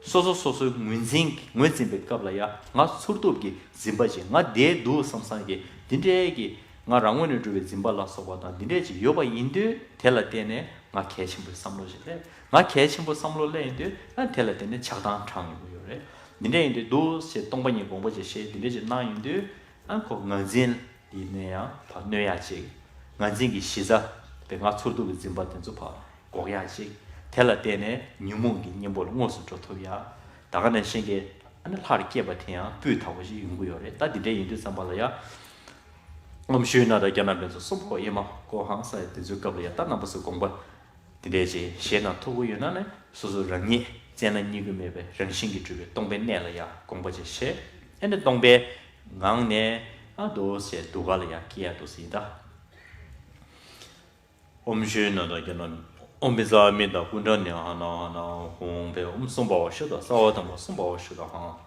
སོ་སོ་སོ་སོའི་ངོས་འཛིན་ངོས་འཛིན་པའི་སྐབས་ལ་ཡང་ང་ཚུར་གཏུགས་ཀྱི་འཛིན་པ་ཅིག་ང་བདེ་འདུག་བསམ་བསམ་གྱི་འདི་འདྲའི་གི་ང་རང་ངོས་ནས་གྲུབ་པའི་འཛིན་པ་ལ་སོགས་པ་དང་འདི་འདྲའི་ཅིག་ཡོད་པ་ཡིན་དུས། དེ་ལ་བརྟེན་ནས་ང་གལ་ཆེན་པོའི་བསམ་བློ་ཞིག་སླེབས། ང་གལ་ཆེན་པོ་བསམ་བློ་སླེབས་ཡིན་དུས་ཨ་དེ་ལ་བརྟེན་ནས་ཆགས་སྡང་དྲངས་ཡོང་གི་ཡོད་རེད། འདི་འདྲ་ཡིན་དུས་འདུག་ཅེས་སྟོང་པ་ཉིད་དགོངས་པ་ཅིག་བཞེས་འདི་འདྲ་ཅིག་གནང་ཡོང་དུས། ཨ་ཁོ་ངར་འཛིན་འདི་ནས་ཡང་ཕར་གནོད་ཡག་ཅིག་ངར་འཛིན་གྱི་གཞི་རྩ་དེ་ང་ཚུར་གཏུགས་ཀྱི་འཛིན་པ་དེ་ཚོ་ཕར་འགོག་ཡག་ཅིག་དེ་ལ་བརྟེན་ནས་ཉོན་མོངས་ཀྱི་གཉེན་པོ་ལ་དངོས་སུ་འགྲོ་ཐུབ་ཡག་ད་ག་ནང་བཞིན་གྱི་ཨ་ནི་ལྷར་སྐྱེས་པ་དེ་ཡང་སྤུས་དག་པོ་ཞིག་ཡོང་གི་ཡོད་རེད། ད་འདི་འདྲ་ཡིན་དུས་ཙམ་པ་ལ་ཡང་། ཨོཾ་ཤྲཱི་ནཱ་ད་རྒྱ་ནག་པའི་ཚོ་སུ་བོ་ཨེ་མ་ཀོ་ཧང་ས་ཡ་དེ་ཚོའི་སྐབས་ལ་ཡང་ད་རྣམ་པ་ཚོས་དགོངས་པ་དེ་འདྲས་ཅིག་བཞེས་གནང་ཐུབ་ཀྱི་ཡོད་ན་ནི་སོ་སོ་རང་ཉིད་བཙལ་ན་རྙེད་ཀྱི་མེད་པའི་རང་བཞིན་གྱིས་གྲུབ་པའི་སྟོང་པའི་གནས་ལ་ཡང་དགོངས་པ་ཅིག་བཞེས། ཨེ་ནི་སྟོང་པའི་ངང་ནས་ཨ་འདུག་སེ་འདུ་ཁ་ལ་ཡང་སྐྱེ་ཡ་འདུག་སེ་ཡིན་ད། ཨོཾ་ཤྲཱི་ནཱ་ད་རྒྱ་ནག་ཨོཾ་བཛྲ་མི་ཏ་ཀུན་ཌ་ནི་ཧ་ན་ཧ་ན་ཧཱུྃ་ཕཊ། ཨོཾ་གསུམ་པའོ་ཤི་ད་ས་བ་དང་པོ་གསུམ་པའོ་ཤི་ད་ཧང་།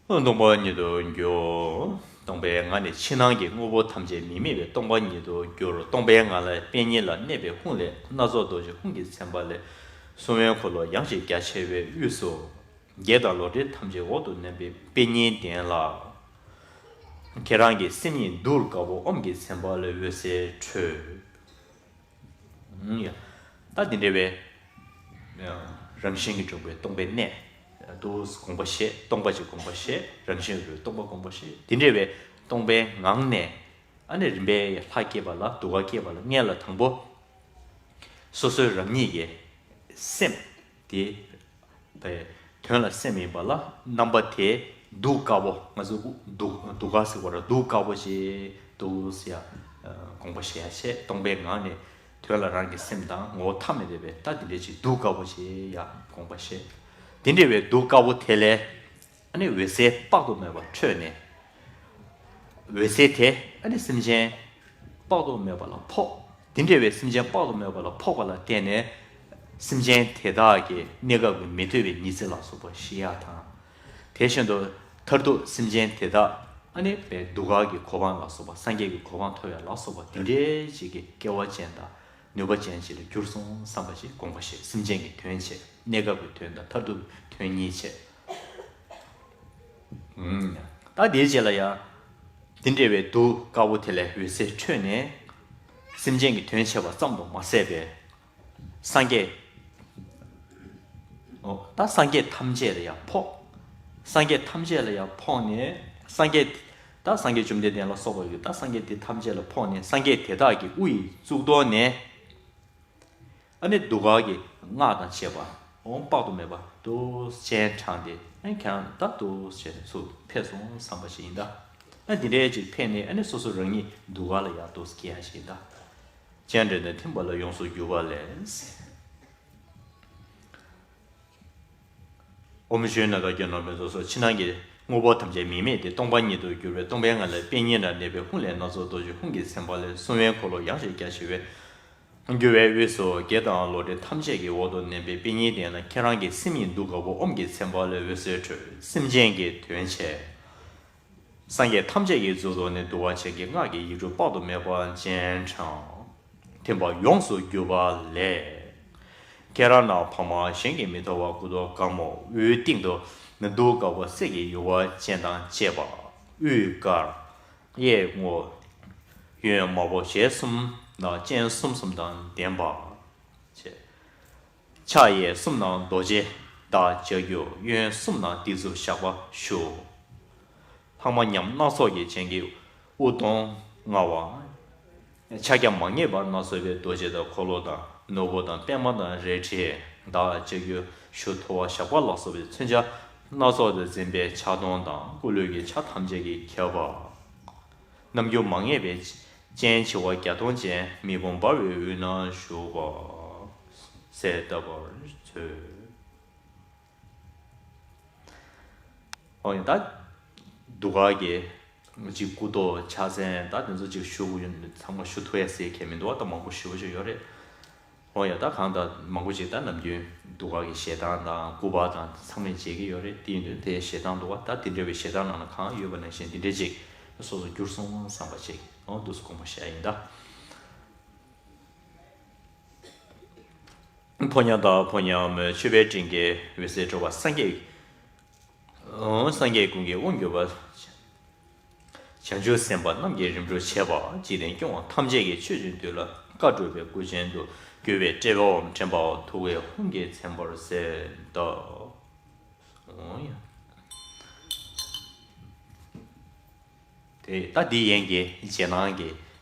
སྟོང་པ་ཉིད་དུ་གྱུར། སྟོང་པའི་ངང་ནས་ཕྱི་ནང་གི་དངོས་པོ་ཐམས་ཅད་མི་དམིགས་པའི་སྟོང་པ་ཉིད་དུ་གྱུར། སྟོང་པའི་ངང་ལས་པད་ཉིད་ལ་གནས་པའི་ཧཱུྃ་ལས་སྣ་ཚོགས་རྡོ་རྗེ་ཧཱུྃ་གིས་མཚན་པ་ལས་གསུང་བའི་འཁོར་ལོ་ཡངས་ཤིང་རྒྱ་ཆེ་བའི་དབུས་སུ། བགེགས་དང་ལོག་འདྲེན་ཐམས་ཅད་འོག་ཏུ་མནན་པའི་པད་ཉིའི་གདན་ལ། ཁྱེད་རང་གི་སེམས་ཉིད་གདུགས་དཀར་པོ་ཨོཾ་གྱིས་མཚན་པ་ལས་འོད་ཟེར་འཕྲོས། ཡ། ད་འདི་འདྲ་བའི་རང་བཞིན་གྱིས་གྲུབ་པའི་སྟོང་པའི་གནས་དུ་དགོངས་པ་བཞེས། སྟོང་པ་ཅིག་དགོངས་པ་བཞེས། རང་བཞིན་གྱིས་གྲུབ་པའི་སྟོང་པ་དགོངས་པ་བཞེས། འདི་འདྲ་བའི་སྟོང་པའི་ངང་ནས་ཨ་ནི་རིམ་པས་ལྷ་སྐྱེས་པ་ལ་འདུ་ཁ་སྐྱེས་པ་ལ་སྔོན་ལ་དང་པོ་སོ་སོའི་རང་ཉིད་ཀྱི་སེམས་དེ་པའི་དོན་ལ་སེམས་ཡིན་པ་ལ་རྣམ་པ་དེ་གདུགས་དཀར་པོ། ང་ཚོ་གདུགས་གདུགས་དཀར་ཟེར་བ་ར་གདུགས་དཀར་པོ་ཞེས་འདུག་ཟེར་ཡ། དགོངས་པ་བཞེས་ཡ་བྱས། སྟོང་པའི་ངང་ནས་དོན་ལ་རང་གི་སེམས་དང་ངོ་བོ་ཐ་མི་དད་པའི་ད་འདི་འདྲ་ཅིག་གདུགས་དཀར་པོ་ཞེས་ཡ་དགོངས་པ་བཞེས། དེ་འདྲ་བའི་གདུགས་དཀར་པོ་དེ་ལས་ཨ་ནི་འོད་ཟེར་དཔག་ཏུ་མེད་པ་འཕྲོས་ནས། འོད་ཟེར་དེ་ཨ་ནི་སེམས་ཅན་དཔག་ཏུ་མེད་པ་ལ་ཕོག་དེ་འདྲ་བའི་སེམས་ཅན་དཔག་ཏུ་མེད་པ་ལ་ཕོག་པ་ལ་བརྟེན་ནས་སེམས་ཅན་དེ་དག་གི་གནས་སྐབས་ཀྱི་མི་འདོད་པའི་ཉི་ཚེ་ལ་སོགས་པ་ཞི་ཡ་དང་། དེ་བཞིན་དུ་མཐར་ཐུག་སེམས་ཅན་དེ་དག་ཨ་ནི་པའི་གདུགས་དཀར་གྱི་གོ་འཕང་ལ་སོགས་པ་སངས་རྒྱས་ཀྱི་གོ་འཕང་ཐོབ་ཡ་ལ་སོགས་པ་དེ་འདྲའི་ཞིག་གི་སྐལ་བ་ཅན་དང་ནུས་པ་ཅན་ཞིག་ལ་གྱུར་སོང་བསམ་པ་ཞིག་དགོངས་པ་བཞེས། སེམས་ཅན་གྱི་དོན་བྱས། གནས་སྐབས་ཀྱི་དོན་དང་མཐར་ཐུག་གི་དོན་གཉིས་བྱས། ད་དེའི་རྗེས་ལ་ཡང་དེ་འདྲ་བའི་གདུགས་དཀར་པོ་དེ་ལས་འོད་ཟེར་འཕྲོས་ནས་སེམས་ཅན་གྱི་དོན་བྱས་པ་ཙམ་དུ་མ་ཟད་པའི་སངས་རྒྱས། ཨོ་ད་སངས་རྒྱས་ཐམས་ཅད་ལ་ཡང་ཕོག་སངས་རྒྱས་ཐམས་ཅད་ལ་ཡང་ཕོག་ནས་སངས་རྒྱས། ད་སངས་རྒྱས་བཅོམ་ལྡན་འདས་ལ་སོགས་པ་ཡོད། ད་སངས་རྒྱས་དེ་ཐམས་ཅད་ལ་ཕོག་ནས་སངས་རྒྱས་དེ་དག་གི་དབུ་ཡི་གཙུག་ཏོར་ནས། ཨ་ནི་གདུགས་དཀར་གྱི་སྔགས་དང་བཅས་པ་འོང་དཔག་ཏུ་མེད་པ་འདུག་སྤྱན་དྲངས་ཏེ་ཨ་ནི་ཁྱེད་རང་ད་འདུག་ཅེས་ཚུར་ཕེབས་སོང་བསམ་པ་ཞིག་ཡིན་ད། ཨ་འདི་འདྲའི་ཅིག་ཕེབས་ནས་ཨ་ནི་སོ་སོ་རང་ཉིད་གདུགས་དཀར་ལ་ཡར་འདུག་སྐྱེ་ཡ་ཞིག་ཡིན་ད། སྤྱན་འདྲེན་དང་ཐིམ་པ་ལ་ཡོངས་སུ་གྱུར་པ་ལས། ཨོམ་ཞོན་ན་ད་ཀྱ་ནོ་མེ་ཏོ་སོགས་ཕྱི་ནང་གི་དངོས་པོ་ཐམས་ཅད་མིང་མེད་དེ་སྟོང་པ་ཉིད་དུ་གྱུར་པའི་སྟོང་པའི་ངང་ལས་པད་ཉིད་ན་གནས་པའི་ཧཱུྃ་ལས་སྣ་ཚོགས་རྡོ་རྗེ་ཧཱུྃ་གི་སེམས་དཔའ་ལས་གསུང་བའི་འཁོར་ལོ་ཡངས་ཤིང་རྒྱ་ཆེ་བས། འགྱུར་བའི་དབུས་སུ་བགེགས་དང་ལོག་འདྲེན་ཐམས་ཅད་ཀྱི་འོག་ཏུ་མནན་པའི་པད་ཉིའི་གདན་ལ་ཁྱེད་རང་གི་སེམས་ཉིད་གདུགས་དཀར་པོ་ཨོམ་གྱི་ཚེམ་པ་ལས་འོད་ཟེར་འཕྲོས། སེམས་ཅན་གྱི་དོན་བྱས། སངས་རྒྱས་ཐམས་ཅད་ཀྱི་གཙུག་ཏོར་ནས་བསྡུ་བ་ཆེན་གྱི་སྔགས་ཀྱི་ཡིག་འབྲུ་དཔག་ཏུ་མེད་པ་སྤྱན་དྲངས། ཐིམ་པ་ཡོངས་སུ་གྱུར་པ་ལས། ཁྱེད་རང་རྣམས་འཕགས་མ་གཞན་གྱིས་མི་ཐུབ་པ་སྐུ་མདོག་དཀར་མོ་དབུའི་སྟེང་དུ་གདུགས་དཀར་པོ་གསེར་གྱི་ཡུ་བ་ཅན་དང་བཅས་པ། དབུས་དཀར། གཡས་སྔོ། གཡོན་དམར་པོ་ཞལ་གསུམ་དང་སྤྱན་གསུམ་གསུམ་དང་ལྡན་པ། ཕྱག་གཡས་གསུམ་ན་རྡོ་རྗེ་དང་ལྕགས་ཀྱུ། གཡོན་གསུམ་ན་སྡིགས་མཛུབ་ཞགས་པ་བཞུགས། ལྷག་མ་ཉམས་སྣ་ཚོགས་ཀྱི་སྤྱན་གྱིས་དབུ་སྟོང་མངའ་བ། ཕྱག་རྒྱ་མ་ངེས་པ་སྣ་ཚོགས་པའི་རྡོ་རྗེ་དང་འཁོར་ལོ་དང་ནོར་བུ་དང་པདྨ་དང་རལ་གྲི་དང་ལྕགས་ཀྱུ་གཞུ་ཐུ་བ་ཞགས་པ་ལ་སོགས་པའི་མཚོན་ཆ་སྣ་ཚོགས་དང་འཛིན་པའི་ཕྱག་སྟོང་དང་སྐུ་ལུས་ཀྱི་ཆ་ཐམས་ཅད་ཀྱིས་ཁྱབ་པ། རྣམ་འགྱུར་མ་ངེས་པའི་སྤྱན་བྱེ་བ་བརྒྱ་སྟོང་ཅན་མེ་དཔུང་འབར་བའི་དབུས་ན་བཞུགས་པ་གསལ་བཏབ་པར་མཛོད། འོ་ཡ་ད། གདུགས་དཀར་གྱི་ཅིག་སྐུ་ཐོག་ཕྱག་མཚན་ད་དེ་ཚོ་ཅིག་ཞུ་དགོས་ཡོད་ཚང་མ་ཞུ་ཐུབ་ཡ་ཟེར་མཁན་མི་འདུག་བ། ད་མང་པོ་ཞེ་པོ་ཅིག་ཡོད་རེད། འོ་ཡ་ད་གང་ལྟར་མང་པོ་ཅིག་ད་ནམ་རྒྱུན་གདུགས་དཀར་གྱི་ཞལ་ཐང་དང་སྐུ་པར་དང་ཚང་མས་མཇལ་གྱི་ཡོད་རེད། དེ་ཡིན་དུས་དེའི་ཞལ་ཐང་འདུག་བ། ད་དེ་འདྲ་བའི་ཞལ་ཐང་ནང་ལ་གང་ཡོད་པ་ནང་བཞིན་དེ་འདྲ་ཅིག་སོ་སོ་བསྒྱུར་སོང་བསམ་པ་ཅིག་འོ་འདུག་སེ་དགོངས་པ་བཞེས་ཡ་ཡིན་ད། ཕོ་ཉ་དང་ཕོ་ཉ་མོའི་མཆོད་པའི་སྤྲིན་གྱིས་འོད་ཟེར་འཕྲོ་བ་སངས་རྒྱས། སངས་རྒྱས་ཀུན་གྱི་དབང་སྒྱུར་བ། བྱང་ཆུབ་སེམས་དཔའ་རྣམས་ཀྱི་རིམ་གྲོ་བྱེད་པ། འཇིག་རྟེན་སྐྱོང་བ་ཐམས་ཅད་ཀྱི་མཆོད་སྦྱིན་འདོད་ལ་བཀའ་སྒྲུབ་པའི་སྐུ་ཅན་དུ་གྱུར་པའི་དཔྲལ་བའམ་དྲན་པའམ་ཐུགས་ཀའི་དབང་གིས་མཚན་པར་གསལ་གདབ། འོང་ཡ། དེ་ད་འདི་ཡན་གྱི་རྗེས་གནང་གི་ཡང་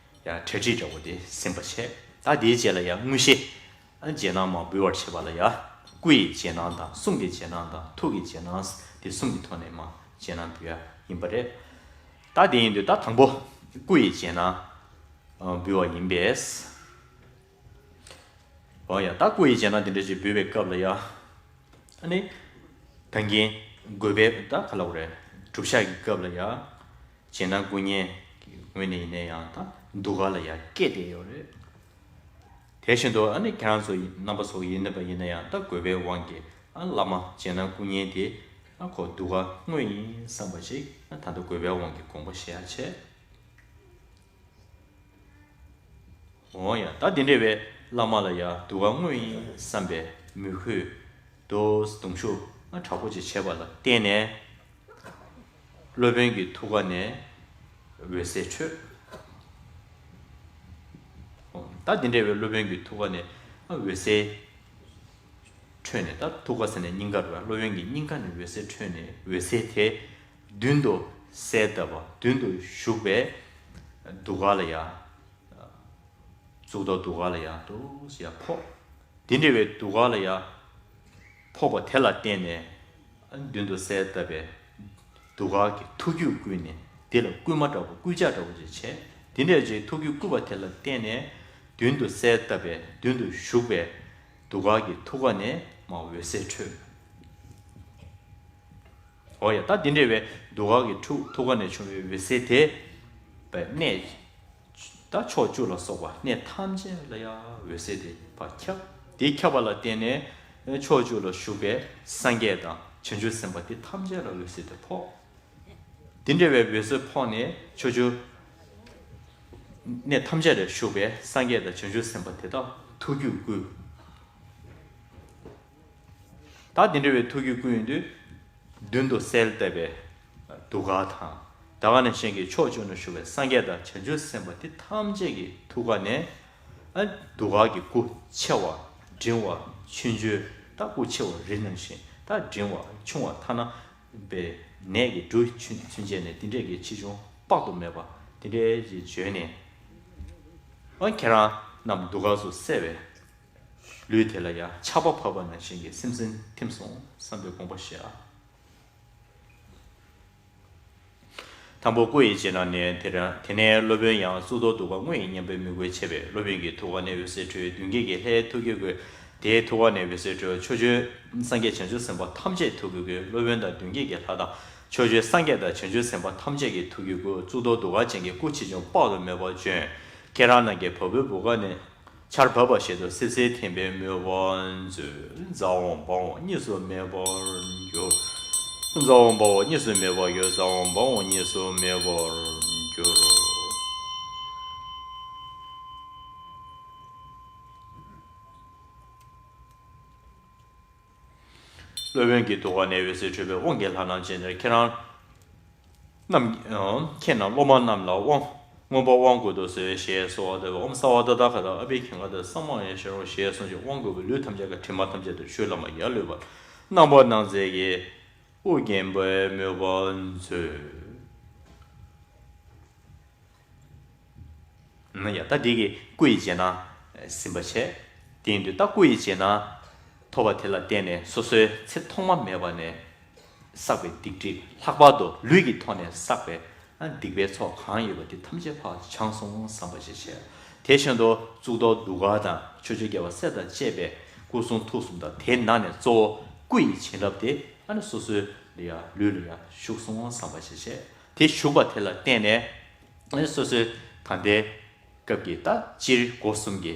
གྲ་སྒྲིག་འདྲ་བོ་དེ་ཟིན་པ་བྱས། ད་འདིའི་རྗེས་ལ་ཡང་དངོས་གཞི་རྗེས་གནང་མར་འབུལ་བར་བྱེད་པ་ལ་ཡང་སྐུ་ཡི་རྗེས་གནང་དང་གསུང་གི་རྗེས་གནང་དང་ཐུགས་ཀྱི་རྗེས་གནང་དེ་གསུམ་གྱི་ཐོག་ནས་མར་རྗེས་གནང་འབུལ་ཡ་ཡིན་པ་རེད། ད་དེ་ཡིན་དུས་ད་དང་པོ་སྐུ་ཡི་རྗེས་གནང་འབུལ་བ་ཡིན་པས། འོ་ཡ་ད་སྐུ་ཡི་རྗེས་གནང་དེ་འདྲ་ཞིག་འབུལ་བའི་སྐབས་ལ་ཡ། ཨ་ནི། ད་གིན་དགོན་པའི་ད་ག་ལབ་དགོས་རེད། སྒྲུབ་ཞག་གི་སྐབས་ལ་ཡ། རྗེས་གནང་སྐུ་བརྙན་གྱི་ངོས་ནས་ཡིན་ན་ཡང་ད་གདུགས་དཀར་ལ་ཡ་བཀལ་བསྡད་ཡོད་རེད། དེ་བཞིན་དུ་ཨ་ནི་ཁྱེད་རང་ཚོ་ཡིན་རྣམ་པ་ཚོ་ཡིན་ནི་པ་ཡིན་ན་ཡང་ད་དགོན་པའི་དབང་གིས་ཨ་བླ་མ་རྗེས་གནང་སྐུ་བརྙན་དེ་ཨ་ཁོ་གདུགས་དཀར་དངོས་ཡིན་བསམ་པ་ཞིག་ཨ་ད་ལྟ་དགོན་པའི་དབང་གིས་དགོངས་པ་བཞེས་ཡ་བྱས། འོ་ཡ་ད་དེ་འདྲ་བའི་བླ་མ་ལ་ཡ་གདུགས་དཀར་དངོས་ཡིན་བསམ་པའི་མོས་གུས་དོ་གདུང་ཤུགས་དྲག་པོ་ཅིག་བྱས་པ་ལ་བརྟེན་ནས་སློབ་དཔོན་གྱི་ཐུགས་ཀ་ནས་འོད་ཟེར་འཕྲོས། འོ་ད་དེ་འདྲ་བའི་སློབ་དཔོན་གྱི་ཐུགས་ཀ་ནས་འོད་ཟེར་འཕྲོས་ནས་ད་ཐུགས་ཀ་ཟེར་ནས་སྙིང་ག་རེད་པ། སློབ་དཔོན་གྱི་སྙིང་ག་ནས་འོད་ཟེར་འཕྲོས་ནས་འོད་ཟེར་དེ་མདུན་དུ་གསལ་བཏབ་པ། མདུན་དུ་བཞུགས་པའི་གདུགས་དཀར་ལ་ཡ། གཙུག་ཏོར་གདུགས་དཀར་ལ་ཡ་འདུག་སེ་ཡ་ཕོག་དེ་འདྲ་བའི་གདུགས་དཀར་ལ་ཡ་ཕོག་པ་དེ་ལ་བརྟེན་ནས་མདུན་དུ་གསལ་བཏབ་པའི་གདུགས་དཀར་གྱི་ཐུགས་རྒྱུད་བསྐུལ་ནས་དེ་ལ་བསྐུལ་མ་འདྲ་པོ་སྐུལ་ལྕག་འདྲ་པོ་ཅིག་བྱས། དེ་འདྲ་ཅིག་ཐུགས་རྒྱུད་བསྐུལ་བ་དེ་ལ་བརྟེན་ནས་མདུན་དུ་གསལ་བཏབ་པའི་མདུན་དུ་བཞུགས་པའི་གདུགས་དཀར་གྱི་ཐུགས་ཀ་ནས་མར་འོད་ཟེར་འཕྲོས། འོ་ཡ་ད་འདི་འདྲ་བའི་གདུགས་དཀར་གྱི་ཐུགས་ཐུགས་ཀ་ནས་བྱུང་བའི་འོད་ཟེར་དེ། པའི་གནས། ད་ཕྱོགས་བཅུ་ལ་སོགས་པ་གནས་ཐམས་ཅད་ལ་ཡང་འོད་ཟེར་དེ་ཕར་ཁྱབ། དེ་ཁྱབ་པ་ལ་བརྟེན་ནས་ཕྱོགས་བཅུ་ལ་བཞུགས་པའི་སངས་རྒྱས་དང་བྱང་ཆུབ་སེམས་དཔའ་དེ་ཐམས་ཅད་ལ་འོད་ཟེར་དེ་ཕོག་དེ་འདྲ་བའི་འོད་ཟེར་ཕོག་ནས་ཕྱོགས་བཅུ། གནས་ཐམས་ཅད་ལ་བཞུགས་པའི་སངས་རྒྱས་དང་བྱང་ཆུབ་སེམས་དཔའ་དེ་དག་ཐུགས་རྒྱུད་བསྐུལ། ད་དེ་འདྲ་བའི་ཐུགས་རྒྱུད་བསྐུལ་ཡོང་དུས། མདུན་དུ་གསལ་བཏབ་པའི་གདུགས་དཀར་དང་། ད་ག་ནང་བཞིན་གྱི་ཕྱོགས་བཅུ་ན་བཞུགས་པའི་སངས་རྒྱས་དང་བྱང་ཆུབ་སེམས་དཔའ་དེ་ཐམས་ཅད་ཀྱི་ཐུགས་ཀ་ནས། ཨ་གདུགས་དཀར་གྱི་སྐུ་ཆེ་བ་འབྲིང་བ་ཆུང་ཆུང་། ད་སྐུ་ཆེ་བ་རི་ནང་བཞིན་ད་འབྲིང་བ་ཆུང་བ་ཐ་ན་པའི་ནས་ཀྱི་འབྲུ་ཆུན་ཆུན་ཆད་ནས་དེ་འདྲས་ཀྱི་ཆེ་ཆུང་དཔག་ཏུ་མེད་པ་དེ་འདྲས་ཀྱི་བརྗོད་ནས། ཨ་ཁྱེད་རང་རྣམས་གདུགས་དཀར་སོགས་གསལ་བས། ལུས་དེ་ལ་ཡང་ཆར་པ་བབས་པ་ནང་བཞིན་གྱི་སེམས་སེམས་ཐིམ་སོང་བསམ་པའི་དགོངས་པ་བཞེས་ཨ། དང་པོ་སྐུ་ཡི་རྗེས་གནང་ནི་དེ་རང་དེ་ནས་སློབ་དཔོན་ཡང་གཙུག་ཏོར་གདུགས་དཀར་དངོས་ཡིན་སྙམ་པའི་མོས་གུས་ཆེ་བས་སློབ་དཔོན་གྱི་ཐུགས་ཀ་ནས་འོད་ཟེར་འཕྲོས་མདུན་བསྐྱེད་ཀྱི་ལྷའི་ཐུགས་ཀྱི་སྒོས། དེའི་ཐུགས་ཀ་ནས་འོད་ཟེར་འཕྲོས། ཕྱོགས་བཅུའི་སངས་རྒྱས་བྱང་ཆུབ་སེམས་དཔའ་ཐམས་ཅད་ཐུགས་ཀྱི་སྐུ། སློབ་དཔོན་དང་མདུན་བསྐྱེད་ཀྱི་ལྷ་དང་། ཕྱོགས་བཅུའི་སངས་རྒྱས་དང་བྱང་ཆུབ་སེམས་དཔའ་ཐམས་ཅད་ཀྱི་ཐུགས་ཀྱི་སྐུ། གཙུག་ཏོར་གདུགས་དཀར་ཅན་གྱི་སྐུ་ཆེ་ཆུང་དཔག་ཏུ་མེད་པ་བྱོན། ཁྱེད་རང་རྣམས་ཀྱི་བ་སྤུའི་བུ་ག་ནས་ཆར་བབས་པ་བཞིན་དུ་སིབ་སིབ་ཐིམ་པའི་མོས་པ་མཛོད། ཛཿ་ཧོཾ་བ་ཧོཾ་གཉིས་སུ་མེད་པར་གྱུར། ཛཿ་ཧོཾ་བ་ཧོཾ་གཉིས་སུ་མེད་པར་གྱུར། ཛཿ་ཧོཾ་བ་ཧོཾ་གཉིས་སུ་མེད་པར་གྱུར། སློབ་དཔོན་གྱི་ཐུགས་ཀ་ནས་འོད་ཟེར་འཕྲོས་པས། དབང་གི་ལྷ་རྣམས་ཀྱིས་ཁྱེད་རང་རྣམས། ཁྱེད་རྣམས་སློབ་མ་རྣམས་ལ་དབང་མངོན་པར་དབང་བསྐུར་དུ་གསོལ་ཞེས་གསོལ་བ་འདེབས། ཨོཾ་སརྦ་ཏ་ཏཱ་ག་ཏ་ཨ་བྷི་ཥྛ་ཏ་ས་མ་ཡེ་ཤྭ་རོ་ཞེས་གསུངས་ཤིང་དབང་བསྐུར་བས་ལུས་ཐམས་ཅད་ཀྱི་དྲི་མ་ཐམས་ཅད་དང་ཆུ་ལྷག་མ་ཡར་ལུད་པ། རྣམ་པར་སྣང་མཛད་ཀྱི་དབུ་རྒྱན་པའི་མོས་པ་མཛོད། ཡ། ད་འདི་གི་སྐུ་ཡི་རྗེས་གནང་ཟིན་པ་བྱས། དེ་ཡིན་དུས་ད་སྐུ་ཡི་རྗེས་གནང་ཐོབ་པ་དེ་ལ་བརྟེན་ནས་སོ་སོའི་ཚེ་ཐོག་མ་མེད་པ་ནས་བསགས་པའི་སྡིག་སྒྲིབ། ལྷག་པར་དུ་ལུས་ཀྱི་ཐོག་ནས་བསགས་པའི་སྡིག་པའི་ཚོགས་གང་ཡོད་པ་དེ་ཐམས་ཅད་ཕར་བྱང་སོང་བསམ་པ་ཞིག་བྱས། དེ་བཞིན་དུ་གཙུག་ཏོར་གདུགས་དཀར་དང་ཕྱོགས་བཅུའི་རྒྱལ་བ་སྲས་དང་བཅས་པའི་སྐུ་གསུང་ཐུགས་གསུམ་དང་། དེའི་ནང་ནས་གཙོ་བོ་སྐུ་ཡི་བྱིན་རླབས་དེ་ཨ་ནི་སོ་སོའི་ལ་ཡ་ལུས་ལ་ཡ་ཞུགས་སོང་བསམ་པ་ཞིག་བྱས། དེ་ཞུགས་པ་དེ་ལ་བརྟེན་ནས་ཨ་ནི་སོ་སོའི་ད་ལྟའི་སྐབས་ཀྱི་ད་སྤྱིར་སྒོ་གསུམ་གྱི་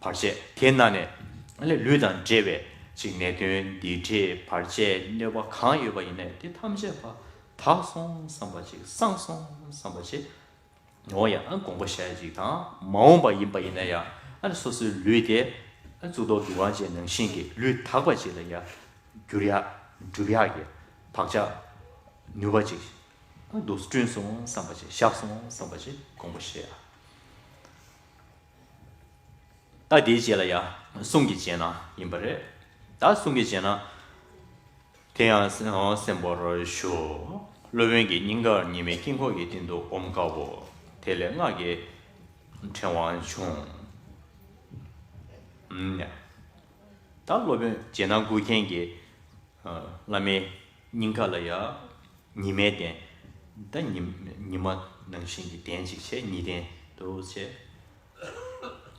བར་ཆད། དེའི་ནང་ནས་ཨ་ནི་ལུས་དང་འབྲེལ་བའི་ཅིག་ནད་གདོན་སྡིག་སྒྲིབ་བར་ཆད་གནོད་པ་གང་ཡོད་པ་ཡིན་ནའི་དེ་ཐམས་ཅད་ཕར་དག་སོང་བསམ་པ་ཅིག་སངས་སོང་བསམ་པ་ཅིག་འོ་ཡ། ཨ་དགོངས་པ་བཞེས་ཡ་ཅིག་དང་། མ་འོངས་པ་ཡིན་པ་ཡིན་ན་ཡང་ཨ་ནི་སོ་སོའི་ལུས་དེ་ཨ་གཙུག་ཏོར་གདུགས་དཀར་ཅན་ནང་བཞིན་གྱི་ལུས་དག་པ་ཅིག་ལ་ཡ་འགྱུར་ཡ་འགྲུབ་ཡ་གི་བག་ཆགས་ནུས་པ་ཅིག་ཨ་འདུག་བསྐྲུན་སོང་བསམ་པ་ཅིག་བཞག་སོང་བསམ་པ་ཅིག་དགོངས་པ་བཞེས་ཡ། ད་དེའི་རྗེས་ལ་ཡ་གསུང་གི་རྗེས་གནང་ཡིན་པ་རེད། ད་གསུང་གི་རྗེས་གནང་དེ་ཡང་གསན་པར་ཞུ། སློབ་དཔོན་གྱི་སྙིང་གར་ཉི་མའི་དཀྱིལ་འཁོར་གྱི་སྟེང་དུ་ཨོཾ་དཀར་པོ་དེ་ལས་སྔགས་ཀྱི་ཕྲེང་བ་བྱུང་། ཨུམ། ད་སློབ་དཔོན་རྗེས་གནང་བསྐུར་མཁན་གྱི་བླ་མའི་སྙིང་ག་ལ་ཡ་ཉི་མའི་གདན། ད་ཉི་ཉི་མ་ནང་བཞིན་གྱི་གདན་ཅིག་བྱས། ཉི་གདན་དུ་བྱས།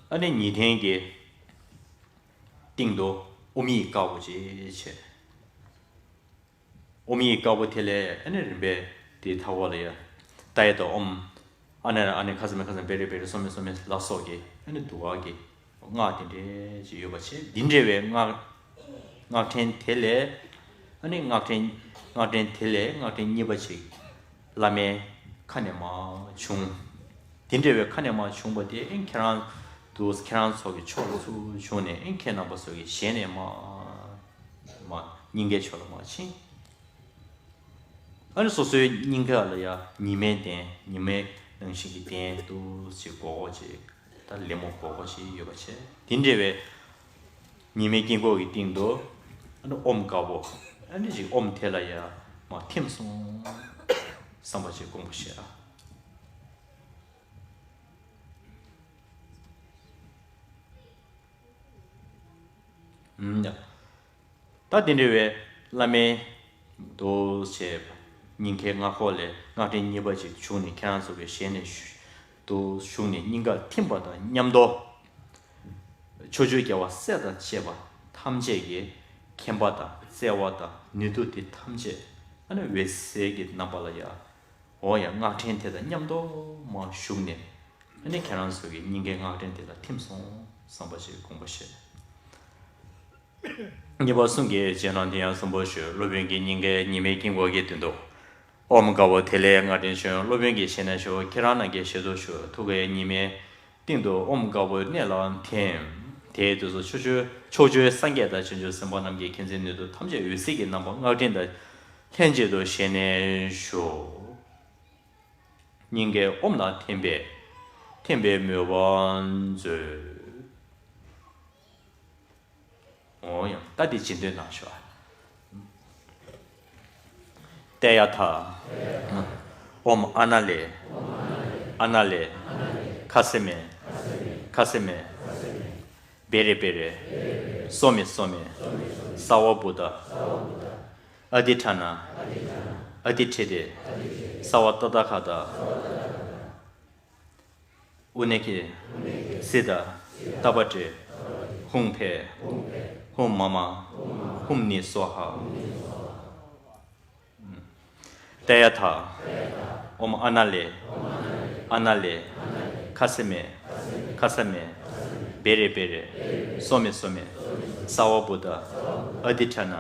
ཨ་ནི་ཉི་གདན་གྱི་སྟེང་དུ་ཨོཾ་ཡིག་དཀར་པོ་ཅིག་བྱས། ཨོཾ་ཡིག་དཀར་པོ་དེ་ལས་ཨ་ནི་རིམ་པས་དེའི་མཐའ་འཁོར་ལ་ཡ་ཏདྱ་ཐཱ་ཨོཾ། ཨ་ནི་ཨ་ནི་ཁ་ཙ་མེ་ཁ་ཙ་མེ་བེ་རེ་བེ་རེ་སོ་མེ་སོ་མེ་ལ་སོགས་ཀྱི་ཨ་ནི་འདུ་བ་གི་སྔགས་དེ་འདྲས་ཅིག་ཡོད་པ་བྱས། འདི་འདྲ་བའི་སྔགས་སྔགས་ཕྲེང་དེ་ལས་ཨ་ནི་སྔགས་ཕྲེང་སྔགས་ཕྲེང་དེ་ལས་སྔགས་ཕྲེང་གཉིས་པ་ཅིག་བླ་མའི་ཁ་ནས་མར་བྱུང་། དེ་འདྲ་བའི་ཁ་ནས་མར་བྱུང་བ་དེ་ཨེ་ཁྱེད་རང་དུ་ཁྱེད་རང་ཚོ་གི་ཕྱོགས་ལ་ཚུར་བྱུང་ནས་ཨེ་ཁྱེད་རྣམ་པ་ཚོ་གི་ཞལ་ནས་མར་མར་སྙིང་གའི་ཕྱོགས་ལ་མར་ཕྱིན། ཨ་ནི་སོ་སོའི་སྙིང་ག་ལ་ཡ་ཉི་མའི་གདན། ཉི་མའི་ནང་བཞིན་གྱི་གདན་དུ་ཅིག་སྒོར་སྒོར་ཅིག་ད་ལེབ་མོ་སྒོར་སྒོར་ཅིག་ཡོད་པ་བྱས། དེ་འདྲ་བའི་ཉི་མའི་དཀྱིལ་འཁོར་གྱི་སྟེང་དུ་ཨ་ནི་ཨོཾ་དཀར་པོ་ཨ་ནི་ཅིག་ཨོཾ་དེ་ལ་ཡ་མར་ཐིམ་སོང་བསམ་པ་ཅིག་དགོངས་པ་བཞེས་ཨ། ཨུམ། ད་དེ་འདྲ་བའི་བླ་མའི་དུ་བྱས་སྙིང་གའི་སྔགས་འཁོར་ལས་སྔགས་ཕྲེང་གཉིས་པ་ཅིག་བྱུང་ནས་ཁྱེད་རང་ཚོ་གི་ཞལ་ནས་དུ་ཞུགས་ནས་སྙིང་གར་ཐིམ་པ་དང་མཉམ་དུ་ཕྱོགས་བཅུའི་རྒྱལ་བ་སྲས་དང་བཅས་པ་ཐམས་ཅད་ཀྱི་མཁྱེན་པ་དང་བརྩེ་བ་དང་ནུས་མཐུ་དེ་ཐམས་ཅད་ཨ་ནི་འོད་ཟེར་གྱི་རྣམ་པ་ལ་ཡ། འོ་ཡ། སྔགས་ཕྲེང་དེ་དང་མཉམ་དུ་མར་ཞུགས་ནས་ཨ་ནི་ཁྱེད་རང་ཚོ་གི་སྙིང་གའི་སྔགས་ཕྲེང་དེ་ལ་ཐིམ་སོང་བསམ་པ་ཞིག་དགོངས་པ་བཞེས། གཉིས་པ་གསུང་གི་རྗེས་གནང་དེ་ཡང་གསན་པར་ཞུ། སློབ་དཔོན་གྱི་སྙིང་གའི་ཉི་མའི་དཀྱིལ་འཁོར་གྱི་སྟེང་དུ་ཨོཾ་དཀར་པོ་དེ་ལས་སྔགས་ཕྲེང་བྱོན། སློབ་དཔོན་གྱི་ཞལ་ནས་ཞུ། ཁྱེད་རང་རྣམས་ཀྱི་ཞལ་དུ་ཞུགས། ཐུགས་ཀའི་ཉི་མའི་སྟེང་དུ་ཨོཾ་དཀར་པོ་གནད་ལ་ཐིམ། དེའི་དུས་སུ་ཕྱོགས་བཅུའི་ཕྱོགས་བཅུའི་སངས་རྒྱས་དང་བྱང་ཆུབ་སེམས་དཔའ་རྣམས་ཀྱི་མཁྱེན་བརྩེ་ནུས་མཐུ་ཐམས་ཅད་འོད་ཟེར་གྱི་རྣམ་པ་སྔགས་ཕྲེང་དང་ལྷན་ཅིག་ཏུ་ཞལ་ནས་ཞུགས། སྙིང་གའི་ཨོཾ་ལ་ཐིམ་པས་ཐིམ་པའི་མོས་པ་མཛོད། འོ་ཡང་ད་འདི་རྗེས་ཟློས་གནང་ཤོག། ཏདྱ་ཐཱ། ཨོཾ་ཨ་ན་ལེ། ཨ་ན་ལེ། ཁ་སེ་མེ། ཁ་སེ་མེ། བེ་རེ་བེ་རེ། སོ་མེ་སོ་མེ། སརྦ་བྷུ་ཏ། ཨ་དྷི་ཥ་ན། ཨ་དྷི་ཥེ་དེ། སརྦ་ཏ་ཐཱ་ག་ཏ། ཨུ་ནེ་ཁེ། སི་ཏ། ཏ་པ་ཏྲེ། ཧཱུྃ་ཕཊ། ཧཱུྃ་མ་མ། ཧཱུྃ་ནི་སྭཱ་ཧཱ། ཏདྱ་ཐཱ། ཨོཾ་ཨ་ན་ལེ། ཨ་ན་ལེ། ཁ་ས་མེ། ཁ་ས་མེ། བེ་རེ་བེ་རེ། སྭཱ་མེ་སྭཱ་མེ། སརྦ་བྷུ་ཏ། ཨ་དྷི་ཥྛ།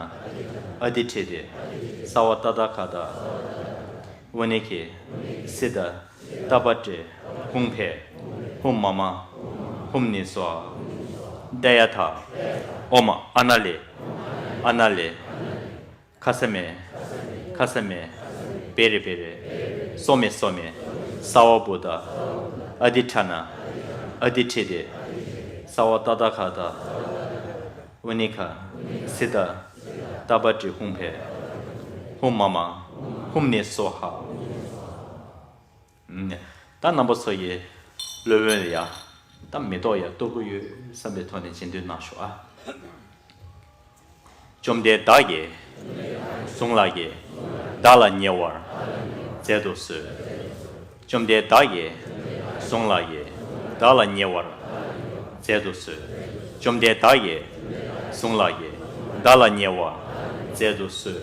ཨ་དྷི་ཥེ་དེ། སརྦ་ཏ་ཐཱ་ག་ཏ། ཨུ་ནི་ཁེ། སིདྡྷ། ཏ་པ་ཏྲེ། ཧཱུྃ་ཕཊ། ཧཱུྃ་མ་མ། ཧཱུྃ་ནི་སྭཱ་ཧཱ། ཏདྱ་ཐཱ། ཨོཾ་ཨ་ན་ལེ། ཨ་ན་ལེ། ཁ་ས་མེ། ཁ་ས་མེ། བེ་རེ་བེ་རེ། སྭཱ་མེ་སྭཱ་མེ། སརྦ་བྷུ་ཏ། ཨ་དྷི་ཥྛ། ཨ་དྷི་ཥེ་དེ། སརྦ་ཏ་ཐཱ་ག་ཏ། ཨུ་ནི་ཁ། སིདྡྷ། ཏ་པ་ཏྲེ། ཧཱུྃ་ཕཊ། ཧཱུྃ་མ་མ། ཧཱུྃ་ནི་སྭཱ་ཧཱ། ད་རྣམ་པ་ཚོ་ཡི་སློབ་དཔོན་ལ་ཡ། ད་མེ་ཏོག་ཡ་གཏོར་གྱི་ཡོད་བསམ་པའི་ཐོག་ནས་སྦྱིན་འདུན་གནང་ཤོག་ཨ། བཅོམ་ལྡན་བདག་གིས། གཟུངས་ལག་གིས། བདག་ལ་ཉེ་བར། མཛད་དུ་གསོལ། བཅོམ་ལྡན་བདག་གིས། གཟུངས་ལག་གིས། བདག་ལ་ཉེ་བར། མཛད་དུ་གསོལ། བཅོམ་ལྡན་བདག་གིས། གཟུངས་ལག་གིས། བདག་ལ་ཉེ་བར། མཛད་དུ་གསོལ།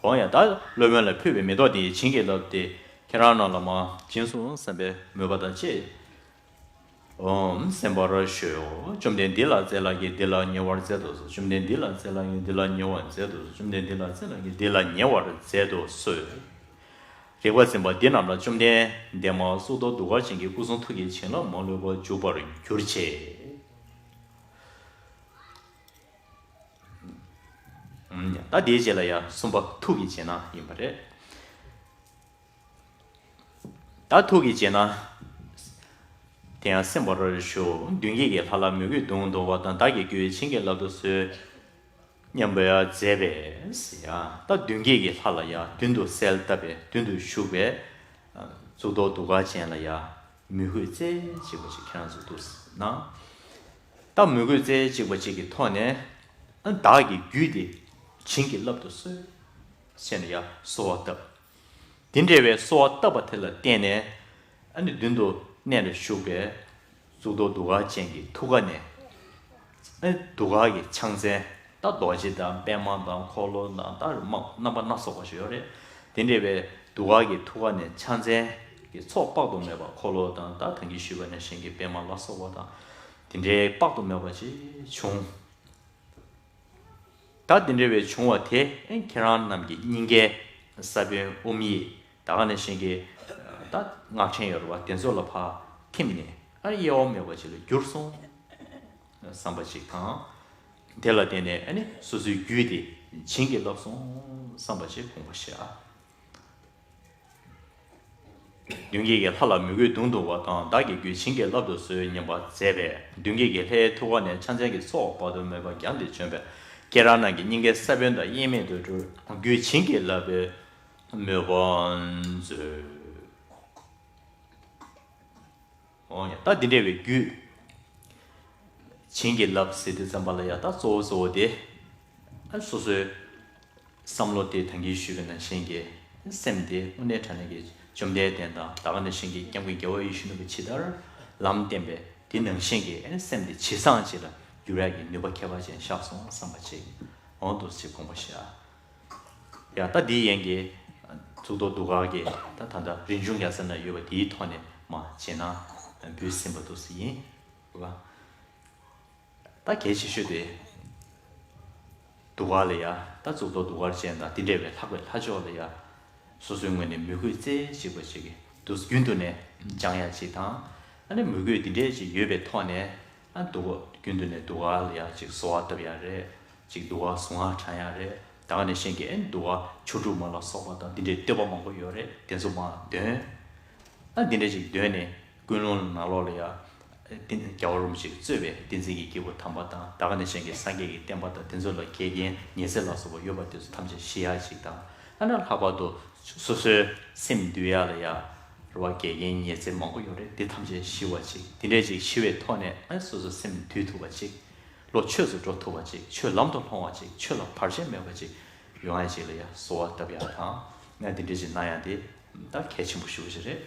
འོ་ཡ། ད་སློབ་དཔོན་ལ་ཕུལ་བའི་མེ་ཏོག་དེ་ཡིས་བྱིན་གྱིས་བརླབས་ཏེ་ཁྱེད་རང་རྣམས་ལ་མར་སྦྱིན་སོང་བསམ་པའི་མོས་པ་དང་བཅས། ཨོཾ་སེམས་དཔའ་ར་ཤོ། བཅོམ་ལྡན་འདི་ལ་སྩལ་ལགས་ཀྱིས་འདི་ལ་ཉེ་བར་མཛད་དུ་གསོལ། བཅོམ་ལྡན་འདི་ལ་སྩལ་ལགས་ཀྱིས་འདི་ལ་ཉེ་བར་མཛད་དུ་གསོལ། བཅོམ་ལྡན་འདི་ལ་སྩལ་ལགས་ཀྱིས་འདི་ལ་ཉེ་བར་མཛད་དུ་གསོལ། རིག་པ་འཛིན་པ་འདི་རྣམས་ལ་བཅོམ་ལྡན་འདས་མར་གཙུག་ཏོར་གདུགས་དཀར་ཅན་གྱི་སྐུ་གསུང་ཐུགས་ཀྱི་བྱིན་རླབས་མ་ལུས་པར་འཇུག་པར་གྱུར་ཅིག། ད་དེའི་རྗེས་ལ་ཡང་གསུམ་པ་ཐུགས་ཀྱི་རྗེས་གནང་ཡིན་པ་རེད། ད་ཐུགས་ཀྱི་རྗེས་གནང་། དེ་ཡང་སེམས་པ་ར་ཤོ། མདུན་བསྐྱེད་ཀྱི་ལྷ་ལ་མོས་གུས་གདུང་འདོར་བ་དང་བདག་གི་རྒྱུད་བྱིན་གྱིས་བརླབ་ཏུ་གསོལ། སྙམ་པའི་མཛད་པས་ཟེར་ཡ། ད་མདུན་བསྐྱེད་ཀྱི་ལྷ་ལ་ཡ་མདུན་དུ་གསལ་བཏབ་པའི་མདུན་དུ་བཞུགས་པའི་གཙུག་ཏོར་གདུགས་དཀར་ཅན་ལ་ཡ། མོས་གུས་རྩེ་གཅིག་པ་ཅིག་ཁྱེད་རང་ཚོ་འདུག་ན། ད་མོས་གུས་རྩེ་གཅིག་པ་ཅིག་གི་ཐོག་ནས་བདག་གི་རྒྱུད་དེ་བྱིན་གྱིས་བརླབ་ཏུ་གསོལ། ཞེས་ནས་ཡ་གསོལ་བ་བཏབ། དེ་འདྲ་བའི་གསོལ་བ་བཏབ་པ་དེ་ལ་བརྟེན་ནས་ཨ་ནི་མདུན་དུ་གནས་ལ་བཞུགས་པའི་གཙུག་ཏོར་གདུགས་དཀར་ཅན་གྱི་ཐུགས་ཀ་ནས། ཨེ་གདུགས་དཀར་གྱི་ཕྱག་མཚན། ད་རྡོ་རྗེ་དང་པདྨ་དང་འཁོར་ལོ་དང་ད་རྨ་རྣམ་པ་སྣ་ཚོགས་པ་ཞིག་ཡོད་རེད། དེ་འདྲ་བའི་གདུགས་དཀར་གྱི་ཐུགས་ཀ་ནས་ཕྱག་མཚན་གྱི་ཚོགས་དཔག་ཏུ་མེད་པ། འཁོར་ལོ་དང་ད་ད་གིན་ཞུས་པ་ནང་བཞིན་གྱི་པདྨ་ལ་སོགས་པ་དང་། དེ་འདྲའི་དཔག་ཏུ་མེད་པ་ཅིག་བྱུང་། ད་དེ་འདྲ་བའི་བྱུང་བ་དེ་ཨེ་ཁྱེད་རང་རྣམས་ཀྱི་སྙིང་གའི་ས་བོན་དབུ་མའི་ད་ག་ནང་བཞིན་གྱི་ད་སྔགས་ཕྲེང་ཡོད་རེད་བ། དེ་ཚོ་ལ་ཕར་ཐིམ་ནས་ཨ་གཡེལ་བ་མེད་པ་ཅིག་ལ་གྱུར་སོང་བསམ་པ་ཅིག་དང་། དེ་ལ་བརྟེན་ནས་ཨ་ནི་སོ་སོའི་རྒྱུད་དེ་བྱིན་གྱིས་བརླབས་སོང་བསམ་པ་ཅིག་དགོངས་པ་བཞེས་ཨ། མདུན་བསྐྱེད་ཀྱི་ལྷ་ལ་མོས་གུས་གདུང་འདོར་བ་དང་། བདག་གི་རྒྱུད་བྱིན་གྱིས་བརླབ་ཏུ་གསོལ་སྙམ་པ་མཛད་པས། མདུན་བསྐྱེད་ཀྱི་ལྷའི་ཐུགས་ཀ་ནས་ཕྱག་མཚན་གྱི་ཚོགས་དཔག་ཏུ་མེད་པ་རྒྱང་དུ་བྱོན་པས། ཁྱེད་རང་རྣམས་ཀྱི་སྙིང་གའི་ས་བོན་དང་དབྱེར་མེད་དུ་གྱུར། རྒྱུད་བྱིན་གྱིས་བརླབས་པའི་མོས་པ་མཛོད། འོ་ཡ། ད་འདི་འདྲ་བའི་རྒྱུད་བྱིན་གྱིས་བརླབས་ཟེར་དུས་ཙམ་པ་ལ་ཡ། ད་གཙོ་བོ་གཙོ་བོ་དེ་ཨ་སོ་སོའི་བསམ་བློ་དེ་ད་གིན་ཞུས་པའི་ནང་བཞིན་གྱི་སེམས་དེ་དངོས་གནས་དྲང་གནས་ཀྱི་བཅོམ་ལྡན་འདས་དང་ད་ག་ནང་བཞིན་གྱི་སྐྱབས་མགོན་རྒྱལ་བ་ཡིད་བཞིན་ནོར་བུ་ཇི་ལྟར་ལམ་བསྟན་པའི་དེ་ནང་བཞིན་གྱི་ཨ་སེམས་དེ་ཇེ་བཟང་ཅིག་ལ་འགྱུར་ཡག་གི་ནུས་པ་ཁྱད་པར་ཅན་ཤར་སོང་བསམ་པ་ཅིག་འོང་འདུག་ཅེས་དགོངས་པ་བཞེས་ཨ། ཡ། ད་འདི་ཡན་གྱི་གཙུག་ཏོར་གདུགས་དཀར་གྱི་ད་ད་ལྟ་རིན་འབྱུང་རྒྱལ་མཚན་ན་ཡོད་པ་དེའི་ཐོག་ནས་མ་བྱས་ན་འབུལ་ཟིན་པ་འདུག་ཟེར་ཡིན། ད་གལ་ཆེ་ཤོས་དེ་གདུགས་དཀར་ལ་ཡ། ད་གཙུག་ཏོར་གདུགས་དཀར་ཅན་དང་དེ་འདྲ་བའི་ལྷག་པའི་ལྷ་མཆོག་ལ་ཡ། སོ་སོའི་ངོས་ནས་མོས་གུས་རྩེ་གཅིག་པ་ཞིག་གིས་དུས་རྒྱུན་དུ་ནས་སྦྱང་ཡ་ཅིག་དང་། ཨ་ནི་མོས་གུས་དེ་འདྲས་ཅིག་ཡོད་པའི་ཐོག་ནས། ཨ་གདུགས་དཀར་རྒྱུན་དུ་ནས་གདུགས་དཀར་ལ་ཡ་ཅིག་གསོལ་བ་བཏབ་ཡ་རེད། ཅིག་གདུགས་དཀར་གཟུངས་སྔགས་བགྲང་ཡ་རེད། ད་ག་ནང་བཞིན་གྱི་ཨ་ནི་གདུགས་དཀར་ཆོ་འཕྲུལ་མ་ལ་སོགས་པ་དང་དེ་འདྲའི་བསྟོད་པ་མང་པོ་ཡོད་རེད། དེ་ཚོ་མར་འདོན། ཨ་དེ་འདྲ་ཅིག་འདོན་ནས་ཀུན་སློང་ནང་ལོགས་ལ་ཡ། དེ་རྒྱལ་བ་རིན་པོ་ཆེས་གཙོས་པའི་བསྟན་འཛིན་གྱི་སྐྱེས་བུ་དམ་པ་དང་ད་ག་ནང་བཞིན་གྱི་སངས་རྒྱས་ཀྱི་བསྟན་པ་དང་དེ་ཚོ་ལ་དགེ་རྒན་ཉི་ཚེ་ལ་སོགས་པ་ཡོད་པ་དེ་ཚོ་ཐམས་ཅད་ཞི་ཡ་ཅིག་དང་། ཨ་ན་ལྷག་པར་དུ་སོ་སོའི་སེམས་འདུལ་ཡ་ལ་ཡ། རེད་བ། དགེ་རྒན་ཉི་ཚེ་མང་པོ་ཡོད་རེད། དེ་ཐམས་ཅད་ཞི་བ་ཅིག་དེ་འདྲས་ཅིག་ཞི་བའི་ཐོག་ནས་ཨ་སོ་སོ་སེམས་འདུལ་ཐུབ་པ་ཅིག་བློ་ཆོས་སུ་འགྲོ་ཐུབ་པ་ཅིག་ཆོས་ལམ་དུ་སློང་བ་ཅིག་ཆོས་ལ་བར་ཆད་མེད་པ་ཅིག་ཡོང་ཡ་ཅིག་ལ་ཡ་གསོལ་བ་བཏབ་ཡ་དང་། ང་དེ་འདྲས་ཅིག་གནང་ཡ་དེ་ད་གལ་ཆེན་པོ་ཞེ་པོ་ཅིག་རེད།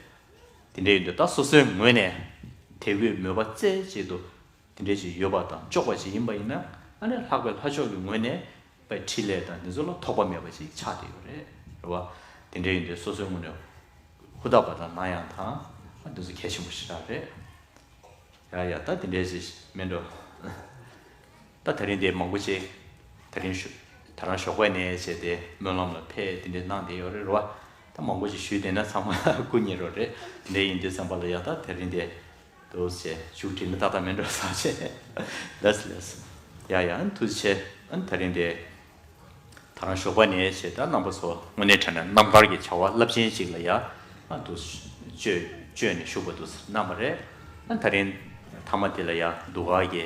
དེ་འདྲ་ཡིན་དུས་ད་སོ་སོའི་ངོས་ནས་དད་གུས་མོས་པ་རྩེ་གཅིག་ཏུ་ དེ་འདྲ་ཞིག་ཡོད་པ་དང་ལྕོགས་པ་ཞིག་ཡིན་པ་ཡིན་ན། ཨ་ནི་ལྷག་པའི་ལྷ་མཆོག་གི་ངོས་ནས་པའི་འཕྲིན་ལས་དང་འདི་ཚོ་ལ་ཐོགས་པ་མེད་པ་ཞིག་ཆགས་བསྡད་ཡོད་རེད། རེད་བ། དེ་འདྲ་ཡིན་དུས་སོ་སོའི་ངོས་ནས་ཧུར་ཐག་པ་དང་ནང་ཡང་དང་འདི་ཚོ་གལ་ཆེན་པོ་ཞེ་དྲག་རེད། ཡ་ཡ། ད་དེ་འདྲ་ཞིག་མིན་འགྲོ། ད་དེ་རིང་འདི་མང་པོ་ཅིག་དེ་རིང་ཞུ། ད་རང་ཞོགས་པ་ནས་བྱས་ཏེ་སྨོན་ལམ་ལ་ཕེབས་དེ་འདྲ་གནང་བསྡད་ཡོད་རེད། རེད་བ། ད་མང་པོ་ཅིག་ཞུས་བསྡད་ན་ཚང་མ་སྐུ་ཉིད་རོ་རེད། དེ་འདྲ་ཡིན་དུས་ཙམ་པ་ལ་ཡ་ད་དེ་རིང་འདི་འདུག་ཟེར་ཞུ་དྲིས་ན་ཏག་ཏག་མིན་འགྲོ་བསམ་བྱས། ལགས་ལགས། ཡ་ཡ། ཨ་ནི་ཐུགས་རྗེ་ཆེ། ཨ་ནི་དེ་རིང་འདི་ད་རང་ཞོགས་པ་ནས་བྱས་ད་རྣམ་པ་ཚོ་དངོས་གནས་དྲང་གནས་རྣམ་དཀར་གྱི་བྱ་བ་རླབས་ཆེན་ཅིག་ལ་ཡ། ཨ་འདུག་བཅོས་བཅོས་ནས་བཞུགས་པ་འདུག་གནང་བ་རེད། ཨ་ད་རིང་མཐའ་མ་དེ་ལ་ཡ་འདུ་ཁང་གི་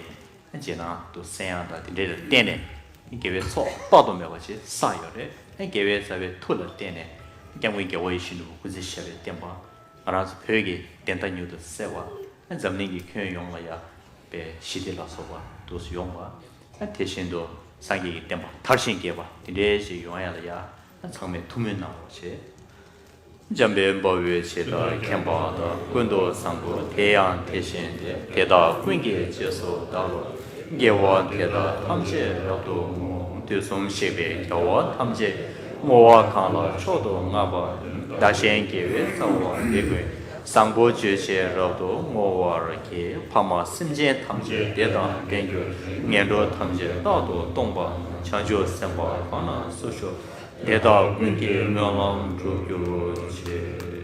རྗེས་གནང་དུ་གསན་ཡག་དང་དེ་འདྲའི་ལ་བརྟེན་ནས་དགེ་བའི་ཚོགས་དཔག་ཏུ་མེད་པ་ཞིག་བསགས་ཡོད་རེད། དགེ་བའི་རྩ་བའི་མཐུ་ལ་བརྟེན་ནས་སྐྱབས་མགོན་རྒྱལ་བ་ཡིད་བཞིན་ནོར་བུ་སྐུ་ཚེ་ཞབས་པད་བརྟན་པ། ང་རང་ཚོ་བོད་ཀྱི་བདེན་མཐའ་མྱུར་དུ་གསལ་བ། འཛམ་གླིང་གི་ཁྱོན་ཡོངས་ལ་ཡ་པའི་ཞི་བདེ་ལ་སོགས་པ་འདུག་ཡོང་བ། དེ་བཞིན་དུ་སངས་རྒྱས་ཀྱི་བསྟན་པ་དར་ཞིང་རྒྱས་པ་དེ་འདྲའི་ཞིག་ཡོང་ཡག་ལ་ཡ་ཚང་མས་ཐུགས་སྨོན་གནང་རོགས་བྱེད། འཇམ་དཔལ་དཔའ་བོས་ཇི་ལྟར་མཁྱེན་པ་དང་། ཀུན་ཏུ་བཟང་པོ་དེ་ཡང་དེ་བཞིན་ཏེ། དེ་དག་ཀུན་གྱི་རྗེས་སུ་བདག་སློབ་དཔོན། དགེ་བ་འདི་དག་ཐམས་ཅད་རབ་ཏུ་བསྔོ། དུས་གསུམ་གཤེགས་པའི་རྒྱལ་བ་ཐམས་ཅད། བསྔོ་བ་གང་ལ་མཆོག་ཏུ་བསྔགས་པ། བདག་གཞན་དགེ་བའི་རྩ་བ་འདི་ཀུན། བཟང་པོ་སྤྱོད་ཕྱིར་རབ་ཏུ་བསྔོ་བར་བགྱི། ཕ་མ་སེམས་ཅན་ཐམས་ཅད་བདེ་དང་ལྡན་གྱུར། ངན་འགྲོ་ཐམས་ཅད་རྟག་ཏུ་སྟོངས་པ། བྱང་ཆུབ་སེམས་དཔའ་གང་ན་སུ་བཞུགས། དེ་དག་ཀུན་གྱི་སྨོན་ལམ་འགྲུབ་གྱུར་ཅིག།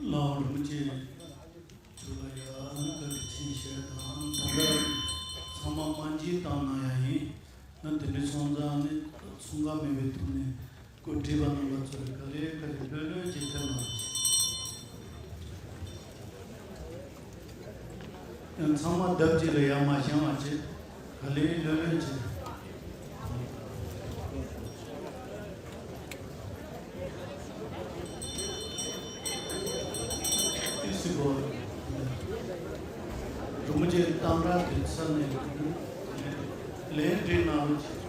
ལའོ་རིན་པོ་ཆེ་མཆོག་ལ་ཡང་བཀའ་དྲིན་ཆེ་ཞུ་དང་། ད་ལྟ་ཚང་མ་དབུ་འབྱེད་བཏང་གནང་ཡག་ཡིན། ང་དེ་འདྲའི་སོང་ཙང་ནི་ཚོང་ཁང་མེད་པའི་ཐོག་ནས་སྐུ་བགྲེས་པ་རྣམ་པ་ཚོ་ལ་ག་ལེ་ག་ལེ་ལྷོད་ལྷོད་ཅིག་ཕེབས་གནང་། ཡང་ཚང་མ་ལྡབ་གཅིག་ལ་ཡར་མ་བཞེངས་པ་བྱེད། ག་ལེ་ལྷོད་ལྷོད་བྱེད། ཨི་སི་གོ། རིན་པོ་ཆེ་གཏང་རག་དེ་ཚར་ནས་ལན་འདྲི་གནང་རོགས་བྱེད།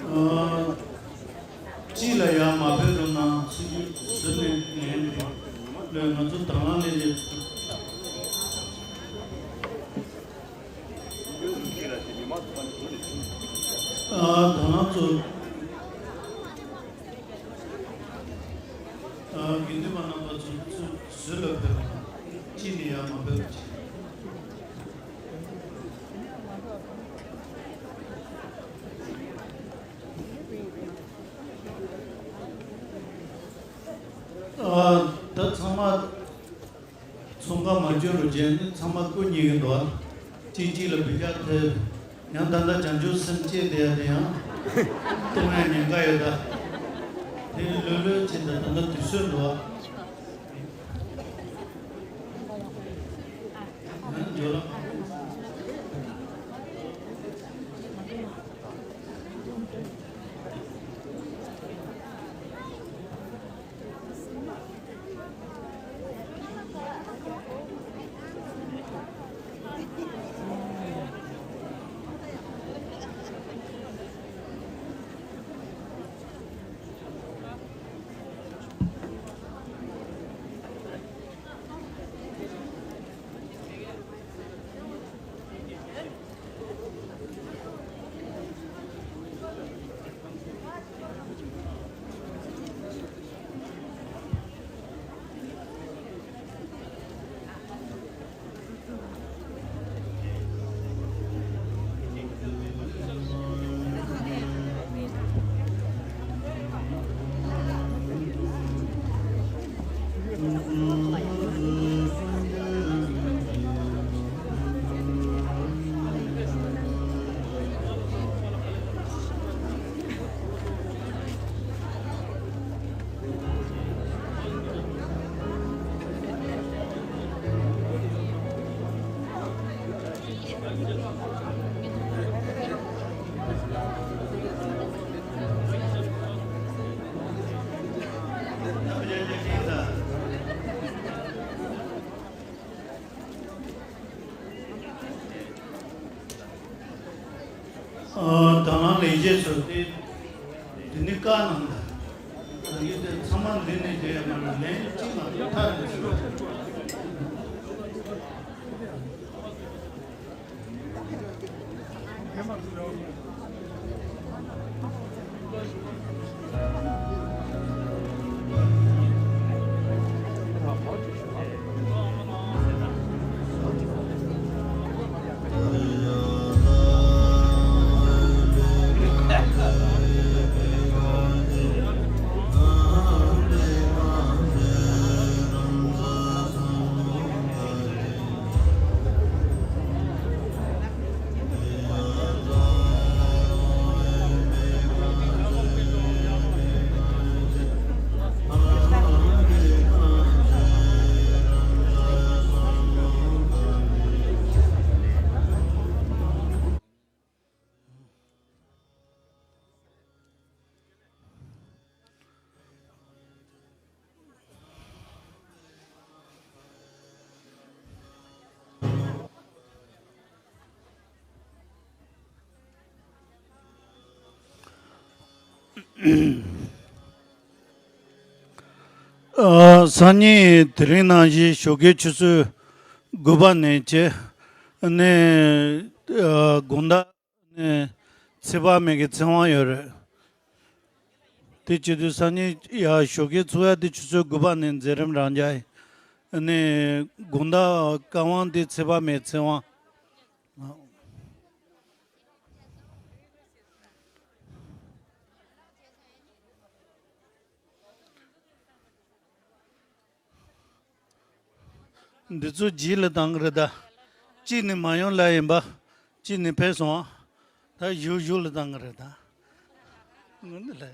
ཨ། གཅིག་ལ་ཡང་མ་ཕེབས་རུང་ན་ཚིག་ཟུར་ནས་ལན་འདེབས། ལོས་ང་ཚོ་དང་བླངས་ལས་འདེབས། ཨ། དང་བླངས་ཚོ། ཨ། དགེ་འདུན་པ་རྣམ་པ་ཚོ་ཚུར་ལ་ཕེབས་རུང་ན་གཅིག་ནས་ཡང་མ་ཕེབས་རུང་། ཆོས་ལུགས་རྗེས་ནི་ཚང་མ་སྐུ་ཉིད་ཀྱི་འདུག་གཅིག་གཅིག་ལ་བུ་ཆ་ཐེབས། ཡང་ད་ལྟ་བྱང་ཆུབ་སེམས་བསྐྱེད་བསྡད་ཡ་དེ་ཡང་གཏོང་ཡ་ཉེན་ཁ་ཡོད་ད། དེ་ལྷོད་ལྷོད་བྱེད་ད་ད་ལྟ་དུས་ཚོད་འདུག་ཡང་འཇོག་ལ། ཨ། དང་བླངས་ལས་བྱེད་ཚོ་དེ། དེ་ནི་བཀའ་གནང་ད། ད་ཡོད་དེ་ཚང་མ་འདི་ནས་བྱས་ཡ་མ་རེད། ལན་གཅིག་མ་གཏོགས་མཐའ་ནས་ཟིན་པ་རེད། ཨ། སང་ཉིན་དེ་རིང་ནང་བཞིན་ཞོགས་ཀའི་ཆུ་ཚོད་དགུ་པ་ནས་བྱས་ནས། ཨ། དགོང་དག་ནས་ཚེ་དཔག་མེད་ཀྱི་ཚེ་དབང་ཡོད་རེད། དེ་བྱེད་དུས་སང་ཉིན་ཡ་ཞོགས་ཀའི་ཚོགས་ཡ་དེ་ཆུ་ཚོད་དགུ་པ་ནས་མཛད་རིམ་རང་འཇགས་ཡིན། ནས་དགོང་དག་བཀའ་དབང་དེ་ཚེ་དཔག་མེད་ཚེ་དབང་། འདི་ཚོ་རྗེས་ལ་བཏང་གི་རེད་ད། གཅིག་ནི་མ་ཡོང་ལ་ཡིན་པ། གཅིག་ནི་ཕེབས་སོང་། ད་གཞུག་གཞུག་ལ་བཏང་གི་རེད་ད། དངོས་གནས་ལ།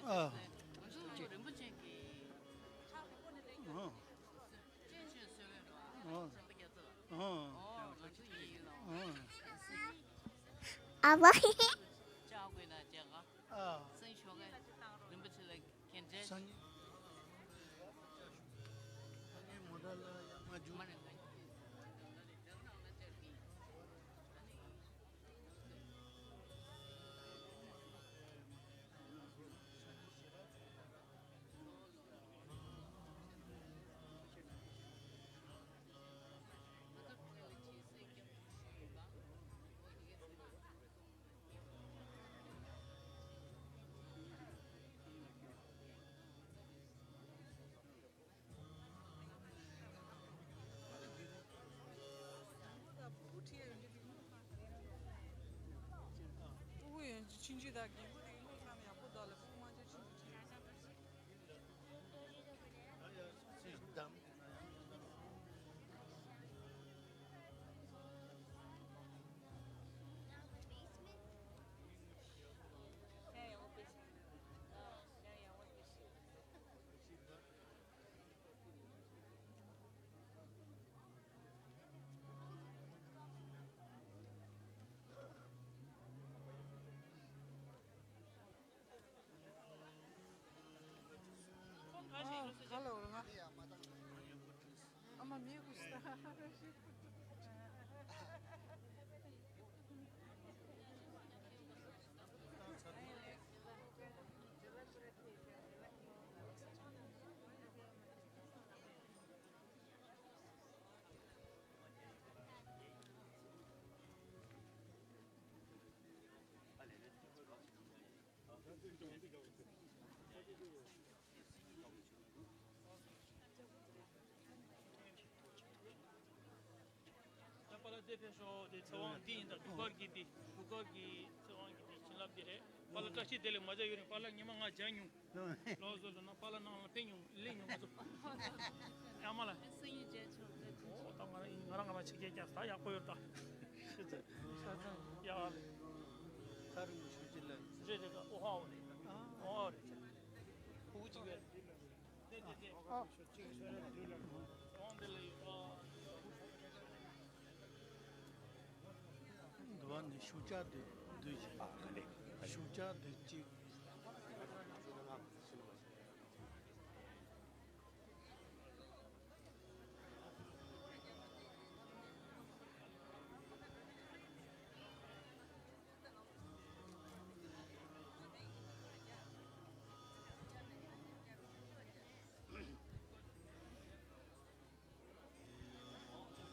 ཨ། ཨ། ཨ། ཨ། ཨ་ཕ། ཨ། སང་ཉིན། སང་ཉིན་མོ་ཊ་ལ་ཡར་མར་རྒྱུགས། ད་རྒན་པོ་དེ་ཡིན་ན་ཡག་པོ་འདུག་ལ་ཕུག་མ་ཅིག་ཕྱིན་ཅིག་ཕྱིན། ཁོང་ག་ཞིག་ལོ་སུ་ཞིག་ལོ་ང་ཨ་མ་མི་གུ་ས་ད་པཱ་ལགས་དེ་ཕེབས་ཤོག་དེ་ཚེ་དབང་འདི་ཡིན་ད་གུར་དཀར་གྱི་དེ་གུར་དཀར་གྱི་ཚེ་དབང་གི་དེ་བྱིན་རླབས་དེ་རེད། པཱ་ལགས་བཀྲ་ཤིས་བདེ་ལེགས། མ་བྱ་ཡོད་རིང་པཱ་ལགས་ཉི་མ་ང་མཇལ་མྱོང་། ལོ་བཟོ་ལ་ན་པཱ་ལགས་ནང་ལ་ཕེབས་མྱོང་། སླེབས་མྱོང་ཁོ་ཚོ། ཡ་མ་ལ། སང་ཉིན་མཇལ་ཆོག་མཇལ་ཆོག་ཨོ་ད་ང་རང་ང་རང་ང་རང་ཕྱི་རྒྱལ་རྒྱག་ད་ཡག་པོ་ཡོད་ད། ཤི་ཚེ། ཤ་ཚང་། ཡ་ལ། ད་རུང་ཤུ་ཅི་ལ། རེད་རེད་ད་ཨོ་ཧ་ཨོ་རེད། ཨོ་ཧ་ཨོ་རེད། ཕྲུ་གུ་གཅིག་རེད། འདི་བ་ནི་ཤུགས་ཆག་འདི་འདི་བཞིན། ཤུགས་ཆག་འདི་གཅིག་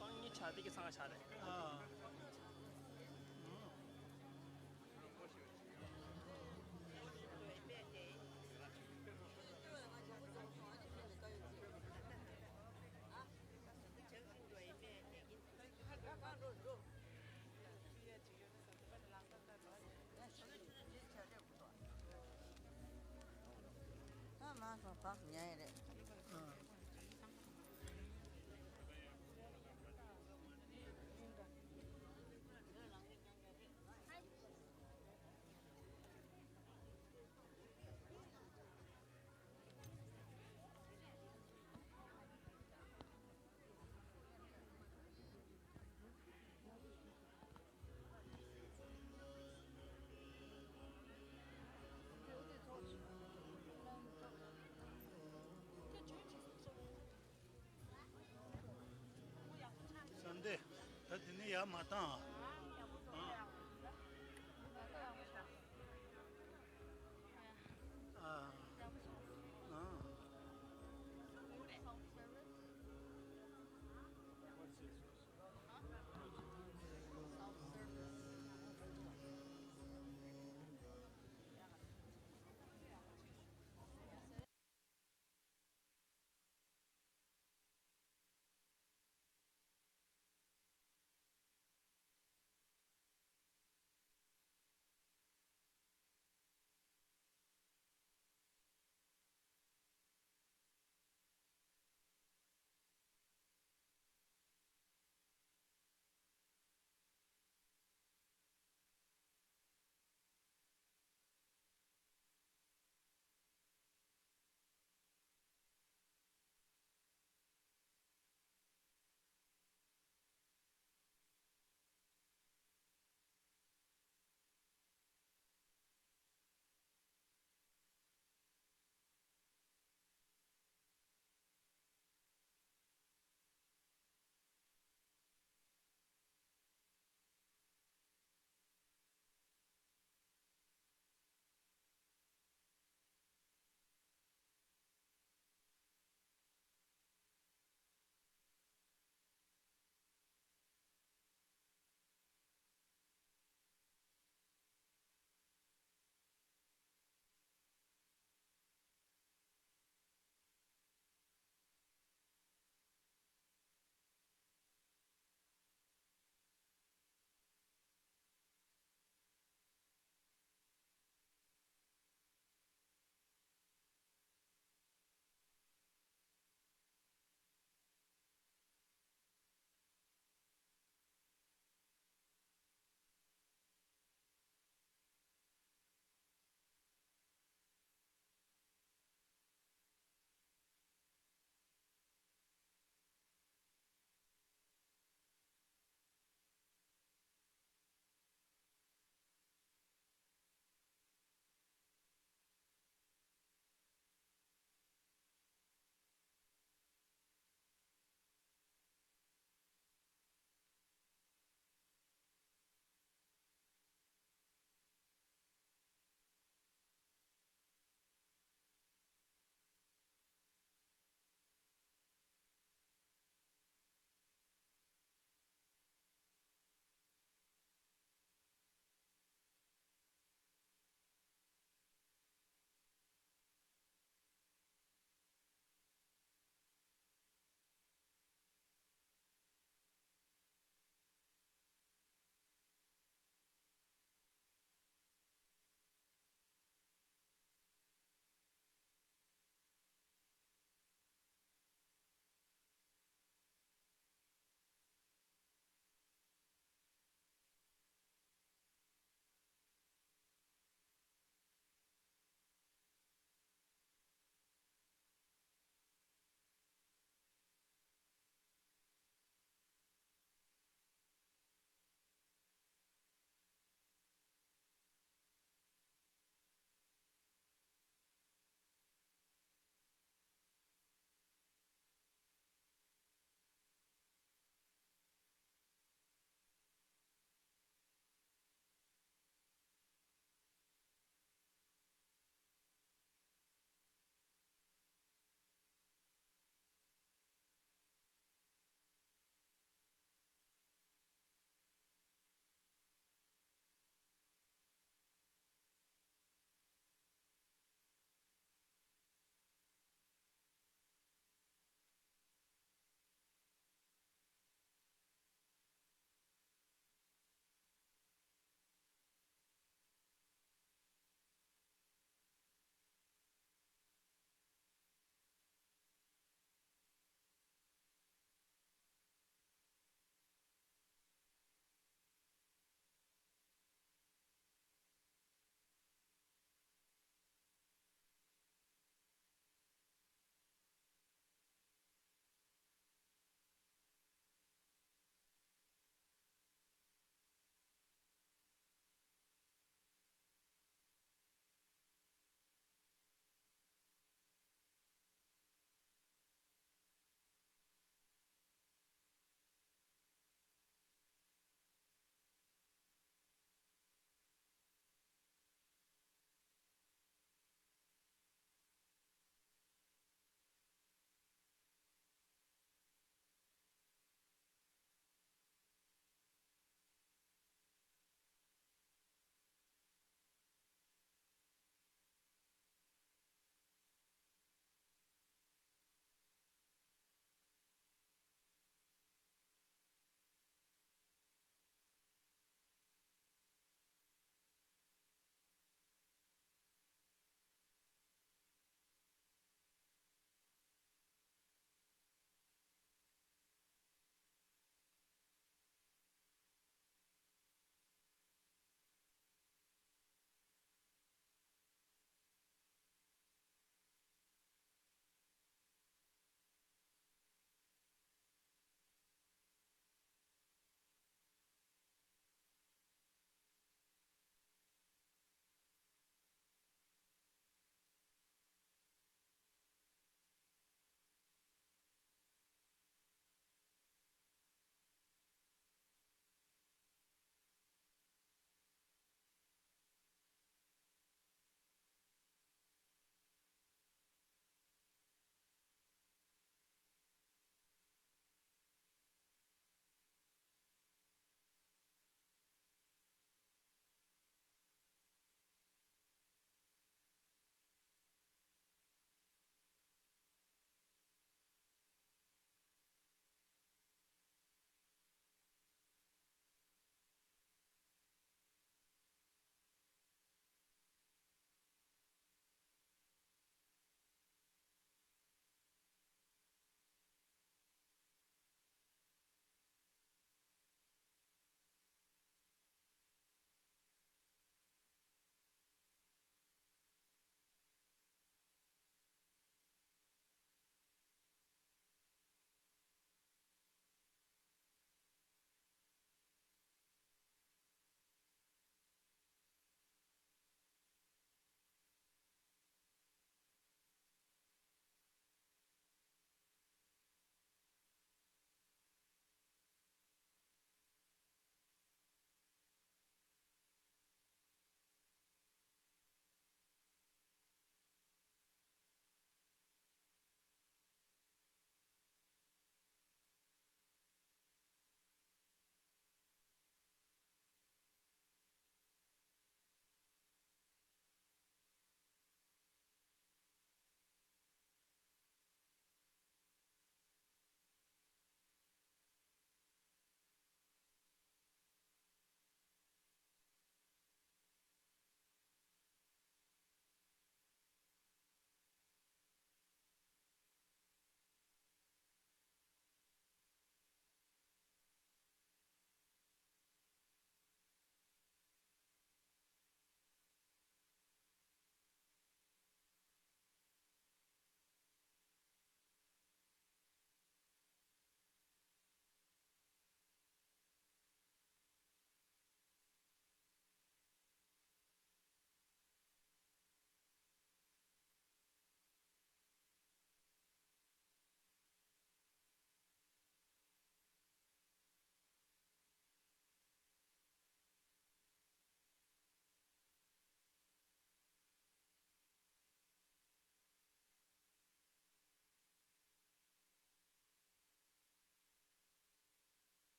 པང་གཉིས་ཆགས་དེ་གི་ཚང་ཆགས་རེད། ཨ། ད་མ་སོང་བག་ཉལ་ཡ་རེད། ཟམ་དེ། ད་དེ་ནས་ཡར་མ་བཏང་ཨ། ཨ། ཨ།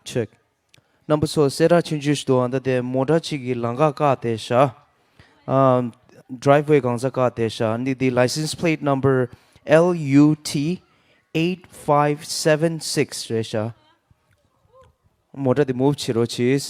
Check. རྣམ་པ་ཚོ་གསལ་བསྒྲགས་ཆུང་ཆུང་ཞིག་འདུག་ཨ་ད་དེ་མོ་ཊ་གཅིག་གི་ལམ་ཁ་བཀག་བསྡད་ཤག་ཨམ། ཌི་རའི་ཝེ་གང་ས་བཀག་བསྡད་ཤག་འདི་འདི་license plate number L U T eight five seven six རེད་ཤག་མོ་ཊ་དེ་move བྱེད་རོགས་གྱིས།